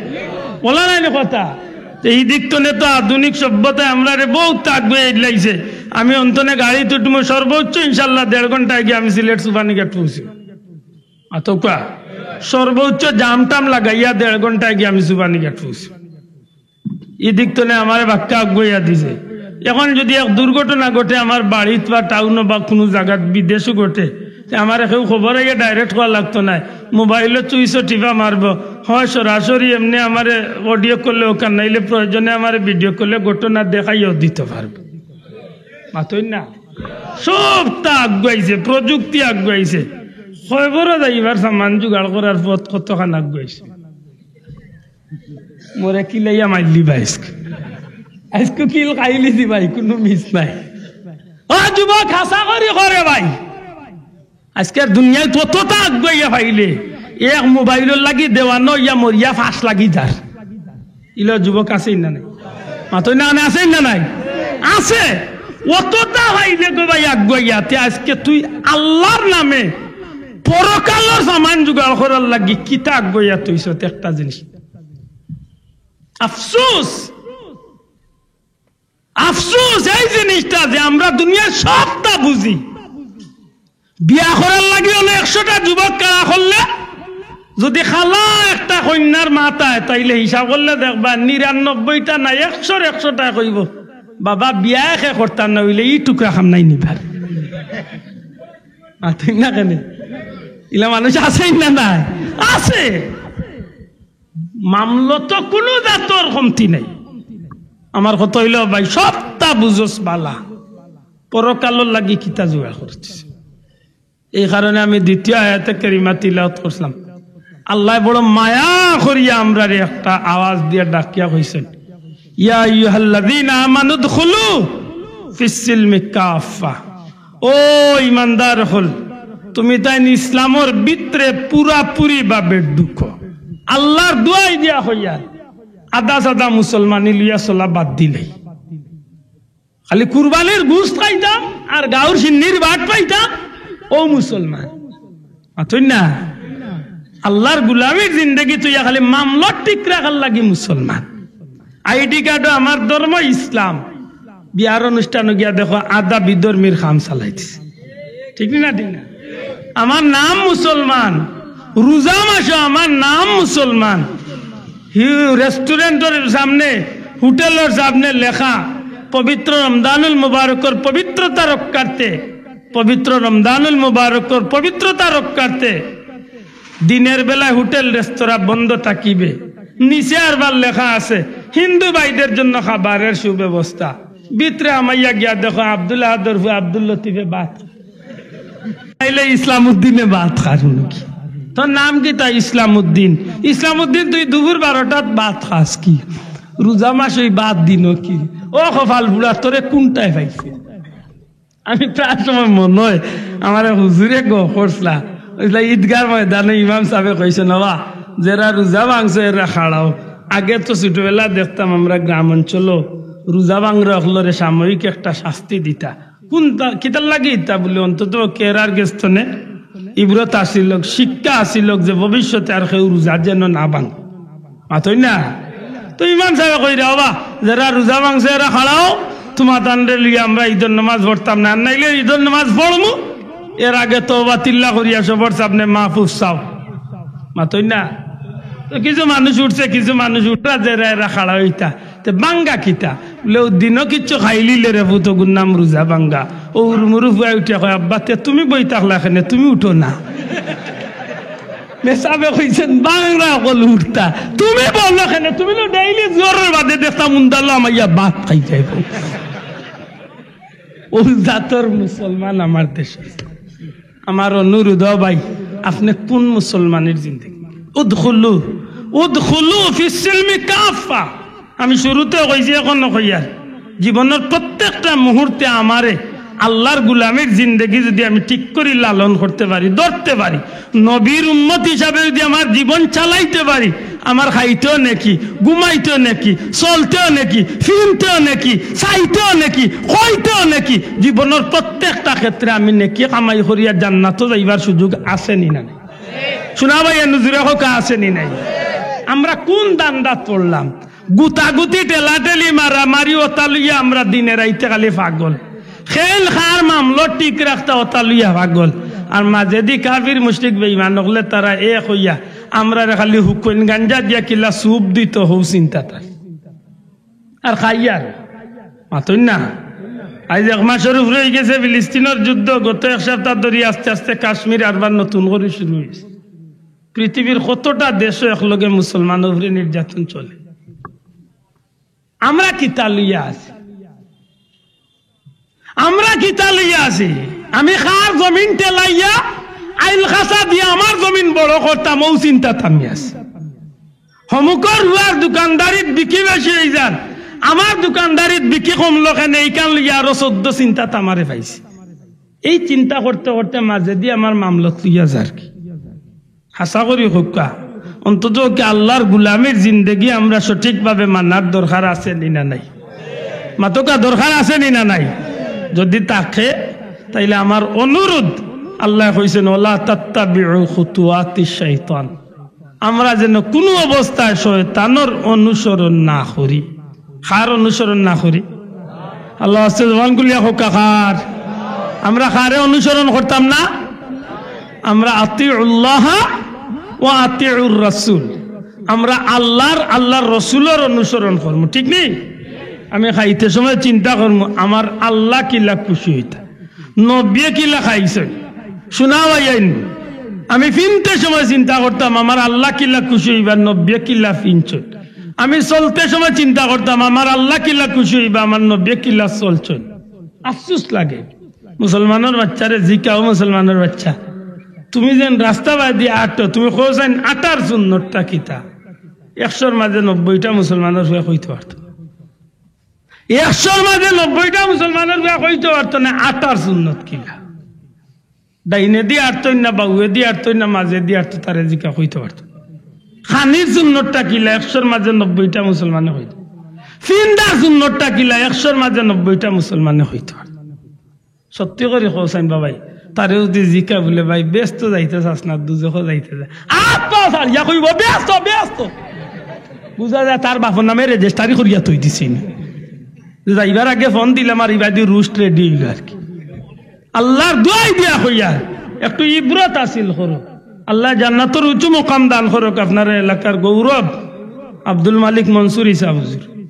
বলা নাই না কথা। তে ই দিক তনে তো আধুনিক সভ্যতায় আমরারে বউত আগুয়াই লাইছে। আমি অন তনে গাড়িত উঠমু, সর্বোচ্চ ইনশাল্লাহ দেড় ঘন্টায় গিয়া আমি সিলেট সুবহানীঘাট পৌঁছি। মাতউক্কা, সর্বোচ্চ জাম টাম লাগাইয়া দেড় ঘন্টায় গিয়া আমি সুবহানীঘাট পৌঁছি। ই দিক তনে আমারে বাক্কা আগুয়াইয়া দিছে। এখন যদি এক দুর্ঘটনা ঘটে আমার বাড়িত বা টাউনো বা কুনু জাগাত, বিদেশো ঘটে, তে আমারে কেউ খবর আইয়া direct কওয়া লাগতো নায়, মোবাইলো সুইচো টিপা মারবো, হয় সরাসরি এমনে আমারে audio করলে অখান, নাইলে প্রয়োজনে আমারে video করলে ঘটনা দেখাইয়াও দিতো পারবো। মাতইন না? সবতা আগুয়াইছে, প্রযুক্তি আগুয়াইছে। কবরো যাইবার সামান জুগাড় করার পথ কতখান আগুয়াইছে। মোরে কিলাইয়া মাইল্লি ভাই আইজকু। আইজকু কিল খাইলিছি ভাই, কুনু মিস নাই। ও যুবক, হাছা করি কও রে ভাই। আইজকার দুনিয়াত তততা আগুয়াইয়া পাইলে এক মোবাইলর লাগি দেওয়ানা অইয়া মরিয়া ফাঁস লাগি যার। ইলা যুবক আছইন না নাই? মাতইন না, না আছইন না নাই? আছে। অততা পাইলে গো ভাই আগুয়াইয়া, তে আইজকে তুই আল্লার নামে পরকালর সামান জুগাড় করার লাগি কিতা আগুয়াইয়া থইছত একটা জিনিস। আফসোস, আফসোস এই জিনিসটা যে আমরা দুনিয়ার সবটা বুঝি। বিয়া করার লাগি অনে একশোটা যুবক খাড়া করলে, যদি খালা একটা কইন্যার মা থায়, তাইলে হিসাব করলে দেখবা নিরানব্বইটা না, একশোর একশোটায় কইবো, "বাবা, বিয়া একে করতাম না অইলে ই টুকরা খাম নাই নিবার।" মাতইন না কেনে? ইলা মানুষ আছইন না নাই? আছে। মামলত কুনু জাতর কমতি নাই। আমার কথা অইলো ভাই, সবটা বুঝোস বালা, পরকালর লাগি কিতা জুগাড় করছিস? এই কারণে আমি দ্বিতীয় আয়াতে কারিমা তিলাওয়াত করছিলাম। আল্লায় বড় মায়া করিয়া আমরারে একটা আওয়াজ দিয়া ডাকিয়া কইছইন, "ইয়া আইয়ুহাল্লাযীনা আমানু উদখুলু ফিস সিলমি কাফফা।" ও ইমানদার অকল, তুমি তাইন ইসলামর ভিতরে পুরাপুরি ভাবে ঢুকো। আল্লার দোয়াই দিয়া কইয়ার, আধা সাদা মুসলমানি লইয়া চলা বাদ দিলাই। খালি কুরবানির গোস্ত খাইতাম আর গাউর শিন্নির ভাত পাইতাম, অউ মুসলমান। মাতইন না? আল্লার গুলামির জিন্দেগি থইয়া খালি মামলত ঠিক রাখার লাগি মুসলমান। আইডি কার্ডো আমার ধর্ম ইসলাম। বিয়ার অনুষ্ঠানো গিয়া দেখো, আধা বিধর্মীর কাম চালাইছে। ঠিক নি না? ঠিক না? আমার নাম মুসলমান, রোজা মাসো আমার নাম মুসলমান। হি-, রেস্টুরেন্টর সামনে, হোটেলর সামনে লেখা, "পবিত্র রমজানুল মুবারকর পবিত্রতা রক্ষার্থে, পবিত্র রমজানুল মুবারকর পবিত্রতা রক্ষার্থে দিনের বেলায় হোটেল রেস্তোরাঁ বন্ধ থাকিবে।" নিচে আরবার লেখা আছে, "হিন্দু ভাইদের জন্য খাবারের সুব্যবস্থা।" ভিতরে হামাইয়া গিয়া দেখো, আব্দুল আহাদর ফুয়া আব্দুল লতিফে ভাত খায়। তাইলে ইসলাম উদ্দিনে ভাত খার নাকি? তোর নাম কিতা? ইসলাম উদ্দিন। ইসলাম উদ্দিন, তুই দুপুর বারোটাত ভাত খাস কি? রোজা মাস অই ভাত দিন কি? ও কপাল পুড়া, তোরে কুনটায় পাইছে? আমি প্রায় সময় মনো অয়, আমারে হুজুরে গফ করছলা, কইছলা, "ঈদগার ময়দানো ইমাম সাবে কইছইন, 'বাবা, যেরা রোজা ভাংছো এরা খাড়াও।'" আগে তো ছোটবেলা দেখতাম আমরা গ্রাম অঞ্চলো রোজা ভাংরা অকলরে সাময়িক একটা শাস্তি দিতা। কুনতা, কিতার লাগি ইতা বুলে, অন্তত কেরার গেছ থনে ইবরত আছিল, শিক্ষা আছিল যে ভবিষ্যতে আর কেউ রোজা যেন না ভাঙে। মাতইন না? তো ইমাম সাবে কইরা, "বাবা, যেরা রোজা ভাংছে এরা খাড়াও, তুমাতানরে লইয়া আমরা ঈদর নামাজ পড়তাম না, আর নাইলে ঈদর নামাজ পড়মু, এর আগে তওবা তিল্লা করিয়া সবর সামনে মাফ চাও।" মাতইন না? তো কিছু মানুষ উঠছে, কিছু মানুষ উঠরা, যেরা এরা খাড়া অইতা। তে ভাঙ্গা কিতা? বুলে, "ও দিনো কিচ্ছু খাইলিলে রে পুত, অগুর নাম রোজা ভাঙ্গা।" অউ হুরুমুরু ফুয়ায় উঠিয়া কয়, "আব্বা, তে তুমি বই থাকলা কেনে, তুমি উঠো না।" পেশাবে কইছেন, "বাংলা অকল উঠতা। তুমি বলো কেনে? তুমি তো ডেইলি জোরের বাদে দেখতাম উন্দালো আমাইয়া ভাত খাই যাইব।" ও জাতর মুসলমান আমার দেশে। আমার অনুরোধ, ও ভাই, আপনে কোন মুসলমানের জিন্দেগি? উদখুলু, উদখুলু ফিস সিলমি কাফা। আমি শুরুতে কইছি, অখনো কইয়ার, জীবনর প্রত্যেকটা মুহূর্তে আমারে আল্লার গুলামির জিন্দেগি যুদি আমি ঠিক করি লালন করতে পারি, ধরতে পারি, নবীর উম্মত হিসাবে যুদি আমার জীবন চালাইতে পারি, আমার খাইতেও নেকি, ঘুমাইতেও নেকি, চলতেও নেকি, ফিনতেও নেকি, চাইতেও নেকি, কইতেও নেকি, জীবনর প্রত্যেকটা ক্ষেত্রে আমি নেকি কামাই করিয়া জান্নাতো যাইবার সুযোগ আছে নি না নাই? শুনা ভাই, এ নজুরে কউক্কা আছে নি নাই? আমরা কোন ধান্দাত পড়লাম? গুতাগুতি, ঠেলাঠেলি, মারামারি, ওটা লইয়া আমরা দিনে রাইতে খালি পাগল। খেল খার মামলো ঠিক রাখতা, ওটা লইয়া পাগল। আর মাঝেদি কাফির মুশরিক বেঈমান অকলে তারা এক অইয়া আমরারে খালি হুকইন গাঞ্জা দিয়া কিলা সুপ দিত, হউ চিন্তা তার। আর খাইয়ার মাতইন না। আইজ এক মাসর উপরে অইগেছে ফিলিস্তিনর যুদ্ধ, গত এক সপ্তাহ ধরি আস্তে আস্তে কাশ্মীর আরবার নতুন করি শুরু অইছে। পৃথিবীর কতটা দেশো একলগে মুসলমানর উপরে নির্যাতন চলে। আমরা কিতা লইয়া আছি? আমরা কিতা লইয়া আছি? আমি কার জমিন ঠেলাইয়া আইল খাসা দিয়া আমার জমিন বড় করতাম, অউ চিন্তাত আমি আছি। হমুকর হুয়ার দোকানদারিত বিকি বেশি অইযার, আমার দোকানদারিত বিকি কমলো কেনে, ইখান লইয়া আরো চৌদ্দ চিন্তাত আমারে পাইছে। এই চিন্তা করতে করতে মাঝেদি আমার মামলত লইয়া যারগি। হাছা করি কউক্কা, অন্তত কি আল্লার গুলামির জিন্দেগি আমরা সঠিকভাবে মানার দরকার আছে নি না নাই? মাতউক্কা, দরকার আছে নি না নাই? যুদি থাকে, তাইলে আমার অনুরোধ, আল্লায় কইছেন, "ওয়ালা তাত্তাবিউ খুতুওয়াতিশ শাইতান।" আমরা যেন কুনু অবস্থায় শয়তানর অনুসরণ না করি। কার অনুসরণ না করি? আল্লার ওয়াস্তে জবান খুলিয়া কউক্কা, কার? আমরা কারে অনুসরণ করতাম না? আমরা আতিউল্লাহা ওয়া আতিউর রাসূল, আমরা আল্লার, আল্লার রসুলর অনুসরণ করমু, ঠিক নি? আমি খাইতে সময় চিন্তা করমু, আমার আল্লা কিলা খুশি অইতা, নবিয়ে কিলা খাইছইন, শুনা ভাইয়াইন। আমি ফিনতে সময় চিন্তা করতাম, আমার আল্লা কিলা খুশি অইবা, নবিয়ে কিলা ফিনছইন। আমি চলতে সময় চিন্তা করতাম, আমার আল্লা কিলা খুশি অইবা, আমার নবিয়ে কিলা চলছইন। আফসুস লাগে। মুসলমানর বাইচ্চারে জিকাও, মুসলমানর বাইচ্চা, তুমি যেন রাস্তা বায়দি আটো, তুমি কও চাইন আটার সুন্নতটা কিতা? একশোর মাঝে নব্বইটা মুসলমানর পুয়ায় কইতো পারতো না। একশোর মাঝে নব্বইটা মুসলমানর পুয়ায় কইতো পারতো না আটার সুন্নত কিলা। ডাইনেদি আটতইন না, বাউয়েদি আটতইন না, মাঝেদি আটতো, তারে জিকা কইতো পারতো না। খানির সুন্নতটা কিলা? একশোর মাঝে নব্বইটা মুসলমানে কইতো। ফিন্দার সুন্নতটা কিলা? একশোর মাঝে নব্বইটা মুসলমানে কইতো পারতো। সত্যি করি কও চাইন বাবাই, তারে যুদি জিকা বুলে, "ভাই, বেহেস্তো যাইতে চাস না, দুজখো যাইতে যা।" আত পাও ছাড়িয়া কইবো, "বেহেস্তো, বেহেস্তো।" বুঝা যায় তার বাপর নামে রেজিস্টারি করিয়া থই দিছইন। যাইবার আগে ফোন দিলাম আর ইবাদি রুস্ট রেডি অইলো আর কি। আল্লার দোয়াই দিয়া কইয়ার, একটু ইবরত হাসিল করো। আল্লায় জান্নাতর উঁচু মোকাম দান করউক আপনারার এলাকার গৌরব আব্দুল মালিক মনসুর ইসা হুজুর।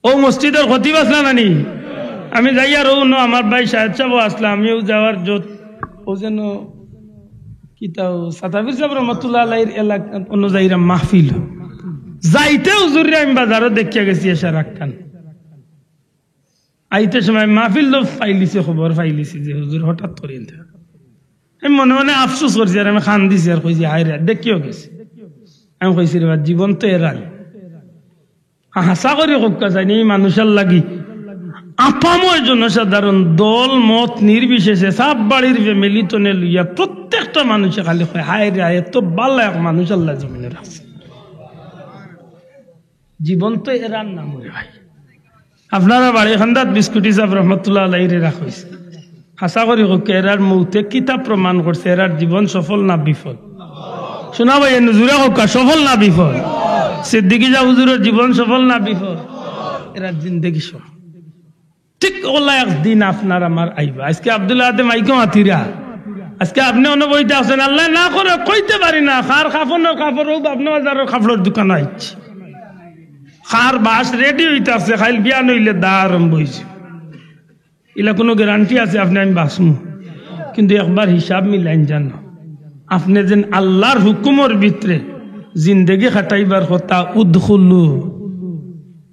অউ মসজিদর খতিব আছলা নানি? আমি যাইয়ার অউ ন আমার ভাই শাহেদ সাবও আছলা, আমিও যাওয়ার যত, অউ যেন কিতাও সাতাফির সাব রহমতুল্লাহ আলাইহির এলাকা অনো যাইরাম মাহফিল। যাইতে হুজুররে আমি বাজারো দেখিয়া গেছি এশার আগ খান। আইতে সময় মাহফিল তো ফাইলিছে, খবর ফাইলিছে যে হুজুর হঠাৎ করি ইন্তা। আমি মনে মনে আফসোস করছি আর আমি কান্দিছি আর কইছি, "হায় রে, দেখিও গেছি।" আমি কইছি, "রে বা, জীবন তো এরান।" হাছা করি কউক্কা চাইন, ই মানুষর লাগি আপামর জনসাধারণ, দল, মত নির্বিশেষে, সব বাড়ির ফ্যামিলি তনে লইয়া প্রত্যেকটা মানুষে খালি কয়, "হায় রে, হায়, এত ভালা এক মানুষ আল্লায় জমিনো রাখছে।" জীবন তো এরার নাম রে ভাই। আপনারার বাড়ি কান্দাত বিস্কুটি সাব রহমতুল্লাহ আলাইহিরে রাখা অইছে। হাছা করি কউক্কা, এরার মউতে কিতা প্রমাণ করছে, এরার জীবন সফল না বিফল? শুনা ভাই, এ নজুরে কউক্কা, সফল না বিফল? সিদ্দিকী সাব হুজুরর জীবন সফল না বিফল? এরার জিন্দেগি সফল। ঠিক অলা একদিন আপনার আমার আইবা। আজকে আব্দুল আদে মাইকো মাতিরা। আজকে আপনে অনো বইতা আছইন, আল্লায় না করউক, কইতে পারি না। কার কাফনর কাপড় অউ, আপনে বাজারর কাপড়র দোকানো আইছে। কার বাস রেডি অইতা আছে, কাইল বিয়ান অইলে দা আরম্ভ অইছে। ইলা কুনু গ্যারান্টি আছে আপনে আমি বাঁচমু? কিন্তু একবার হিসাব মিলাইন জানো। আপনে যেন আল্লার হুকুমর ভিতরে জিন্দেগি কাটাইবার কথা, উদখুলু,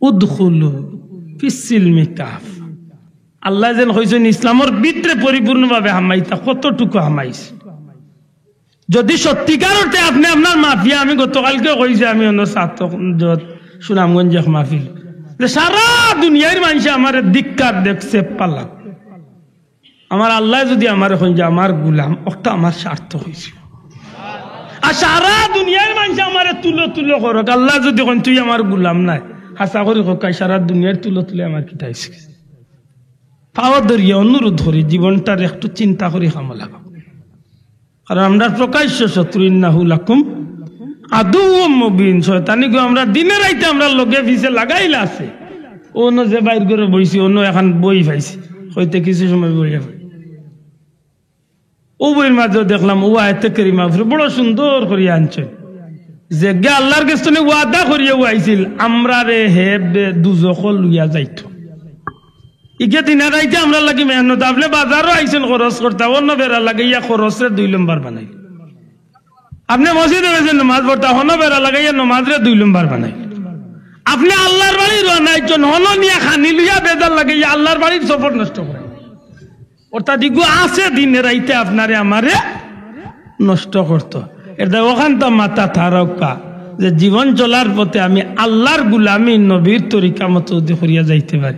উদখুলু ফিস সিলমি কাফা। আল্লায় যেন কইছইন ইসলামর ভিতরে পরিপূর্ণভাবে হামাইতা, কতটুকু হামাইছে। যদি সত্যিকার অর্থে আপনে আপনার মাফিয়া, আমি গতকালকে কইছি, আমি অন্য ছাত্র যত সুনামগঞ্জ এক মাহফিল, যে সারা দুনিয়ার মানষে আমারে ধিক্কার দেখছে পালা, আমার আল্লায় যদি আমারে কইন যে আমার গুলাম, অটা আমার সার্থক অইছে। আর সারা দুনিয়ার মানষে আমারে তুলো তুলো করউক, আল্লায় যদি কইন তুই আমার গুলাম নায়, হাছা করি কউক্কা, সারা দুনিয়ার তুলো তুলো আমার কিতা অইছে? পাও ধরিয়া অনুরোধ করি, জীবনটার একটু চিন্তা করি কামো লাগাও। কারণ আমরার প্রকাশ্য শত্রু, ইন্নাহু লাকুম আদুউম মুবিন, শয়তান ইগু আমরার দিনে রাইতে আমরার লগে পিছে লাগাইল আছে। অনো যে বাইর ঘরো বইছি, অনো একখান বই পাইছি, কইতে কিছু সময় বইয়া পাই। অউ বইর মাঝে দেখলাম, অউ আয়াতে কারিমা উপরে বড় সুন্দর করি আনছইন। যেগিয়ে আল্লার গেছ থনে ওয়াদা করিয়া আইছিল, আমরারে হে বে-, দুজখো লইয়া যাইতো। ইগিয়ে দিনে রাইতে আমরার লাগি মেহনত। আপনে বাজারো আইছইন খরচ করতা, অনো বেড়া লাগাইয়া খরচরে দুই লম্বর বানাইল। আপনে মসজিদো গেছইন নমাজ পড়তা, অনো বেড়া লাগাইয়া নমাজরে দুই লম্বর বানাইল। আপনে আল্লার বাড়ি রওয়ানা অইছইন, অনো নিয়া খানি লইয়া বেজার লাগাইয়া আল্লার বাড়ির সফর নষ্ট করে। অর্থাৎ ইগু আছে দিনে রাইতে আপনারে আমারে নষ্ট করতো। এরদায় অখানতা মাথাত রাখউক্কা যে জীবন চলার পথে আমি আল্লার গুলামি নবীর তরিকা মতো যদি করিয়া যাইতে পারি,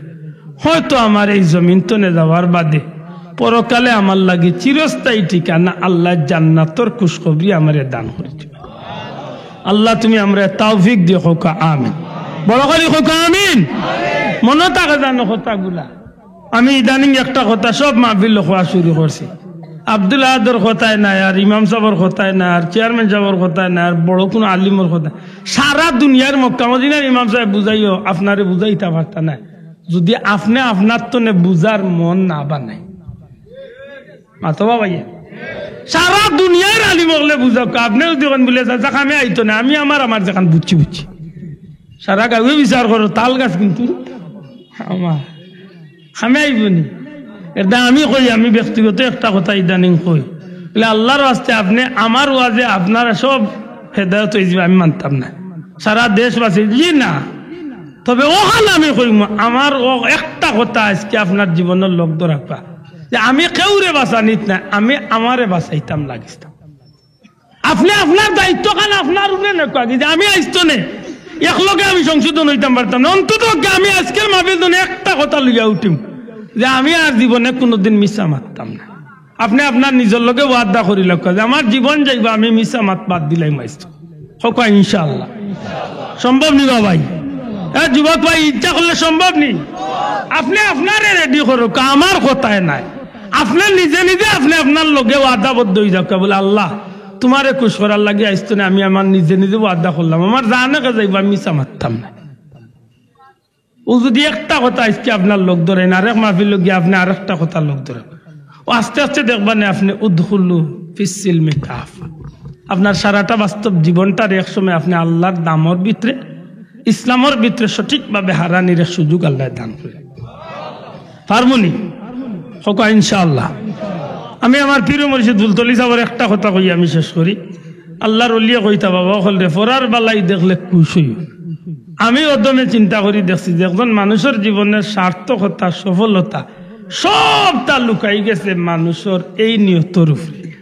হয়তো আমার এই জমিন থনে যাওয়ার বাদে পরকালে আমার লাগি চিরস্থায়ী ঠিকানা আল্লায় জান্নাতর খুশখবরি আমারে দান করি দিবা। আল্লাহ তুমি আমরারে তৌফিক দিও, কউক্কা আমিন। বড় করি কউক্কা আমিন। মনো থাকে জানো কথাগুলা? আমি ইদানিং একটা কথা সব মাহফিলো কওয়া শুরু করছি। আব্দুল আহাদর কথায় নাই, আর ইমাম সাবর কথায় নাই, আর চেয়ারম্যান সাবর কথায় নাই, আর বড় কুনু আলিমর কথায়। সারা দুনিয়ার মক্কা মদিনার ইমাম সাবে বুঝাইও, আপনারে বুঝাইতা পারতা নায়, যুদি আপনে আপনার থনে বুঝার মন না বানাইন। মাতো বা ভাইয়া, সারা দুনিয়ার আলিম অকলে বুঝউক্কা, আপনে যুদি কইন বুলে, "চাচা, কামে আইতো না, আমি আমার, আমার যেখান বুঝছি, বুঝছি।" সারা গাউয়ে বিচার করো, তাল গাছ কিন্তু আমার। কামে আইবো নি? এরদায় আমি কই, আমি ব্যক্তিগত একটা কথা ইদানিং কই। বুলে, "আল্লার ওয়াস্তে আপনে আমার ওয়াজে আপনারা সব হেদায়ত অইযিবা, আমি মানতাম না।" সারা দেশবাসী, জি না। তবে অখান আমি কইমু, আমার অউ একটা কথা আইজকে আপনার জীবনর লক্ষ্য রাখবা যে আমি কেউরে বাঁচানিত নায়, আমি আমারে বাঁচাইতাম লাগিস্তাম। আপনে আপনার দায়িত্বখান আপনার উপরে নেউক্কা, যে আমি আইজ থনে একলগে আমি সংশোধন অইতাম পারতাম না, অন্তত আমি আইজকের মাহফিল থনে একটা কথা লইয়া উঠিমু যে আমি আর জীবনে কুনুদিন মিছা মাততাম না। আপনে আপনার নিজর লগে ওয়াদা করি লাউক্কা যে আমার জীবন যাইবো, আমি মিছা মাত বাদ দিলাইমু আইজ থনে। কউক্কা ইনশাআল্লাহ। সম্ভব নি বা ভাই? এ যুবক ভাই, ইচ্ছা করলে সম্ভব নি? আপনে আপনারে রেডি করউক্কা, আমার কথায় নায়। আপনে নিজে নিজে আপনে আপনার লগে ওয়াদাবদ্ধ অইযাউক্কা, বুলে, "আল্লাহ, তুমারে খুশ করার লাগি আইজ থনে আমি আমার নিজে নিজে ওয়াদা করলাম, আমার জানে কে যাইবো, আমি মিছা মাততাম না।" অউ যুদি একটা কথা আইজকে আপনার লগ ধরে না, আরেক মাহফিলো গিয়া আপনে আরেকটা কথা লগ ধরে, অউ আস্তে আস্তে দেখবা নে আপনে উদখুলু ফিস সিলমি কাফা। আপনার সারাটা বাস্তব জীবনটারে এক সময় আপনে আল্লার দামর ভিতরে, ইসলামর ভিতরে সঠিকভাবে হারানির এক সুযোগ আল্লায় দান করে। পারমু নি? কউক্কা ইনশাআল্লাহ। আমি আমার পীর মুর্শিদ ফুলতলি সাবর একটা কথা কই আমি শেষ করি। আল্লার অলিয়ে কইতা, "বাবা অকলরে, পরার বালাই দেখলে খুশ অইও।" আমি অদমে চিন্তা করি দেখছি যে একজন মানুষর জীবনর সার্থকতা, সফলতা সবতা লুকাই গেছে মানুষর এই নিয়তর উপরে।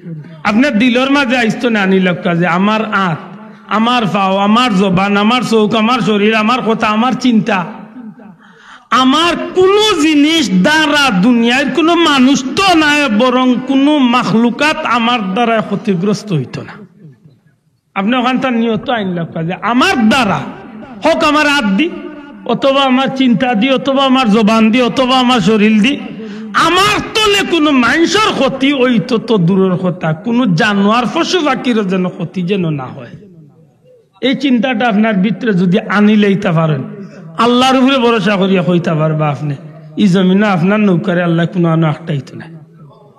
আপনে দিলর মাঝে আইজ থনে আনি লাউক্কা যে আমার আত, আমার পাও, আমার জবান, আমার চউখ, আমার শরীর, আমার কথা, আমার চিন্তা, আমার কুনু জিনিস দ্বারা দুনিয়ার কুনু মানুষ তো নায়, বরং কুনু মাখলুকাত আমার দ্বারা ক্ষতিগ্রস্ত অইতো না। আপনে অখানতা নিয়ত আইন লাউক্কা যে আমার দ্বারা, হউক আমার আত দি, অথবা আমার চিন্তা দি, অথবা আমার জবান দি, অথবা আমার শরীর দি, আমার তনে কুনু মানষর ক্ষতি অইতো তো দূরর কথা, কুনু জানোয়ার, পশু পাখিরও যেন ক্ষতি যেন না হয়। এই চিন্তাটা আপনার ভিতরে যুদি আনিলাইতা পারেন, আল্লার উপরে ভরসা করিয়া কইতা পারবা আপনে, ই জমিনো আপনার নৌকারে আল্লায় কুনু আনো আটকাইতো নায়।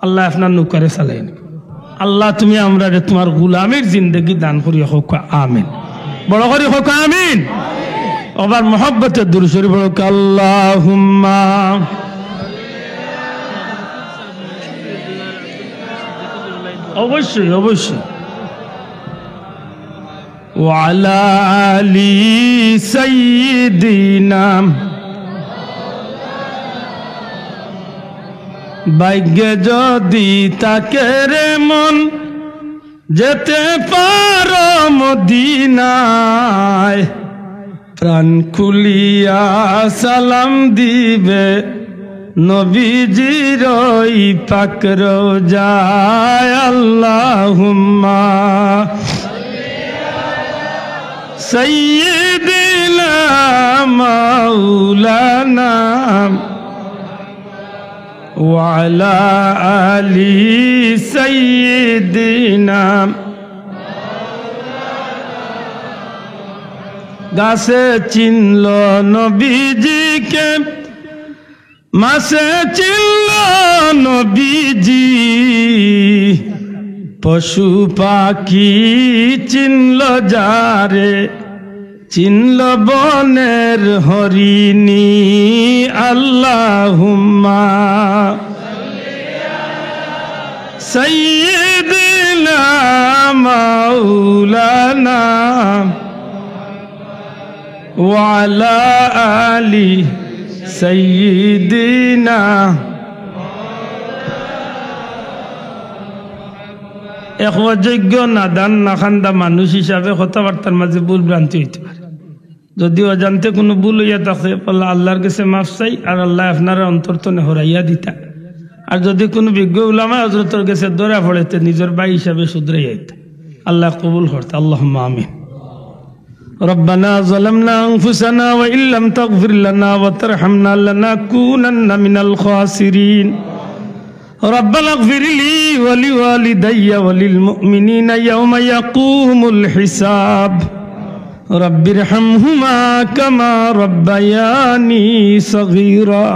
আল্লায় আপনার নৌকারে চালাই নিবো। আল্লাহ, তুমি আমরারে তুমার গুলামির জিন্দেগি দান করিয়া কউক্কা আমিন। বড় করি কউক্কা আমিন। আবার মহব্বতে দুরূদ শরীফ পড়উক্কা, আল্লাহুম্মা। অবশ্যই, অবশ্যই। وعلى آل سيدنا। ভাগ্যে যদি থাকে রে মন, যেতে পারো মদিনায়, প্রাণ খুলিয়া সালাম দিবে নবীজির ওই পাক রোজায়। আল্লাহুম্মা সাইয়্যিদিনা মাওলানা ওয়া আলা আলি সাইয়্যিদিনা। গাছে চিনল নবীজিকে, মাছে চিনল নবীজি, পশু পাখি চিনল যারে, চিনল বনের হরিণী। আল্লাহুম্মা সাইয়্যিদিনা মাওলানা ওয়া আলা আলি সাইয়্যিদিনা। এক অযোগ্য নাদান নাখান্দা মানুষ হিসাবে কথাবার্তার মাঝে ভুল ভ্রান্তি অইতে পারে। যদি অজান্তে কুনু ভুল অইয়া থাকে, আল্লাহ, আল্লাহর গেছে মাফ চাই, আর আল্লায় আপনারার অন্তর তনে হরাইয়া দিতা। আর যদি কুনু বিজ্ঞ উলামায়ে হজরতর গেছে ধরা পড়ে, তে নিজর ভাই হিসাবে শুধরাইয়া দিতা। আল্লায় কবুল করতা, আল্লাহুম্মা আমিন। ربنا ظلمنا أنفسنا وإن لم تغفر لنا وترحمنا لنكونن من الخاسرين. ربنا اغفر لي ولوالدي وللمؤمنين يوم يقوم الحساب. رب ارحمهما كما ربياني صغيرا.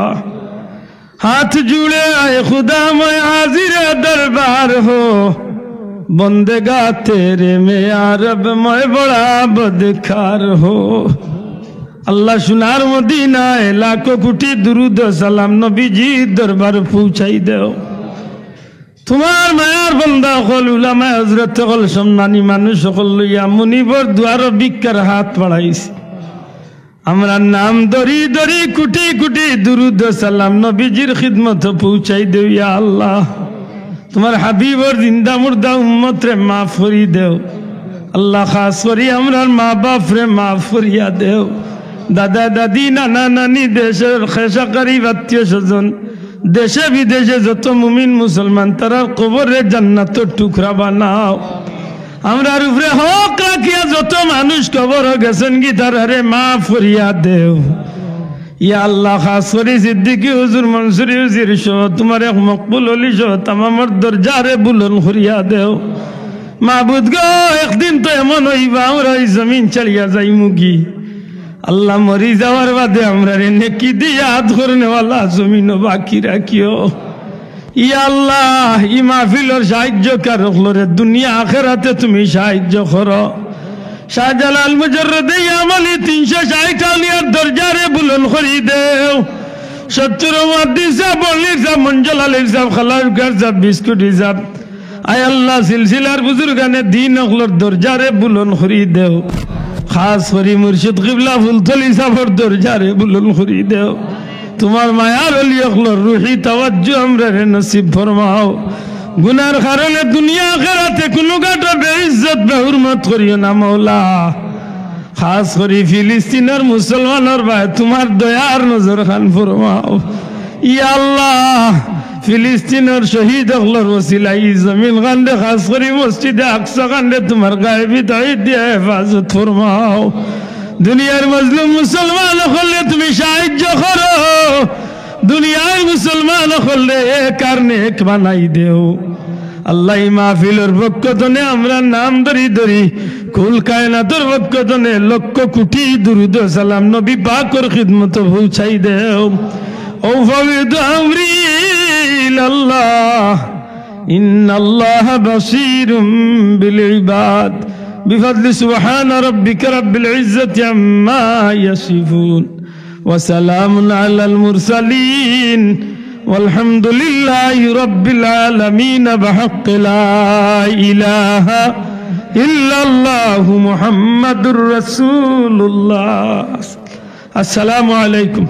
হাত জুড়ে আয় খুদা, মই হাজিরে দরবার হো, বন্দেগা তেরে মে ইয়া রব, মই বড়া বদকার হো। আল্লাহ, সোনার মদিনায় লাখো কোটি দুরুদ ও সালাম নবীজির দরবার পৌঁছাই দেও। তুমার মায়ার বন্দা অকল, উলামায়ে হজরত অকল, সম্মানী মানুষ অকল লইয়া মুনিবর দুয়ারো ভিক্ষার হাত বাড়াইছি। আমরার নাম ধরি ধরি কোটি কোটি দুরুদ ও সালাম নবীজির খিদমতো পৌঁছাই দেও, ইয়া আল্লাহ। তুমার হাবিবর জিন্দা মুর্দা উম্মতরে মাফ করি দেও। আল্লাহ, খাস করি আমরার মা বাপরে মাফ করিয়া দেও। দাদা দাদি, নানা নানি, দেশর খেশ আকরিব, আত্মীয় স্বজন, দেশে বিদেশে যত মুমিন মুসলমান, তারার কবররে জান্নাতর টুকরা বানাও। আমরার উপরে হক রাখিয়া যত মানুষ কবরো গেছইন গি, তারারে মাফ করিয়া দেও। ইয়া আল্লাহ, খাস করি সিদ্দিকী হুজুর, মনসুরী হুজুর সহ, তুমার এক মকবুল অলি সহ তামামর দরজারে বুলন্দ করিয়া দেও। মাবুদ গো, একদিন তো এমন অইবা, আমরা ই জমিন ছাড়িয়া যাইমুগি। আল্লাহ, মরি যাওয়ার বাদে আমরারে নেকি দিয়া ইয়াদ করনেওয়ালা জমিনো বাকি রাখিও। ইয়া আল্লাহ, ই মাহফিলর সাহায্যকার অকলরে দুনিয়া আখেরাতে তুমি সাহায্য করো। শাহজালাল মুজাররদে ইয়ামানি তিনশো ষাইট আউলিয়ার দরজারে বুলন্দ করি দেও। সত্তর মুহাদ্দিস সাব, বল্লির সাব, মঞ্জল আলীর সাব, খালাউকার সাব, বিস্কুটি সাব, আয় আল্লাহ, সিলসিলার বুজুর্গানে দিন অকলর দরজারে বুলন্দ করি দেও। খাস করি মুর্শিদ কিবলা ফুলতলি সাবর দরজারে বুলন্দ করি দেও। তুমার মায়ার অলি অকলর রুহি তাওয়াজ্জু আমরারে নসিব ফরমাও। গুনার কারণে দুনিয়া আখেরাতে কুনু ঘাটো বেইজ্জত বেহুরমত করিও না মাওলা। খাস করি ফিলিস্তিনর মুসলমানর বায় তুমার দয়ার নজর খান ফরমাও। ইয়া আল্লাহ, ফিলিস্তিনর শহীদ অকলর ওসিলায় ই জমিন খানরে, খাস করি মসজিদে আকসা খানরে তুমার গায়েবী তাইদ দিয়া হেফাজত ফরমাও। দুনিয়ার মজলুম মুসলমান অকলরে তুমি সাহায্য করো। দুনিয়ার মুসলমান অকলরে এক আর নেক বানাই দেও। আল্লাহ, ই মাহফিলর পক্ষ তনে আমরার নাম ধরি ধরি কুল কায়নাতর পক্ষ তনে লক্ষ কোটি দুরুদ ও সালাম নবী পাকর খিদমতো পৌঁছাই দেও। أفوض أمري إلى الله إن الله بصير بالعباد بفضل سبحان ربك رب العزة عما يصفون وسلام على المرسلين والحمد لله رب العالمين بحق لا إله ইল্লাল্লাহু মুহাম্মাদুর রাসূলুল্লাহ। আসসালামু আলাইকুম।